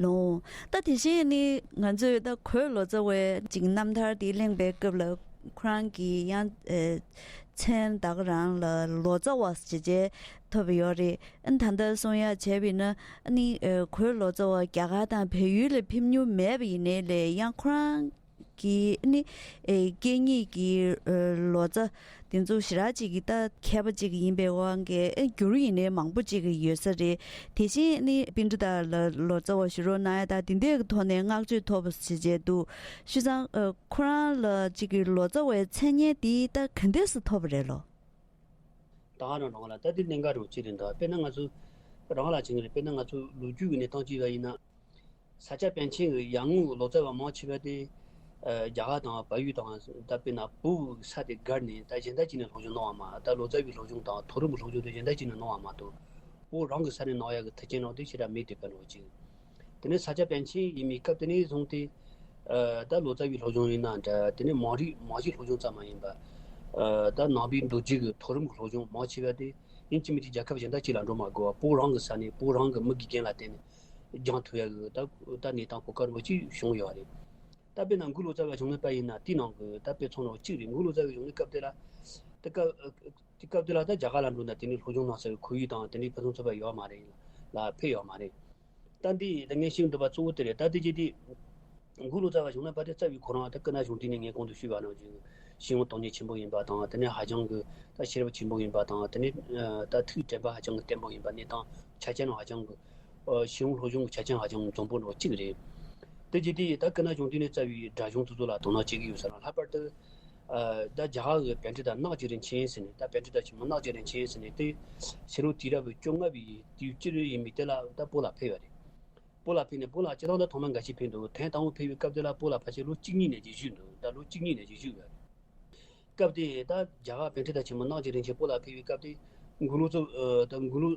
ལོ། ད་དེ་བཞིན་ནི་ང་ཚོས་ད་གོས་ལོ་ཙཱ་བའི་ཅིག་རྣམ་ཐར་དེ་གླེང་པའི་སྐབས་ལ་ཁོ་རང་གི་ཡང་ཨེ་མཚན་ད་ག་རང་ལ་ལོ་ཙཱ་བ་ཞེས་བྱས་ཐོབ་ཡོད་རེད། ཨ་ད་ལྟ་གསུང་ཡ་བྱས་པས་ན་ཨ་ནི་ཨེ་གོས་ལོ་ཙཱ་བ་རྒྱ་གར་དང་བལ་ཡུལ་ལ་ཕེབས་མྱོང་མེད་པ་ཡིན་ནའི་ལས་ཡང་ཁོ་རང་གི་ཨ་ནི་ཨེ་སྐད་གཉིས་ཀྱི་ཨེ་ལོ་ཙཱ་དེ་ཚོ་ཞེ་དྲག་ཅིག་གི་ད་མཁས་པ་ཅིག་ཡིན་པའི་དབང་གིས་ཨེ་འགྱུར་ཡིན་ནའི་མང་པོ་ཅིག་ཡོད་ས་རེད། དེ་བཞིན་ཨ་ནི་པཎྜི་ཏ་ལ་ལོ་ཙཱ་བ་ཞུ་རོགས་གནང་ཡ་ད་དེ་འདྲའི་ཐོག་ནས་བསྔགས་བརྗོད་ཐོབ་པ་ཞེས་བྱས་འདུག་ཞུ་ཙང་ཨེ་ཁོ་རང་ལ་ཅིག་གི་ལོ་ཙཱ་བའི་མཚན་སྙན་དེ་ད་ག་འདྲས་སུ་ཐོབ་པ་རེད་ལོ། ད་ག་རང་རང་ལ་ད་དེ་གནད་འགག་རང་ཅིག་རེད་འདུག་དཔེར་ན་ང་ཚོ་རང་ལ་བྱེད་ངེས་རེད། དཔེར་ན་ང་ཚོ་ལོ་རྒྱུས་ཀྱི་གནས་སྟངས་ཅིག་ལ་ཡིན་ན། ས་སྐྱ་པཎ་ཆེན་གྱི་ཡར་ངོའི་ལོ་ཙཱ་བ་མང་ཆེ་བ་དེ་ཨ་རྒྱ་གར་དང་བལ་ཡུལ་དང་ད་དཔེར་ན་བོད་ས་དེ་བརྒལ་ནས་ད་གཞན་དག་ཅིག་ནས་སློབ་སྦྱོང་གནང་བ་མ། ད་ལོ་ཙཱ་བའི་སློབ་སྦྱོང་དང་མཐོ་རིམ་གྱི་སློབ་སྦྱོང་དེ་གཞན་དག་ཅིག་ནས་གནང་བ་མ་གཏོགས་བོད་རང་གི་ས་ནས་གནང་ཡག་གི་མཐུན་རྐྱེན་རང་དེ་ཞེ་དྲག་མེད་དེ་བར་འགྲོ་ཅིག་དེ་ནས་ས་སྐྱ་པཎ་ཆེན་ཡིན་པའི་སྐབས་དེ་ནས་བཟུང་སྟེ་ཨ་ད་ལོ་ཙཱ་བའི་སློབ་སྦྱོང་ཡིན་ན་འདྲ། དེ་ནས་མང་རིག་མང་གཞིའི་སློབ་སྦྱོང་ཙམ་མ་ཡིན་པ་ཨ་ད་ནང་པའི་མདོ་རྒྱུད་ཀྱི་མཐོ་རིམ་གྱི་སློབ་སྦྱོང་མང་ཆེ་བ་དེ་ཡིན་གཅིག་མིན་གཅིག་རྒྱལ་ཁབ་གཞན་དག་ཅིག་ལ་འགྲོ་མ་དགོས་པ་བོད་རང་གི་ས་ནས་བོད་རང་གི་མི་དགེ་རྒན་ལ་བརྟེན་ནས་སྦྱང་ཐུབ་ཡག་གི་ད་ད་གནས་སྟངས་གོ་སྐབས་རོ་ཅིག་བྱུང་ཡོད་རེད། ད་དཔེར་ན་འགུ་ལོ་ཙཱ་བ་བྱུང་ནས་པ་ཡིན་ན་དེའི་ནང་གི་ད་དཔེ་མཚོན་རོ་གཅིག་རེད། འགུ་ལོ་ཙཱ་བའི་བྱུང་ནས་སྐབས་དེ་ལ་དེ་སྐབས་དེ་སྐབས་དེ་ལ་ད་རྒྱ་གར་ལ་འགྲོ་ན་དེ་ནས་སློབ་སྦྱོང་གནང་ས་ཡི་ཁོར་ཡུག་དང་དེ་འདྲའི་ཕུན་སུམ་ཚོགས་པ་ཡོད་མ་རེད། ལ་ཕེབས་ཡོད་མ་རེད། ད་འདི་ད་ངས་ཤེས་འདོད་པ་གཙོ་བོ་དེ་རེད། ད་དེ་རྗེས་དེ་འགུ་ལོ་ཙཱ་བ་བྱུང་ན་པ་དེ་རྩ་བའི་ཁོ་རང་ད་སྐུ་ན་གཞོན་དུས་ནས་ངས་གོང་དུ་ཞུས་པ་ནང་བཞིན་ཤེས་ཡོན་སྟོང་ཉིད་ཆེན་པོ་ཡིན་པ་དང་དེ་ནས་ཧ་ཅང་གི་ད་ཤེས་རབ་ཆེན་པོ་ཡིན་པ་དང་དེ་ནས་ད་ཐུགས་དྲན་པ་ཧ་ཅང་གི་བརྟན་པོ་ཡིན་པ་གནས་སྟངས་ཆ་རྐྱེན་ཧ་ཅང་གི་ཤེས་ཡོན་སློབ་སྦྱོང་གི་ཆ་རྐྱེན་ཧ་ཅང་འཛོམས་པོ་འདྲ་བོ་གཅིག་རེད། དེ་རྗེས་དེ་ད་སྐུ་ན་གཞོན་དུས་ནས་རྩ་བའི་སྒྲ་གཞུང་དེ་ཚོ་ལ་དོ་སྣང་བྱེད་ཀྱི་ཡོད་ས་རང་ལྷག་པར་དུ་ད་རྒྱ་གར་གི་པཎྜི་ཏ་ནག་ཅིག་རིན་ཆེན་ཟེར་ནས་ད་པཎྜི་ཏ་ཆེན་མོ་ནག་ཅིག་རིན་ཆེན་ཟེར་ནས་དེ་ཕྱི་ལོ་དུས་རབས་བཅོ་ལྔ་པའི་དུས་སྤྱི་ཡིན་མི་དེ་ལ་ད་བོད་ལ་ཕེབས་པ་རེད། བོད་ལ་ཕེབས་ནས་བོད་ལ་སྤྱི་བཏང་ད་ཐོག་མ་འགའ་ཞིག་ཕེབས་འདུག་ཐེངས་དང་པོ་ཕེབས་པའི་སྐབས་དེ་ལ་བོད་ལ་ཕལ་ཆེར་ལོ་བཅུ་གཉིས་ནས་ཅིག་བཞུགས་འདུག་ད་ལོ་བཅུ་གཉིས་ནས་ཅིག་བཞུགས་ཡོད་རེད། སྐབས་དེ་ད་རྒྱ་གར་པཎྜི་ཏ་ཆེན་མོ་ནག་ཅིག་རིན་ཆེན་བོད་ལ་ཕེབས་པའི་སྐབས་དེ་འགུ་ལོ་ཙཱ་ད་འགུ་ལོ་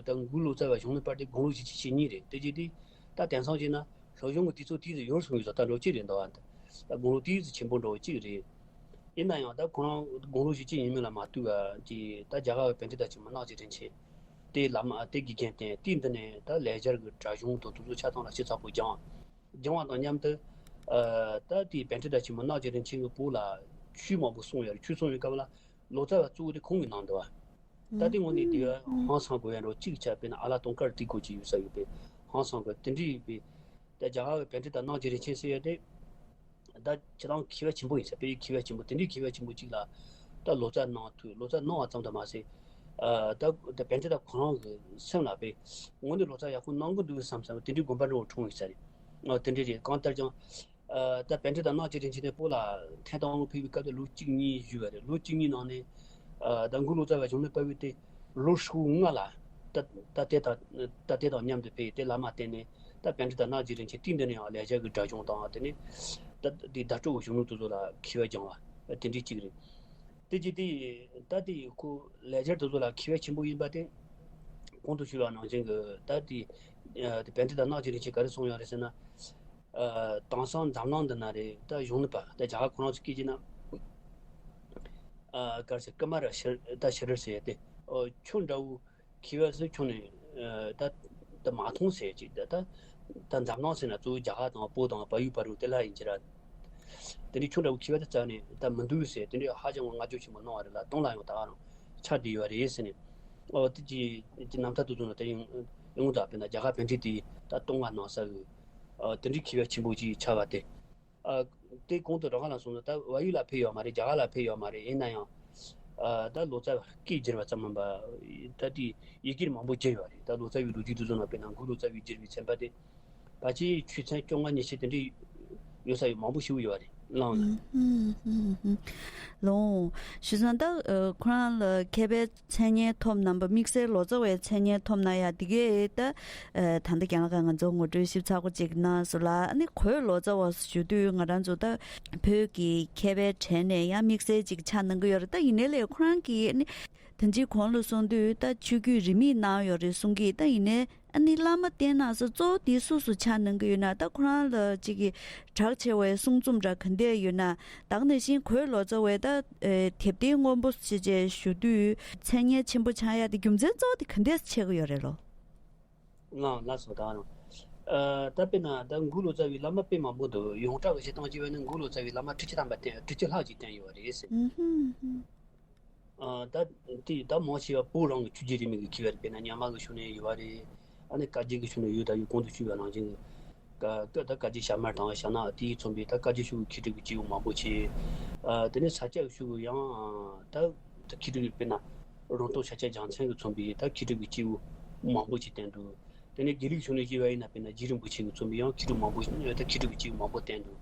ད་འགུ་ལོ་ཙཱ་བ་བྱུང་ནས་པར་དེ་དགུང་ལོ་བཞི་བཅུ་ཞེ་གཉིས་རེད། དེ་རྗེས་དེ་ད་དེང་སང་བྱས་ན་སློབ་སྦྱོང་གི་དུས་ཚོད་དེ་ཡོལ་སོང་ཡོད་ས་ད་འགྲོ་གཅིག་རེད་འདུག་ད་དགུང་ལོ་དེ་ཆེན་པོ་འགྲོ་གཅིག་རེད། ཡིན་ན་ཡང་ད་ཁོ་རང་དགུང་ལོ་བཞི་བཅུ་ཡིན་མིན་ལ་མ་ལྟོས་པ་ཀྱི་ད་རྒྱ་གར་བའི་པཎྜི་ཏ་ཆེན་མོ་ནག་ཅིག་རིན་ཆེན་དེ་བླ་མ་དེ་དགེ་རྒན་བསྟེན་དེ་འདི་ནས་ད་ལེགས་སྦྱར་གྱི་སྒྲ་གཞུང་དང་དེ་ཚོ་ཆ་ཚང་ལ་ཞིབ་ཚགས་པོ་སྦྱངས། སྦྱང་བ་དང་མཉམ་དུ་ཨ་ད་དེའི་པཎྜི་ཏ་ཆེན་མོ་ནག་ཅིག་རིན་ཆེན་གྱི་བོད་ལ་ཆོས་མང་པོ་གསུངས་ཡོད་རེད། ཆོས་གསུངས་ཡོད་སྐབས་ལ་ལོ་ཙཱ་བ་གཙོ་བོ་དེ་ཁོང་གི་ནང་འདུག་བ། ད་དེ་ངོ་ནས་དེ་ཧང་སང་དགོས་ཡ་འགྲོ་གཅིག་ཆ་དཔེར་ན་ཨ་ལ་ཏུང་དཀར་དེ་སྐོར་ཅིག་ཡོད་ས་ཡོད་པས་ཧང་སང་དགོས་དེ་འདྲ་ཡོད་པས། ད་རྒྱ་གར་བའི་པཎྜི་ཏ་ནག་ཅིག་རིན་ཆེན་ཟེར་ཡ་དེ་ད་ཁྱེད་རང་མཁས་པ་ཆེན་པོ་ཡིན་ས་དཔེ་མཁས་པ་ཆེན་པོ་དེ་འདྲའི་མཁས་པ་ཆེན་པོ་གཅིག་ལ་ ད་ལོ་ཙཱ་གནང་ཐུབ། ལོ་ཙཱ་གནང་བ་ཙམ་དུ་མ་ཟད། ཨ་ད་ད་པཎྜི་ཏ་ཁོ་རང་གི་སེམས་ལ་དཔེ་དངོས་གནས་ལོ་ཙཱ་ཡག་པོ་གནང་གི་འདུག་བསམ་བསམ་དེ་འདྲའི་དགོངས་པ་འདྲ་བོ་འཁྲུངས་ཡོད་ས་རེད། ཨ་དེ་འདྲ་རེད། གང་ལྟར་ཀྱང་ཨ་ད་པཎྜི་ཏ་རྣམ་རྒྱལ་རིན་ཆེན་དེ་བོད་ལ་ཐེངས་དང་པོ་ཕེབས་པའི་སྐབས་དེ་ལོ་གཅིག་གཉིས་བཞུགས་པ་རེད། ལོ་གཅིག་གཉིས་ནང་ནས་ཨ་ད་མགོན་ལོ་ཙཱ་བའི་གཞུང་ལུགས་པ་བས་དེ་ལོ་ཧྲིལ་པོ་ལྔ་ལ་ད་ད་དེ་དང་ད་དེ་དང་མཉམ་དུ་ཕེབས་དེ་བླ་མ་བསྟེན་ནས། ད་པཎྜི་ཏ་རྣམ་རྒྱལ་རིན་ཆེན་དུས་འདི་ནས་ཡང་ལེགས་སྦྱར་གྱི་སྒྲ་སྦྱོང་དང་། དེ་ནས་ད་དེ་བརྡ་སྤྲོད་གཞུང་ལུགས་དེ་ཚོ་ལ་མཁས་པ་སྦྱངས་པ་དེ་འདྲའི་གཅིག་རེད། དེ་རྗེས་དེ་ད་དེ་ཁོ་ལེགས་སྦྱར་དེ་ཚོ་ལ་མཁས་པ་ཆེན་པོ་ཡིན་པ་དེ་གོང་དུ་ཞུས་པ་ནང་བཞིན་གྱི་ད་དེ་ཨ་དེ་པཎྜི་ཏ་རྣམ་རྒྱལ་རིན་ཆེན་ག་རེ་གསུངས་ཡོད་རེད་ཟེར་ན། ཨ་དེང་སང་འཛམ་གླིང་འདི་ན་རེད། ད་གཞུང་ལུགས་པ་ད་རྒྱ་གར་ཁོ་རང་ཚོ་སྐད་ཀྱི་ན་ཨ་ག་རེ་ཟེར། ཀུ་མ་ར་ཤར་ད་ཤ་རར་ཟེར་ཏེ། ཨོ་ཁྱོད་འདྲ་བོ་མཁས་པ་ཚོ་ཁྱོད་ནས་ཨ་ད་ད་མ་མཐོང་ཟེར་ཅིག་ད་ད་ད་འཛམ་གླིང་ཟེར་ན་གཙོ་བོ་རྒྱ་གར་དང་བོད་དང་བལ་ཡུལ་བར་དུ་དེ་ལ་ཡིན་གྱི་ར། དེ་འདྲའི་ཁྱོད་འདྲ་བོ་མཁས་པ་དེ་རྩ་ནས་ད་མི་འདུག་ཟེར། དེ་འདྲའི་ཧ་ཅང་བ་བསྔགས་བརྗོད་ཆེན་པོ་གནང་བ་རེད་ལ། སྟོང་ལ་ཡང་ད་ག་རང་ཆགས་བསྡད་ཡོད་རེད་ཟེར་ནས། ཨོ་དེ་ཀྱི་ཀྱི་རྣམ་ཐར་དེ་ཚོ་ནང་དེ་ཡོང་ཡོང་ད་དཔེར་ན་རྒྱ་གར་པཎྜི་ཏ་དེ་ད་སྟོང་བ་གནང་ས་གི་ཨོ་དེ་འདྲའི་མཁས་པ་ཆེན་པོ་ཅིག་ཆགས་པ་དེ། ཨ་དེ་གོང་དུ་རང་ལ་གསུངས་ན་ད་བལ་ཡུལ་ལ་ཕེབས་ཡོད་མ་རེད། རྒྱ་གར་ལ་ཕེབས་ཡོད་མ་རེད། ཡིན་ན་ཡང་ཨ་ད་ལོ་ཙཱ་བ་སྐད་བསྒྱུར་བ་ཙམ་མིན་པ་ད་དེ་ཡི་གེ་མང་པོ་བསྒྱུར་ཡོད་རེད། ད་ལོ་ཙཱ་བའི་ལོ་རྒྱུས་དེ་ཚོ་ནང་དཔེར་ན་མགོན་ལོ་ཙཱ་བས་བསྒྱུར་བའི་ཚན་པ་དེ་ཕལ་ཆེར་ཆོས་ཚན་བཅོ་ལྔ་ཉི་ཤུ་དེ་འདྲའི་ཡོད་ས་ཡོད། མང་པོ་ཞིག་ཡོད་རེད། ལགས་ལགས། ཨུམ་ཨུམ་ཨུམ་ཨུམ། ལགས། ཞུ་ཙང་ད་ཨ་ཁོ་རང་ལ་མཁས་པའི་མཚན་སྙན་ཐོབ་རྣམ་པ། དམིགས་བསལ་ལོ་ཙཱ་བའི་མཚན་སྙན་ཐོབ་ན་ཡ་འདི་གས་ད་ཨ་ད་ལྟ་རྒན་ལགས་ཀྱིས་ང་ཚོ་ངོ་སྤྲོད་ཞིབ་ཚགས་པོ་ཅིག་གནང་སོང་ལ། ཨ་ནི་གོས་ལོ་ཙཱ་བ་ཞུ་དུས་ང་རང་ཚོ་ད་བོད་ཀྱི་མཁས་པའི་གྲས་ནས་ཡང་དམིགས་བསལ་ཅིག་ཆགས་གནང་གི་ཡོད་རེད། ད་ཡིན་ནའི་ལས་ཁོ་རང་གིས་ཨ་ནི་ད་ཅི་གོང་ལ་གསུངས་དུས་ད་ཆོས་བརྒྱུད་རིས་མེད་གནང་ཡོད་རེད་གསུང་གི། ད་ཡིན་ནའི་ཨ་ནི་བླ་མ་བསྟེན་གནང་ས་གཙོ་བོ་དེ་སུ་སུ་ཆགས་གནང་གི་ཡོད་ན། ད་ཁོ་རང་ལ་ཅིག་གི་གྲགས་ཆེ་བའི་གསུང་རྩོམ་འདྲ་ག་འདྲ་ཡོད་ན། ད་ག་ནང་བཞིན་གོས་ལོ་ཙཱ་བའི་ད་ཨེ་དེབ་ཐེར་སྔོན་པོ་ཞེས་བྱས་ཞུ་དུས་མཚན་སྙན་ཆེན་པོ་ཆགས་ཡ་དེ་རྒྱུ་མཚན་གཙོ་བོ་དེ་ག་འདྲས་ཆགས་ཀྱི་ཡོད་རེད་ལོ། ང་ལགས་སོ། ད་རང་ཨ་ད་དཔེར་ན་ད་མགོན་ལོ་ཙཱ་བའི་བླ་མ་དཔེ་མང་པོ་འདུག་ཡོངས་གྲགས་ཀྱི་བཤད་སྟངས་བྱས་པ་ནི་མགོན་ལོ་ཙཱ་བའི་བླ་མ་ཁྲི་བཅུ་ཐམ་པ་བསྟེན། ཁྲི་བཅུ་ལྷག་ཅིག་བསྟེན་ཡོད་པ་རེད་ཟེར། ཨུ་ཧུམ་ཧུམ། ཨ་ད་དེ་ད་མང་ཆེ་བ་བོད་རང་གི་ཆོས་བརྒྱུད་རིས་མེད་ཀྱི་མཁས་པ་རེད། དཔེར་ན་རྙིང་མ་གི་ཕྱོགས་ནས་ཡོད་པ་རེད། ཨ་ནི་བཀའ་བརྒྱུད་ཀྱི་ཕྱོགས་ནས་ཡོད། ད་ཡོད་གོང་དུ་ཞུས་པ་ནང་བཞིན་གྱི་ཀ་ཀ་ད་བཀའ་བརྒྱུད་ཞྭ་དམར་དང་ཞྭ་ནག་དེས་མཚོན་པའི་ད་བཀའ་བརྒྱུད་ཕྱོགས་ཀྱི་མཁས་གྲུབ་ཀྱི་སྐྱེས་བུ་མང་པོ་བྱས། ཨ་དེ་ནས་ས་སྐྱ་ཕྱོགས་ཀྱི་ཡང་ད་ད་མཁས་གྲུབ་ཀྱི་དཔེར་ན་རོང་སྟོན་ཤཱཀྱ་རྒྱལ་མཚན་གྱིས་མཚོན་པའི་ད་མཁས་གྲུབ་ཀྱི་སྐྱེས་བུ་མང་པོ་ཅིག་བསྟེན་འདུག་དེ་ནས་དགེ་ལུགས་ཕྱོགས་ནས་བཤད་པ་ཡིན་ན་དཔེར་ན་རྗེ་རིན་པོ་ཆེ་གིས་མཚོན་པའི་ཡང་མཁས་གྲུབ་མང་པོ་ད་མཁས་གྲུབ་ཀྱི་སྐྱེས་བུ་མང་པོ་བསྟེན་འདུག་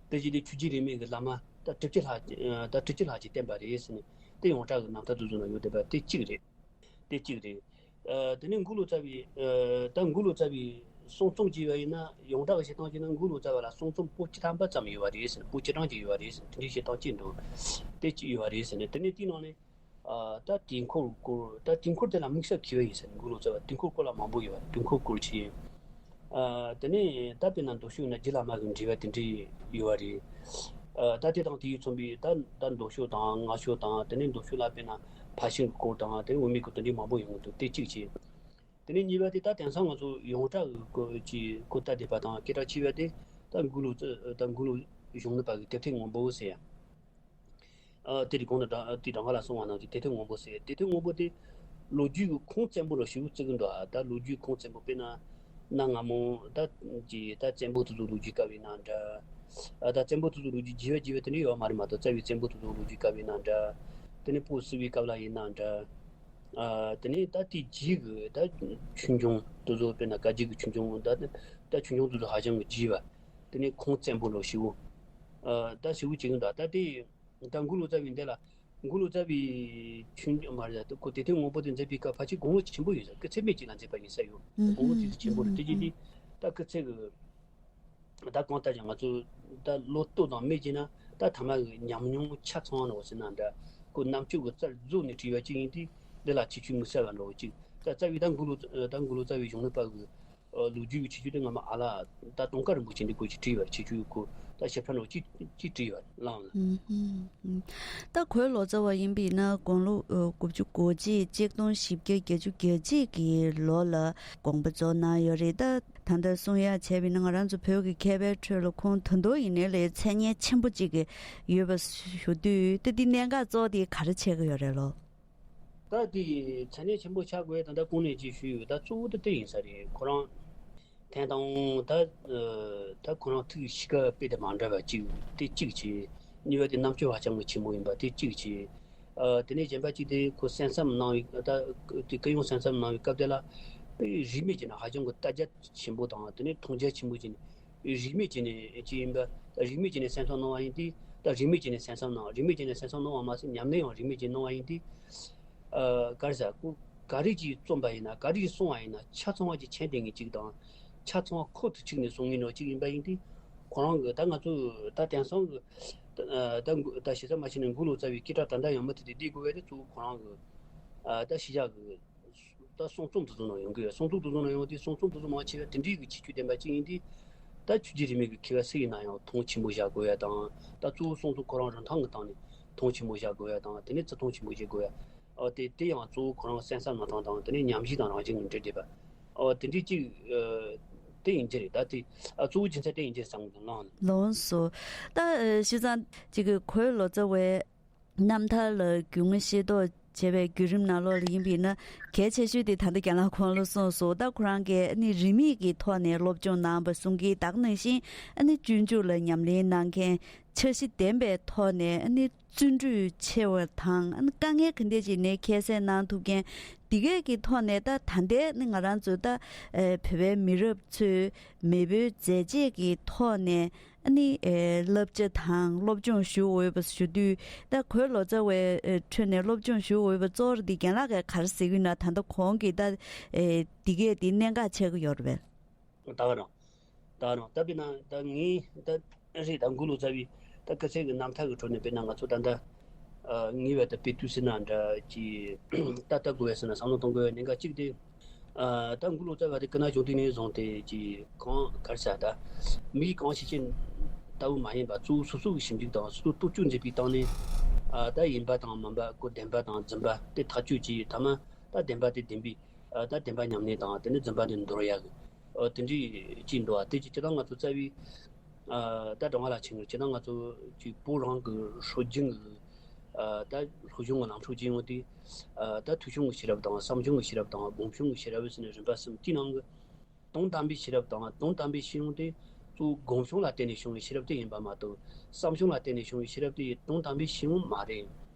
དེ་བཞིན་དུ་ཆོས་བརྒྱུད་རིས་མེད་ཀྱི་བླ་མ་ད་ཁྲི་བཅུ་ལྷག་ཅིག་ཨ་ད་ཁྲི་བཅུ་ལྷག་ཅིག་བསྟེན་པ་རེད་ཟེར་ནས་དེ་ཡོངས་གྲགས་ཀྱི་རྣམ་ཐར་དེ་ཚོ་ན་ཡོད་བསྡད་པ་དེ་གཅིག་རེད། དེ་གཅིག་རེད། ཨ་དེ་ནས་མགོན་ལོ་ཙཱ་བའི་ཨ་ད་མགོན་ལོ་ཙཱ་བའི་གསུང་རྩོམ་བྱས་པ་ཡིན་ན་ཡོངས་གྲགས་ཀྱི་བཤད་སྟངས་བྱས་ན་མགོན་ལོ་ཙཱ་བ་ལ་གསུང་རྩོམ་པོད་བཅུ་ཐམ་པ་ཙམ་ཡོད་པ་རེད་ཟེར། པོད་བཅུ་གྲངས་ཅིག་ཡོད་པ་རེད་ཟེར། དེ་འདྲའི་བཤད་སྟངས་གཅིག་འདུག་དེ་གཅིག་ཡོད་པ་རེད་ཟེར་ནས། དེ་ནས་དེའི་ནང་ནས་ཨ་ད་དུས་འཁོར་སྐོར། ད་དུས་འཁོར་དེ་ལ་དམིགས་བསལ་མཁས་པ་ཡིན་ཟེར་ནས་མགོན་ལོ་ཙཱ་བ་དུས་འཁོར་སྐོར་ལ་མང་པོ་ཡོད་པ་རེད། དུས་འཁོར་སྐོར་བྱས། ཨ་དེ་ནས་ད་དཔེར་ན་མདོ་ཕྱོགས་ན་རྗེ་བླ་མ་གི་འགྲེལ་པ་དེ་འདྲའི་ཡོད་པ་རེད། ཨ་ད་དེ་དང་དེ་ཡིས་མཚོན་པའི་ད་ད་མདོ་ཕྱོགས་དང་སྔགས་ཕྱོགས་དང་། དེ་ནས་མདོ་ཕྱོགས་ལ་དཔེར་ན་ཕར་ཕྱིན་གྱི་སྐོར་དང་། དེ་ནས་དབུ་མའི་སྐོར་དེ་འདྲའི་མང་པོ་ཡོང་གི་འདུག་དེ་གཅིག་བྱས། དེ་ནས་གཉིས་པ་དེ་ད་དེང་སང་ང་ཚོ་ཡོངས་གྲགས་ཀྱི་སྐོར་གྱི་སྐོར་ལྟ་བསྡད་པ་དང་སྐད་གྲགས་ཆེ་བ་དེ་ད་མགོན་ལོ་ཙཱ། ད་མགོན་ལོ་གཞུང་ལུགས་པ་གི་དེབ་ཐེར་སྔོན་པོ་ཟེར་ཡ། ཨ་དེ་རིང་གོང་དུ་ད་དེ་དང་ག་ལ་གསུངས་པ་ནང་བཞིན་དེབ་ཐེར་སྔོན་པོ་ཟེར། དེབ་ཐེར་སྔོན་པོ་དེ་ལོ་རྒྱུས་ཀྱི་ཁུངས་བཙན་པོ་ལ་ཞེ་པོ་བརྩི་གི་འདུག་ཨ་ད་ལོ་རྒྱུས་ཁུངས་བཙན་པོ་དཔེར་ན་གནའ་སྔ་མོ་ད་ཀྱི་ད་བཙན་པོ་དེ་ཚོ་ལོ་རྒྱུས་སྐབས་ཡིན་ན་འདྲ། ཨ་ད་བཙན་པོ་དེ་ཚོ་ལོ་རྒྱུས་རྒྱས་པ་རྒྱས་པ་དེ་འདྲ་ཡོད་མ་རེད་མ་གཏོགས། རྩ་བའི་བཙན་པོ་དེ་ཚོ་ལོ་རྒྱུས་སྐབས་ཡིན་ན་འདྲ། དེ་ནས་སྤོ་སི་པའི་སྐབས་ལ་ཡིན་ན་འདྲ། ཨ་དེ་ནས་ད་དེའི་རྗེས་ཀྱི་ད་ཆོས་འབྱུང་དེ་ཚོ་དཔེར་ན་བཀའ་བརྒྱུད་ཀྱི་ཆོས་འབྱུང་ད་ད་ཆོས་འབྱུང་དེ་ཚོ་ཧ་ཅང་གི་རྒྱས་པ། དེ་ནས་ཁུངས་བཙན་པོ་ལ་ཞེ་པོ། ཨ་ད་ཞེ་པོ་བྱེད་ཀྱི་འདུག་ད་དེ་ད་མགོན་ལོ་ཙཱ་བའི་འདི་ལ་མགོན་ལོ་ཙཱ་བའི་ཆོས་འབྱུང་མ་རེད། ད་ཁོ་དེབ་ཐེར་སྔོན་པོ་དེ་མཛད་པའི་སྐབས་ཕལ་ཆེར་དགུང་ལོ་ཆེན་པོ་ཡིན་ས། སྐུ་ཚེ་སྨད་ཅིག་ལ་མཛད་པ་ཡིན་ས་ཡོད། དགུང་ལོ་དེ་ཚོ་ཆེན་པོ་རེད། དེ་རྗེས་དེ་ད་སྐུ་ཚེ་གི་ད་གང་ལྟར་ཀྱང་ང་ཚོ་ད་ལོ་སྟོད་དང་སྨད་བྱས་ན་ད་ཐ་མ་གི་ཉམས་མྱོང་ཆ་ཚང་བ་འདྲ་བོ་ཟེར་ན་འདྲ། ཁོ་རྣམ་དཔྱོད་ཀྱི་རྩལ་རྫོགས་ནས་བྲིས་པ་ཅིག་ཡིན་དུས་འདི་ལ་ཁྱད་ཆོས་དམིགས་བསལ་བ་འདྲ་བོ་ཅིག་ད་རྩ་བའི་ད་མགོན་ལོ་ད་མགོན་ལོ་ཙཱ་བའི་གཞུང་ལུགས་པ་གི་ཨ་ལོ་རྒྱུས་ཀྱི་ཁྱད་ཆོས་དེ་སྔ་མ་ཨ་ལ་ད་ཏུང་དཀར་རིན་པོ་ཆེ་འདི་སྐོར་ཅིག་བྲིས་པ་རེད། ཁྱད་ཆོས་ཀྱི་སྐོར་ད་ཞིབ་ཕྲ་འདྲ་བོ་ཅིག་ཅིག་བྲིས་པ་རེད། ལགས་ལགས། ཨུམ་ཧུམ། ད་གོས་ལོ་ཙཱ་བ་ཡིན་པས་ན་དགུང་ལོ་ཨ་དགུ་བཅུ་གོ་གཅིག་གཅིག་སྟོང་བཞི་བརྒྱ་བརྒྱད་ཅུ་གྱ་གཅིག་གི་ལོ་ལ་དགོངས་པ་རྫོགས་གནང་ཡོད་རེད། ད་ད་ལྟ་གསུང་ཡག་བྱས་པས་ན་ང་རང་ཚོ་བོད་ཀྱི་མཁས་པའི་ཁྲོད་ལ་ཁོང་ད་དུང་ཡིན་ནའི་ལས་མཚན་སྙན་ཆེན་པོ་གཅིག་གི་ཡོད་པ་ཞུ་དུས། ད་འདི་གནད་འགག་གཙོ་བོ་དེ་ག་རེ་ཆགས་ཀྱི་ཡོད་རེད་ལོ། ད་དེ་མཚན་སྙན་ཆེན་པོ་ཆགས་དགོས་ད་ལྟ་གོང་ནས་ཅིག་ཞུས་ཡོད། ད་གཙོ་བོ་ད་དེ་ཡིན་ས་རེད། ཁོ་རང་ཐེངས་དང་ད་ད་ཁོ་རང་ཐུགས་གཤིས་ཀ་དཔེ་དེ་མ་འདྲ་བ་གཅིག་དེ་གཅིག་བྱས། གཉིས་པ་དེ་རྣམ་དཔྱོད་ཧ་ཅང་གི་ཆེན་པོ་ཡིན་པ་དེ་གཅིག་བྱས། ཨ། དེ་ནས་གཞན་པ་གཅིག་དེ་ཁོ་གསན་བསམ་གནང་བའི་ད་དེ་སྐུ་ཡོན་གསན་བསམ་གནང་བའི་སྐབས་དེ་ལ་དཔེ་རིས་མེད་ཀྱི་ནང་ཧ་ཅང་གི་ལྟ་རྒྱ་ཆེན་པོ་དང་དེ་ནས་མཐོང་རྒྱ་ཆེན་པོ་བྱས་ནས་རིས་མེད་ཀྱི་ནས་ཅི་ཡིན་པ་རིས་མེད་ཀྱི་ནས་གསན་བསམ་གནང་བ་ཡིན་དུས། ད་རིས་མེད་ཀྱི་ནས་གསན་བསམ་གནང་། རིས་མེད་ཀྱི་ནས་གསན་བསམ་གནང་བ་མ་ཟད་ཉམས་ལེན་ཡང་རིས་མེད་ཀྱི་གནང་བ་ཡིན་དུས། ཨ། ག་རེ་ཟེར། ཁོ་ག་རེ་ཅིག་རྩོམ་པ་ཡིན་ན། ག་རེ་གསུང་བ་ཡིན་ན་ཆ་ཚང་བ་ཅིག་མཁྱེན་བསྡད་མཁན་ཅིག་དང་། ཆ་ཚང་བ་ཁོག་ཏུ་ཆུད་ནས་གསུང་མཁན་འདྲ་ཅིག་ཡིན་པ་ཡིན་དུས། ཁོ་རང་གི་ད་ང་ཚོ་ད་དེང་སང་གི་ད་ད་ད་ཞེ་ས་མ་ཕྱིན་ནས་འགུག་ལོ་ཙཱ་བའི་སྐད་གྲགས་ད་ལྟ་ཡང་མུ་མཐུད་དེ་བསྡད་དགོས་པ་དེ་གཙོ་བོ་ཁོ་རང་གི་ཨ། ད་ཤེས་བྱ་གི་ད་གསུང་རྩོམ་དེ་ཚོ་ནང་ཡོང་གི་ཡོད། གསུང་རྩོམ་དེ་ཚོ་ནང་ཡོང་དུས་གསུང་རྩོམ་དེ་ཚོ་མང་ཆེ་བ་དེ་འདྲའི་གི་ཁྱད་ཆོས་ལྡན་པ་ཅིག་ཡིན་དུས། ད་ཆོས་བརྒྱུད་རིས་མེད་ཀྱི་མཁས་པ་སུ་ཡིན་ན་ཡང་མཐོང་ཆེན་པོ་བཞག་དགོས་ཡ་དང་། ད་གཙོ་བོ་གསུང་རྩོམ་ཁོ་རང་རིན་ཐང་གི་སྟེང་ནས་མཐོང་ཆེན་པོ་བཞག་དགོས་ཡ་དང་། དེ་ནས་བརྩི་མཐོང་ཆེན་པོ་བྱེད་དགོས་ཡ། ཨོ། དེ་དེ་ཡང་གཙོ་བོ་ཁོ་རང་གསན་བསམ་གནང་སྟངས་དང་དེ་ནས་ཉམས་ཞིབ་དང་རང་བཞིན་གྱི་འབྲེལ་བསྡད་པ། ཨོ། དེ་འདྲའི་ཅིག་ཨ། དེ་ཡིན་གྱི་རེད། ད་དེ་ཨ། གཙོ་བོ་རྒྱུ་མཚན་དེ་ཡིན་གྱི་རེད་བསམ་གྱི་འདུག་ལགས། ལགས་སོ། ད་ཨ། བྱས་ཙང་ཅིག་གི་གོས་ལོ་ཙཱ་བའི་རྣམ་ཐར་ལ་རྒྱུས་མངའ་ཤེས་རྟོགས་བྱས་པའི་བརྒྱུད་རིམ་ནང་ལོགས་ལ་ཡིན་པས་ན། གལ་ཆེ་ཤོས་དེ་ད་ལྟ་རྒན་ལགས་ཁོང་ལ་གསུངས་སོང་། ད་ཁོ་རང་གིས་ཨ་ནི་རིས་མེད་ཀྱི་ཐོག་ནས་སློབ་སྦྱོང་གནང་བ་གསུང་གི། ད་ག་ནང་བཞིན་ཨ་ནི་སྤྱོད་འཇུག་ལ་ཉམས་ལེན་གནང་མཁན། འཆར་གཞི་ལྡན་པའི་ཐོག་ནས་ཨ་ནི་བརྩོན་འགྲུས་ཆེ་བ་དང་། ཨ་ནི་དཀའ་ངལ་ག་འདྲ་ཞིག་ནས་ཁྱད་བསད་གནང་ཐུབ་མཁན། འདི་གས་ཀྱི་ཐོག་ནས་ད་ད་ལྟའི་ཨ་ནི་ང་རང་ཚོ་ད་ཨེ། བོད་པའི་མི་རབས་ཚོས་མེས་པོའི་མཛད་རྗེས་ཀྱི་ཐོག་ནས་ཨ་ནི་ཨེ། བསླབ་བྱ་དང་སློབ་སྦྱོང་ཞུ་འོས་པ་ཞུ་དུས། ད་གོས་ལོ་ཙཱ་བའི་ཨེ། ཁྲོད་ནས་སློབ་སྦྱོང་ཞུ་འོས་པ་གཙོ་བོ་འདི་རྒན་ལགས་ཀྱིས་ག་རེ་ཟེར་གྱི་ཡོད་ན། ད་ལྟ་ཁོང་གིས་ད་ཨེ། འདི་གས་འདི་གནད་འགག་ཆགས་ཀྱི་ཡོད་རེད་པས། ད་ག་རང་། ད་ག་རང་། ད་དཔེར་ན་ད་ངས་ད་རེད། ད་འགུག་ལོ་ཙཱ་བའི་ད་སྐུ་ཚེ་གི་རྣམ་ཐར་གི་ཁྲོད་ནས་དཔེར་ན་ང་ཚོ་ད་ལྟ་ཨ། ངེས་པར་དུ་དཔེ་དུས་ཟེར་ན་འདྲ་ཅིག་ད་ལྟ་དགོས་པའི་ཟེར་ན་བསམ་བློ་གཏོང་དགོས་པའི་གནད་འགག་གཅིག་དེ། ཨ། ད་འགུག་ལོ་ཙཱ་བ་དེ་སྐུ་ན་གཞོན་དུས་ནས་བཟུང་སྟེ་ཅིག་གང་ག་རེ་ཟེར། ད་མི་གང་ཤེས་ཅན་ལྟ་བུ་མ་ཡིན་པ། གཙོ་བོ་སོ་སོ་གི་ཞིབ་འཇུག་དང་སོ་སོ་སྟོབས་ཤུགས་འཛིན་པའི་སྟེང་ནས། ཨ། ད་ཡིན་པ་དང་མིན་པ། ཁོ་བདེན་པ་དང་རྫུན་པ་དེ་ཐག་གཅོད་ཀྱིས། ཐ་མ་ད་བདེན་པ་དེ་བདེན་པའི། ཨ། ད་བདེན་པ་ཉམས་ལེན་དང་དེ་ནས་རྫུན་པ་དེ་འདོར་ཡག་གི། ཨ། དེ་འདྲའི་ཅིག་འདུག་པ། དེ་ཅིག་སྤྱིར་བཏང་ང་ཚོ་རྩ་བའི། ཨ། ད་དྲང་བ་ལ་ཆེ་ངེར་སྤྱིར་བཏང་ང་ཚོ་ཅིག་བོད་རང་གི་སྲོལ་རྒྱུན་གྱི། ཨ། ད་སློབ་སྦྱོང་གི་ལམ་སྲོལ་ཅིག་ཡོང་དུས། ཨ། ད་ཐོས་བྱུང་གི་ཤེས་རབ་དང་། བསམ་བྱུང་གི་ཤེས་རབ་དང་། སྒོམ་བྱུང་གི་ཤེས་རབ་ཟེར་ནས་རིམ་པ་གསུམ། དེའི་ནང་གི་དོན་དམ་པའི་ཤེས་རབ་དང་། དོན་དམ་པའི་ཤེས་ཡོན་དེ་གཙོ་བོ་སྒོམ་བྱུང་ལ་བརྟེན་ནས་བྱུང་བའི་ཤེས་རབ་དེ་ཡིན་པ་མ་གཏོགས། བསམ་བྱུང་ལ་བརྟེན་ནས་བྱུང་བའི་ཤེས་རབ་དེ་ཡི་དོན་དམ་པའི་ཤེས་ཡོན་མ་རེད།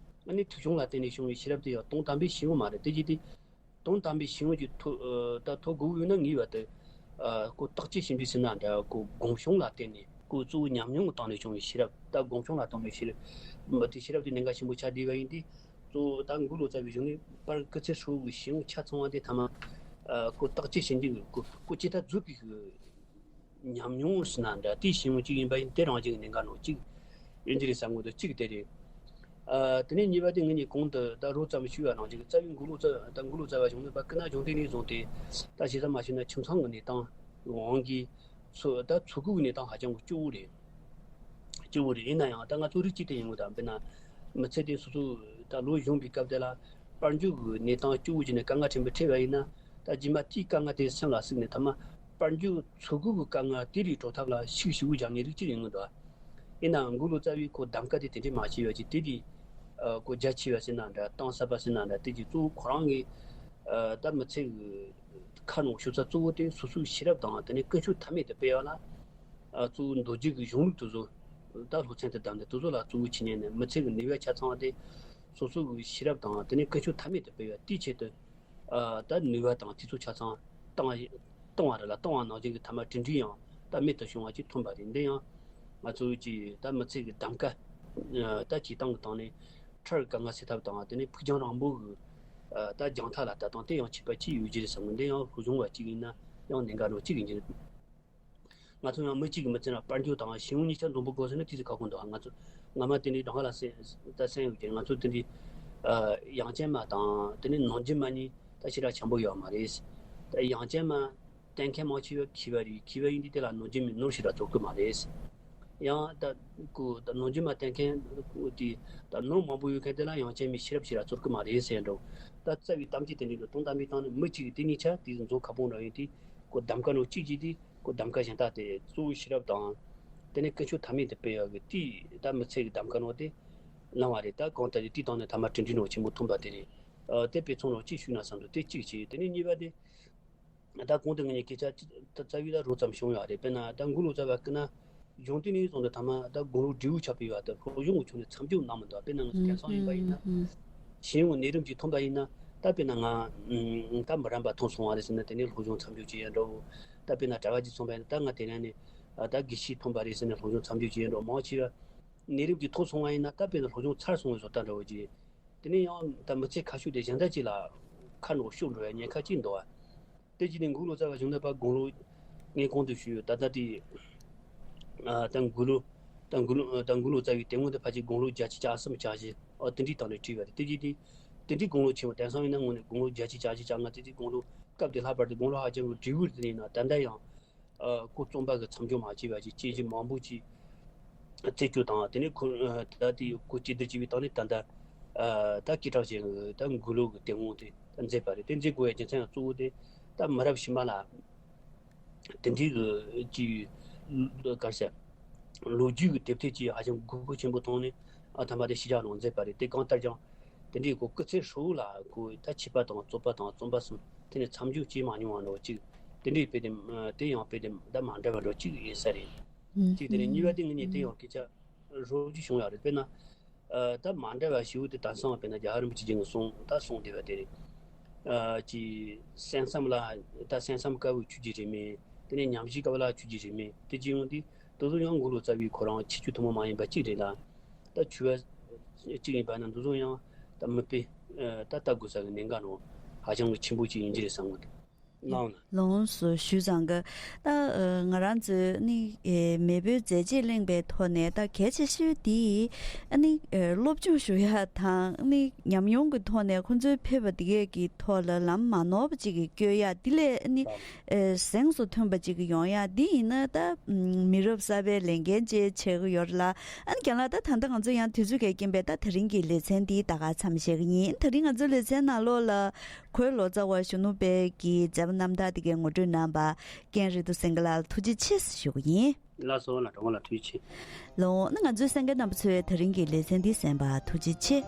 ཨ་ནི་ཐོས་བྱུང་ལ་བརྟེན་ནས་བྱུང་བའི་ཤེས་རབ་དེ་ཡང་དོན་དམ་པའི་ཤེས་ཡོན་མ་རེད། དེ་བྱས་ཏེ། དོན་དམ་པའི་ཤེས་ཡོན་གྱི་ཐོ། ཨ། ད་ཐོབ་དགོས་ཀྱི་ཡོད་ན། ངེས་པར་དུ། ཨ། ཁོ་བརྟག་དཔྱད་ཞིབ་འཇུག་ཟེར་ན་འདྲ། ཁོ་སྒོམ་བྱུང་ལ་བརྟེན་ནས། ཁོ་གཙོ་བོ་ཉམས་མྱོང་གི་སྟེང་ནས་བྱུང་བའི་ཤེས་རབ། ད་སྒོམ་བྱུང་ལ་བརྟེན་པའི་ཤེས་རབ། མ་དེ་ཤེས་རབ་དེ་གནད་འགག་ཆེན་པོ་ཆགས་བསྡད་པ་ཡིན་དུས། གཙོ་བོ་ད་འགུག་ལོ་ཙཱ་བའི་གཞུང་ནས་པར་སྐུ་ཚེ་ཧྲིལ་བོ་གི་ཤེས་ཡོན་ཆ་ཚང་བ་དེ་ཐ་མ། ཨ། ཁོ་བརྟག་དཔྱད་ཞིབ་འཇུག་གི་ཁོ་ཁོ་ཇི་ལྟར་བརྫུས་པའི་ཉམས་མྱོང་ཟེར་ན་འདྲ། དེའི་ཤེས་ཡོན་གཅིག་ཡིན་པ་ཡིན། དེ་རང་བཞིན་གྱི་གནད་འགག་ནང་གཅིག་ཡིན་གྱི་རེད་བསམ་གྱི་འདུག། གཅིག་དེ་རེད། ཨ། དེ་ནས་གཉིས་པ་དེ་ངེད་གཉིས་གོང་དུ་ད་རོབ་ཙམ་ཞུས་པ་ནང་བཞིན་རྩ་བའི་འགུག་ལོ་ཙཱ། ད་འགུག་ལོ་ཙཱ་བ་གཞུང་ནས་པར་སྐུ་ན་གཞོན་དུས་ནས་བཟུང་སྟེ། ད་ཞེ་ས་མ་ཞུས་ན་ཁྱིམ་ཚང་གི་གནས་སྟངས་དབང་གིས། ཚོ། ད་འཚོ་གོས་ཀྱི་གནས་སྟངས་ཧ་ཅང་གི་སྐྱོ་བོ་རེད། སྐྱོ་བོ་རེད། ཡིན་ན་ཡང་ད་ང་ཚོ་རིགས་གཅིག་དེ་ཡིན་དགོས། ད་དཔེར་ན་མི་ཚེ་དེ་སོ་སོ་ད་ལོ་གཞོན་པའི་སྐབས་དེ་ལ་དཔལ་འབྱོར་གྱི་གནས་སྟངས་སྐྱོ་བོ་བྱས་ནས་དཀའ་ངལ་ཕྲན་བུ་འཕྲད་པ་ཡིན་ན། ད་རྗེས་མ་དེའི་དཀའ་ངལ་དེ་སེམས་ལ་བཟུང་ནས་ཐ་མ་དཔལ་འབྱོར་འཚོ་གོས་ཀྱི་དཀའ་ངལ་དེ་ལས་གྲོལ་ཐབས་ལ་ཤུགས་ཞེ་པོ་རྒྱག་མཁན་རིགས་གཅིག་ཡིན་དགོས་འདུག། ཡིན་ནའང་འགུག་ལོ་ཙཱ་བས་ཁོ་གདམ་ག་དེ་དེ་འདྲས་མ་བྱས་པ་ཅིག། དེ་དེ་ཨ། ཁོ་རྒྱ་ཆེ་བ་ཟེར་ན་འདྲ། གཏིང་ཟབ་པ་ཟེར་ན་འདྲ། དེ་གྱི་གཙོ་བོ་ཁོ་རང་གི། ཨ། ད་མི་ཚེ་གི་ཁ་ནང་ཞུགས་ས་གཙོ་བོ་དེ་སོ་སོའི་ཤེས་རབ་དང་། དེ་ནས་ཀུན་སྤྱོད་ཐ་མལ་དུ་སྤེལ་བ་ལ། ཨ། གཙོ་བོ་མདོ་རྒྱུད་ཀྱི་གཞུང་ལུགས་དེ་ཚོ་ད་སློབ་ཚན་དུ་བདམས་ཏེ། དེ་ཚོ་ལ་གཙོ་བོ་བྱས་ནས་ནི་མི་ཚེ་གི་ནུས་པ་ཆ་ཚང་བ་དེ་སོ་སོ་གི་ཤེས་རབ་དང་། དེ་ནས་ཀུན་སྤྱོད་ཐ་མལ་དུ་སྤེལ་བ་དེའི་ཆེད་དུ། ཨ། ད་ནུས་པ་དང་དུས་ཚོད་ཆ་ཚང་བཏང་བ། བཏང་བ་རེད་ལ། བཏང་བ་ནང་བཞིན་གྱི་ཐ་མ་གྲུབ་འབྲས་ཡང་ད་རྨད་དུ་བྱུང་བ་ཅིག་ཐོན་པ་རེད། འདི་ཡང་ང་ཚོའི་ཀྱི་ད་མི་ཚེ་གི་གདམ་ག། ཨ། ད་བྱེད་སྟངས་ཀྱི་སྟེང་ནས་འཕྲལ་དཀའ་ངལ་སེལ་ཐབས་དང་། དེ་ནས་ཕུགས་རྒྱང་རིང་པོ་གི། ཨ། ད་རྒྱང་ཐག་ལ་ལྟ་སྟངས་དེ་ཡང་ཁྱད་པར་ཅིག་ཡོད་ཀྱི་རེད་བསམ་གི། འདི་ཡང་སློབ་སྦྱོང་བ་གཅིག་ཡིན་ན་ཡང་གནད་འགག་ནོ་གཅིག་ཡིན་གྱི་རེད། ང་ཚོ་ཡང་མི་གཅིག་གི་མི་ཚེ་ན་དཔལ་འབྱོར་དང་ཤེས་ཡོན་གཉིས་ཆ་འཛོམས་པོ་དགོས་ཟེར་ན་དེ་ཚོ་ཁག་པོ་འདུག། ང་ཚོ་སྔ་མ་དེ་འདྲའི་གྲངས་ཀ་ལ་གསན་ད་གསན་ཡོད་ཀྱི། ང་ཚོ་དེ་འདྲའི། ཨ། དབྱངས་ཅན་མ་དང་དེ་ནས་ནོར་འཛིན་མ་གཉིས་ད་ཞེ་དྲག་འཆམ་པོ་ཡོད་མ་རེད། ད་དབྱངས་ཅན་མ་བསྟེན་མཁན་མང་ཆེ་བ་མཁས་པ་རེད། མཁས་པ་ཡིན་དུས་དེ་ལ་ནོར་འཛིན་མའི་ནོར་ཞེ་དྲག་ཚོར་གི་མ་རེད། ཡང་ད་ཁོ་ད་ནོར་འཛིན་མ་བསྟེན་མཁན་དེ་ད་ནོར་མང་པོ་ཡོད་མཁན་དེ་ལ་དབྱངས་ཅན་མའི་ཤེས་རབ་ཞེ་དྲག་ཚོར་གི་མ་རེད་ཟེར་འགྲོ། ད་རྩ་བའི་གཏམ་གྱི་དེ་འདྲའི་དོན་དམ་པའི་སྟེང་ནས་མི་གཅིག་གིས་དེ་གཉིས་ཆ་དེ་འཛོམས་ཁག་པོ་འདྲ་ཡིན་དུས། ཁོ་གདམ་ག་ནོ་གཅིག་གིས་དེ། ཁོ་གདམ་ག་གཞན་དག་དེ་གཙོ་བོ་ཤེས་རབ་དང་། དེ་ནས་ཀུན་སྤྱོད་ཐ་མལ་དུ་སྤེལ་ཡག་གི་དེའི་ད་མི་ཚེ་གི་གདམ་ག་ནོ་དེ་གནང་བ་རེད། ད་གང་ལྟར་དེའི་སྟེང་ནས་ཐ་མ་གྲུབ་འབྲས་ནོ་ཆེན་པོ་ཐོན་པ་དེ་རེད། ཨ། དེ་དཔེ་མཚོན་ནོ་གཅིག་ཞུས་ན་བསམ་འདུག། དེ་གཅིག་བྱས། དེ་ནས་གཉིས་པ་དེ། ད་གོང་དུ་ངས་སྐད་ཆ་ད་རྩ་བའི་ད་རོབ་ཙམ་བྱུང་ཡོད་རེད། དཔེར་ན་ད་འགུག་ལོ་ཙཱ་བ་སྐུ་ན་གཞོན་དུས་ནས་བཟུང་སྟེ་ཐ་མ་ད་དགུང་ལོ་བགྲེས་པོ་ཆགས་པའི་བར་དུ་སློབ་སྦྱོང་གི་ཕྱོགས་ནས་མཚམས་འཇོག་གནང་མི་འདུག། དཔེར་ན་ང་ཚོ་དེང་སང་ཡིན་པ་ཡིན་ན། གཞན་ཡང་ནད་རིམས་ཅིག་ཐོན་པ་ཡིན་ན་ད་དཔེར་ན་ང་ད་མི་རན་པ་ཐོན་སོང་བ་རེད་ཟེར་ན་དེ་ནས་སློབ་སྦྱོང་མཚམས་འཇོག་བྱེད་ཡ་འདྲ་བོ། ད་དཔེར་ན་གྲྭ་པ་ཅིག་སོང་པ་ཡིན་ན་ད་ང་དེ་ནས་ནི་ད་དགེ་བཤེས་ཐོན་པ་རེད་ཟེར་ནས་སློབ་སྦྱོང་མཚམས་འཇོག་བྱེད་ཡ་འདྲ་བོ་མང་ཆེ་བ་ནད་རིམས་ཅིག་ཐོན་སོང་བ་ཡིན་ན་ད་དཔེར་ན་སློབ་སྦྱོང་ཚར་སོང་བའི་བཟོ་ལྟ་འདྲ་བོ་ཅིག་དེ་ནས་ཡང་ད་མི་ཚེ་ཁ་ཤུགས་དེ་གཞན་དག་ཅིག་ལ་ཁ་ནང་ཤོར་འགྲོ་བའི་ཉེན་ཁ་ཅིག་འདུག་བ། དེ་རྗེས་ནས་དགུང་ལོ་བཙའ་བ་བྱུང་ན་ཕར་དགུང་ལོ་ངས་གོང་དུ་ཞུས་ཡོད་ད་ལྟ་དེ་ད་དགུང་ལོ་ད་དགུང་ལོ་ད་དགུང་ལོ་བཙའ་བའི་དེ་སྔོན་དུ་ཕལ་ཆེར་དགུང་ལོ་བརྒྱད་ཅུ་གྱ་གསུམ་གྱ་བཞི་ཨ་དེ་འདྲའི་སྟེང་ནས་བྲིས་པ་རེད། དེ་རྗེས་དེ་དེ་འདྲའི་དགུང་ལོ་ཆེན་པོ་དེང་སང་ཡིན་ན་དངོས་གནས་དགུང་ལོ་བརྒྱད་ཅུ་གྱ་བཞི་གྱ་ལྔ་དེ་དུས་དགུང་ལོ་སྐབས་དེ་ལྷག་པར་དུ་དགུང་ལོ་ཧ་ཅང་གི་བགྲེས་པོ་དེ་ཡིན་ན་ད་ལྟ་ཡང་ཨ་ཁོ་རྩོམ་པ་གི་མཚམས་འཇོག་མ་བྱས་པ་ཅིག་སྐྱེས་ཆེན་མང་པོ་ཅིག་རྩད་གཅོད་དང་དེ་ནས་ཁོ་ད་དེ་ཁོ་སྐྱེས་སྡུག་བྱས་པའི་སྟེང་ནས་ད་ལྟ་ད་སྐད་གྲགས་ཅན་གྱི་ད་འགུལ་ལུགས་ཀྱི་དེབ་དངོས་དེ་མཛད་པ་རེད། དེ་མཛད་དགོས་ཡ་རྒྱུ་མཚན་ཡང་གཙོ་བོ་དེ་ད་མི་རབས་ཕྱི་མ་ལ་དེ་འདྲའི་གི་ཅིག་ག་རེ་ཟེར་ལོ་རྒྱུས་ཀྱི་དེབ་ཐེར་ཅིག་ཧ་ཅང་དགོས་མཁོ་ཆེན་པོ་མཐོང་ནས་ཨ་ཐ་མ་དེ་ཕྱི་རྒྱལ་ནང་མཛད་པ་རེད། དེ་གང་ལྟར་ཀྱང་དེ་འདྲའི་ཁོ་སྐུ་ཚེ་ཧྲིལ་བོ་ལ་ཁོ་ད་ཆོས་པ་དང་རྩོད་པ་དང་རྩོམ་པ་གསུམ་དེ་ནས་མཚམས་འཇོག་བྱས་མ་མྱོང་བ་འདྲ་བོ་ཅིག་དེ་འདྲའི་དཔེ་དེ་དེ་ཡང་དཔེ་དེ་ད་མ་འདྲ་བ་འདྲ་བོ་ཅིག་ཡིན་ས་རེད། ཨུམ། གཅིག་དེ་ནས་གཉིས་པ་དེ་ངེད་གཉིས་དེ་ཡང་སྐད་ཆ་རོབ་ཅིག་བྱུང་ཡོད་རེད། དཔེར་ན་ཨ་ད་མ་འདྲ་བ་ཞེ་པོ་དེ་དེང་སང་དཔེར་ན་རྒྱལ་བ་རིན་པོ་ཆེ་ཀྱི་གསུང་ད་གསུང་བསྡད་པ་དེ་རེད། ཨ་ཅིག་གསན་བསམ་ལ་ད་གསན་བསམ་དཀའ་བའི་ཆོས་ཀྱི་རིས་མེད། དེ་ནས་ཉམས་ཞིབ་དཀའ་བ་ལ་ཆོས་ཀྱི་རིས་མེད། དེ་ཅི་ཡང་དེ་དེ་ཚོ་ཡང་དགུང་ལོ་བཙའ་བའི་ཁོ་རང་ཁྱད་ཆོས་ཐུན་མོང་མ་ཡིན་པ་གཅིག་རེད་ལ། ད་ཆོས་པ་གཅིག་ཡིན་པ་ན་འདི་ཚོ་ཡང་ད་མི་དཔེ་ད་ལྟ་དགོས་ས་གི་གནད་འགག་ནང་ཧ་ཅང་གི་ཆེན་པོ་ཅིག་ཡིན་གྱི་རེད་བསམ་གི་འདུག་ལགས་ན། ལགས་སོ། ཞུས་ཙང་གི་ད་ང་རང་ཚོས་ནི་མེས་པོའི་མཛད་རྗེས་གླེང་པའི་ཐོག་ནས་ད་གལ་ཆེ་ཤོས་དེ་ནི་སློབ་སྦྱོང་ཞུ་ཡ་དང་ནི་ཉམས་མྱོང་གི་ཐོག་ནས་ཁོང་ཚོའི་ཕེབས་པ་དེ་གས་ཀྱི་ཐོག་ལ་ལམ་མ་ནོར་བ་ཅིག་གི་བསྐྱོད་ཡ་དེ་ལས་ནི་ཨེ། གཟེངས་སུ་ཐོན་པ་ཅིག་ཡོང་ཡ་འདི་ཡིན་ན་ད་མི་རབས་གསར་པའི་ལས་འགན་ཅིག་ཆགས་ཀྱི་ཡོད་རེད་ལ། ཨ་ནི་རྒན་ལགས་ད་ད་ལྟ་ང་ཚོ་ཡང་དུས་ཚོད་འགལ་རྐྱེན་པས་ད་དེ་རིང་གི་ལེ་ཚན་འདི་ད་ག་མཚམས་བཞག་གི་ཡིན། དེ་རིང་ང་ཚོའི་ལེ་ཚན་ནང་ལོགས་ལ་གོས་ལོ་ཙཱ་བ་གཞོན་ནུ་དཔལ་གྱི་མཛད་པ་རྣམ་ཐར་འདི་གའི་ངོ་སྤྲོད་གནང་བ་རྒན་རེ་ཏུ་སེང་གེ་ལགས་ལ་ཐུགས་རྗེ་ཆེ་ཞུ་གི་ཡིན། ལགས་སོ་ལགས་གྲོགས་པོ་ལགས་ཐུགས་རྗེ་ཆེ། ལགས་ན་ང་ཚོའི་གསན་མཁན་རྣམ་པ་ཚོས་དེ་རིང་གི་ལེ་ཚན་འདི་གསན་པར་ཐུགས་རྗེ་ཆེ།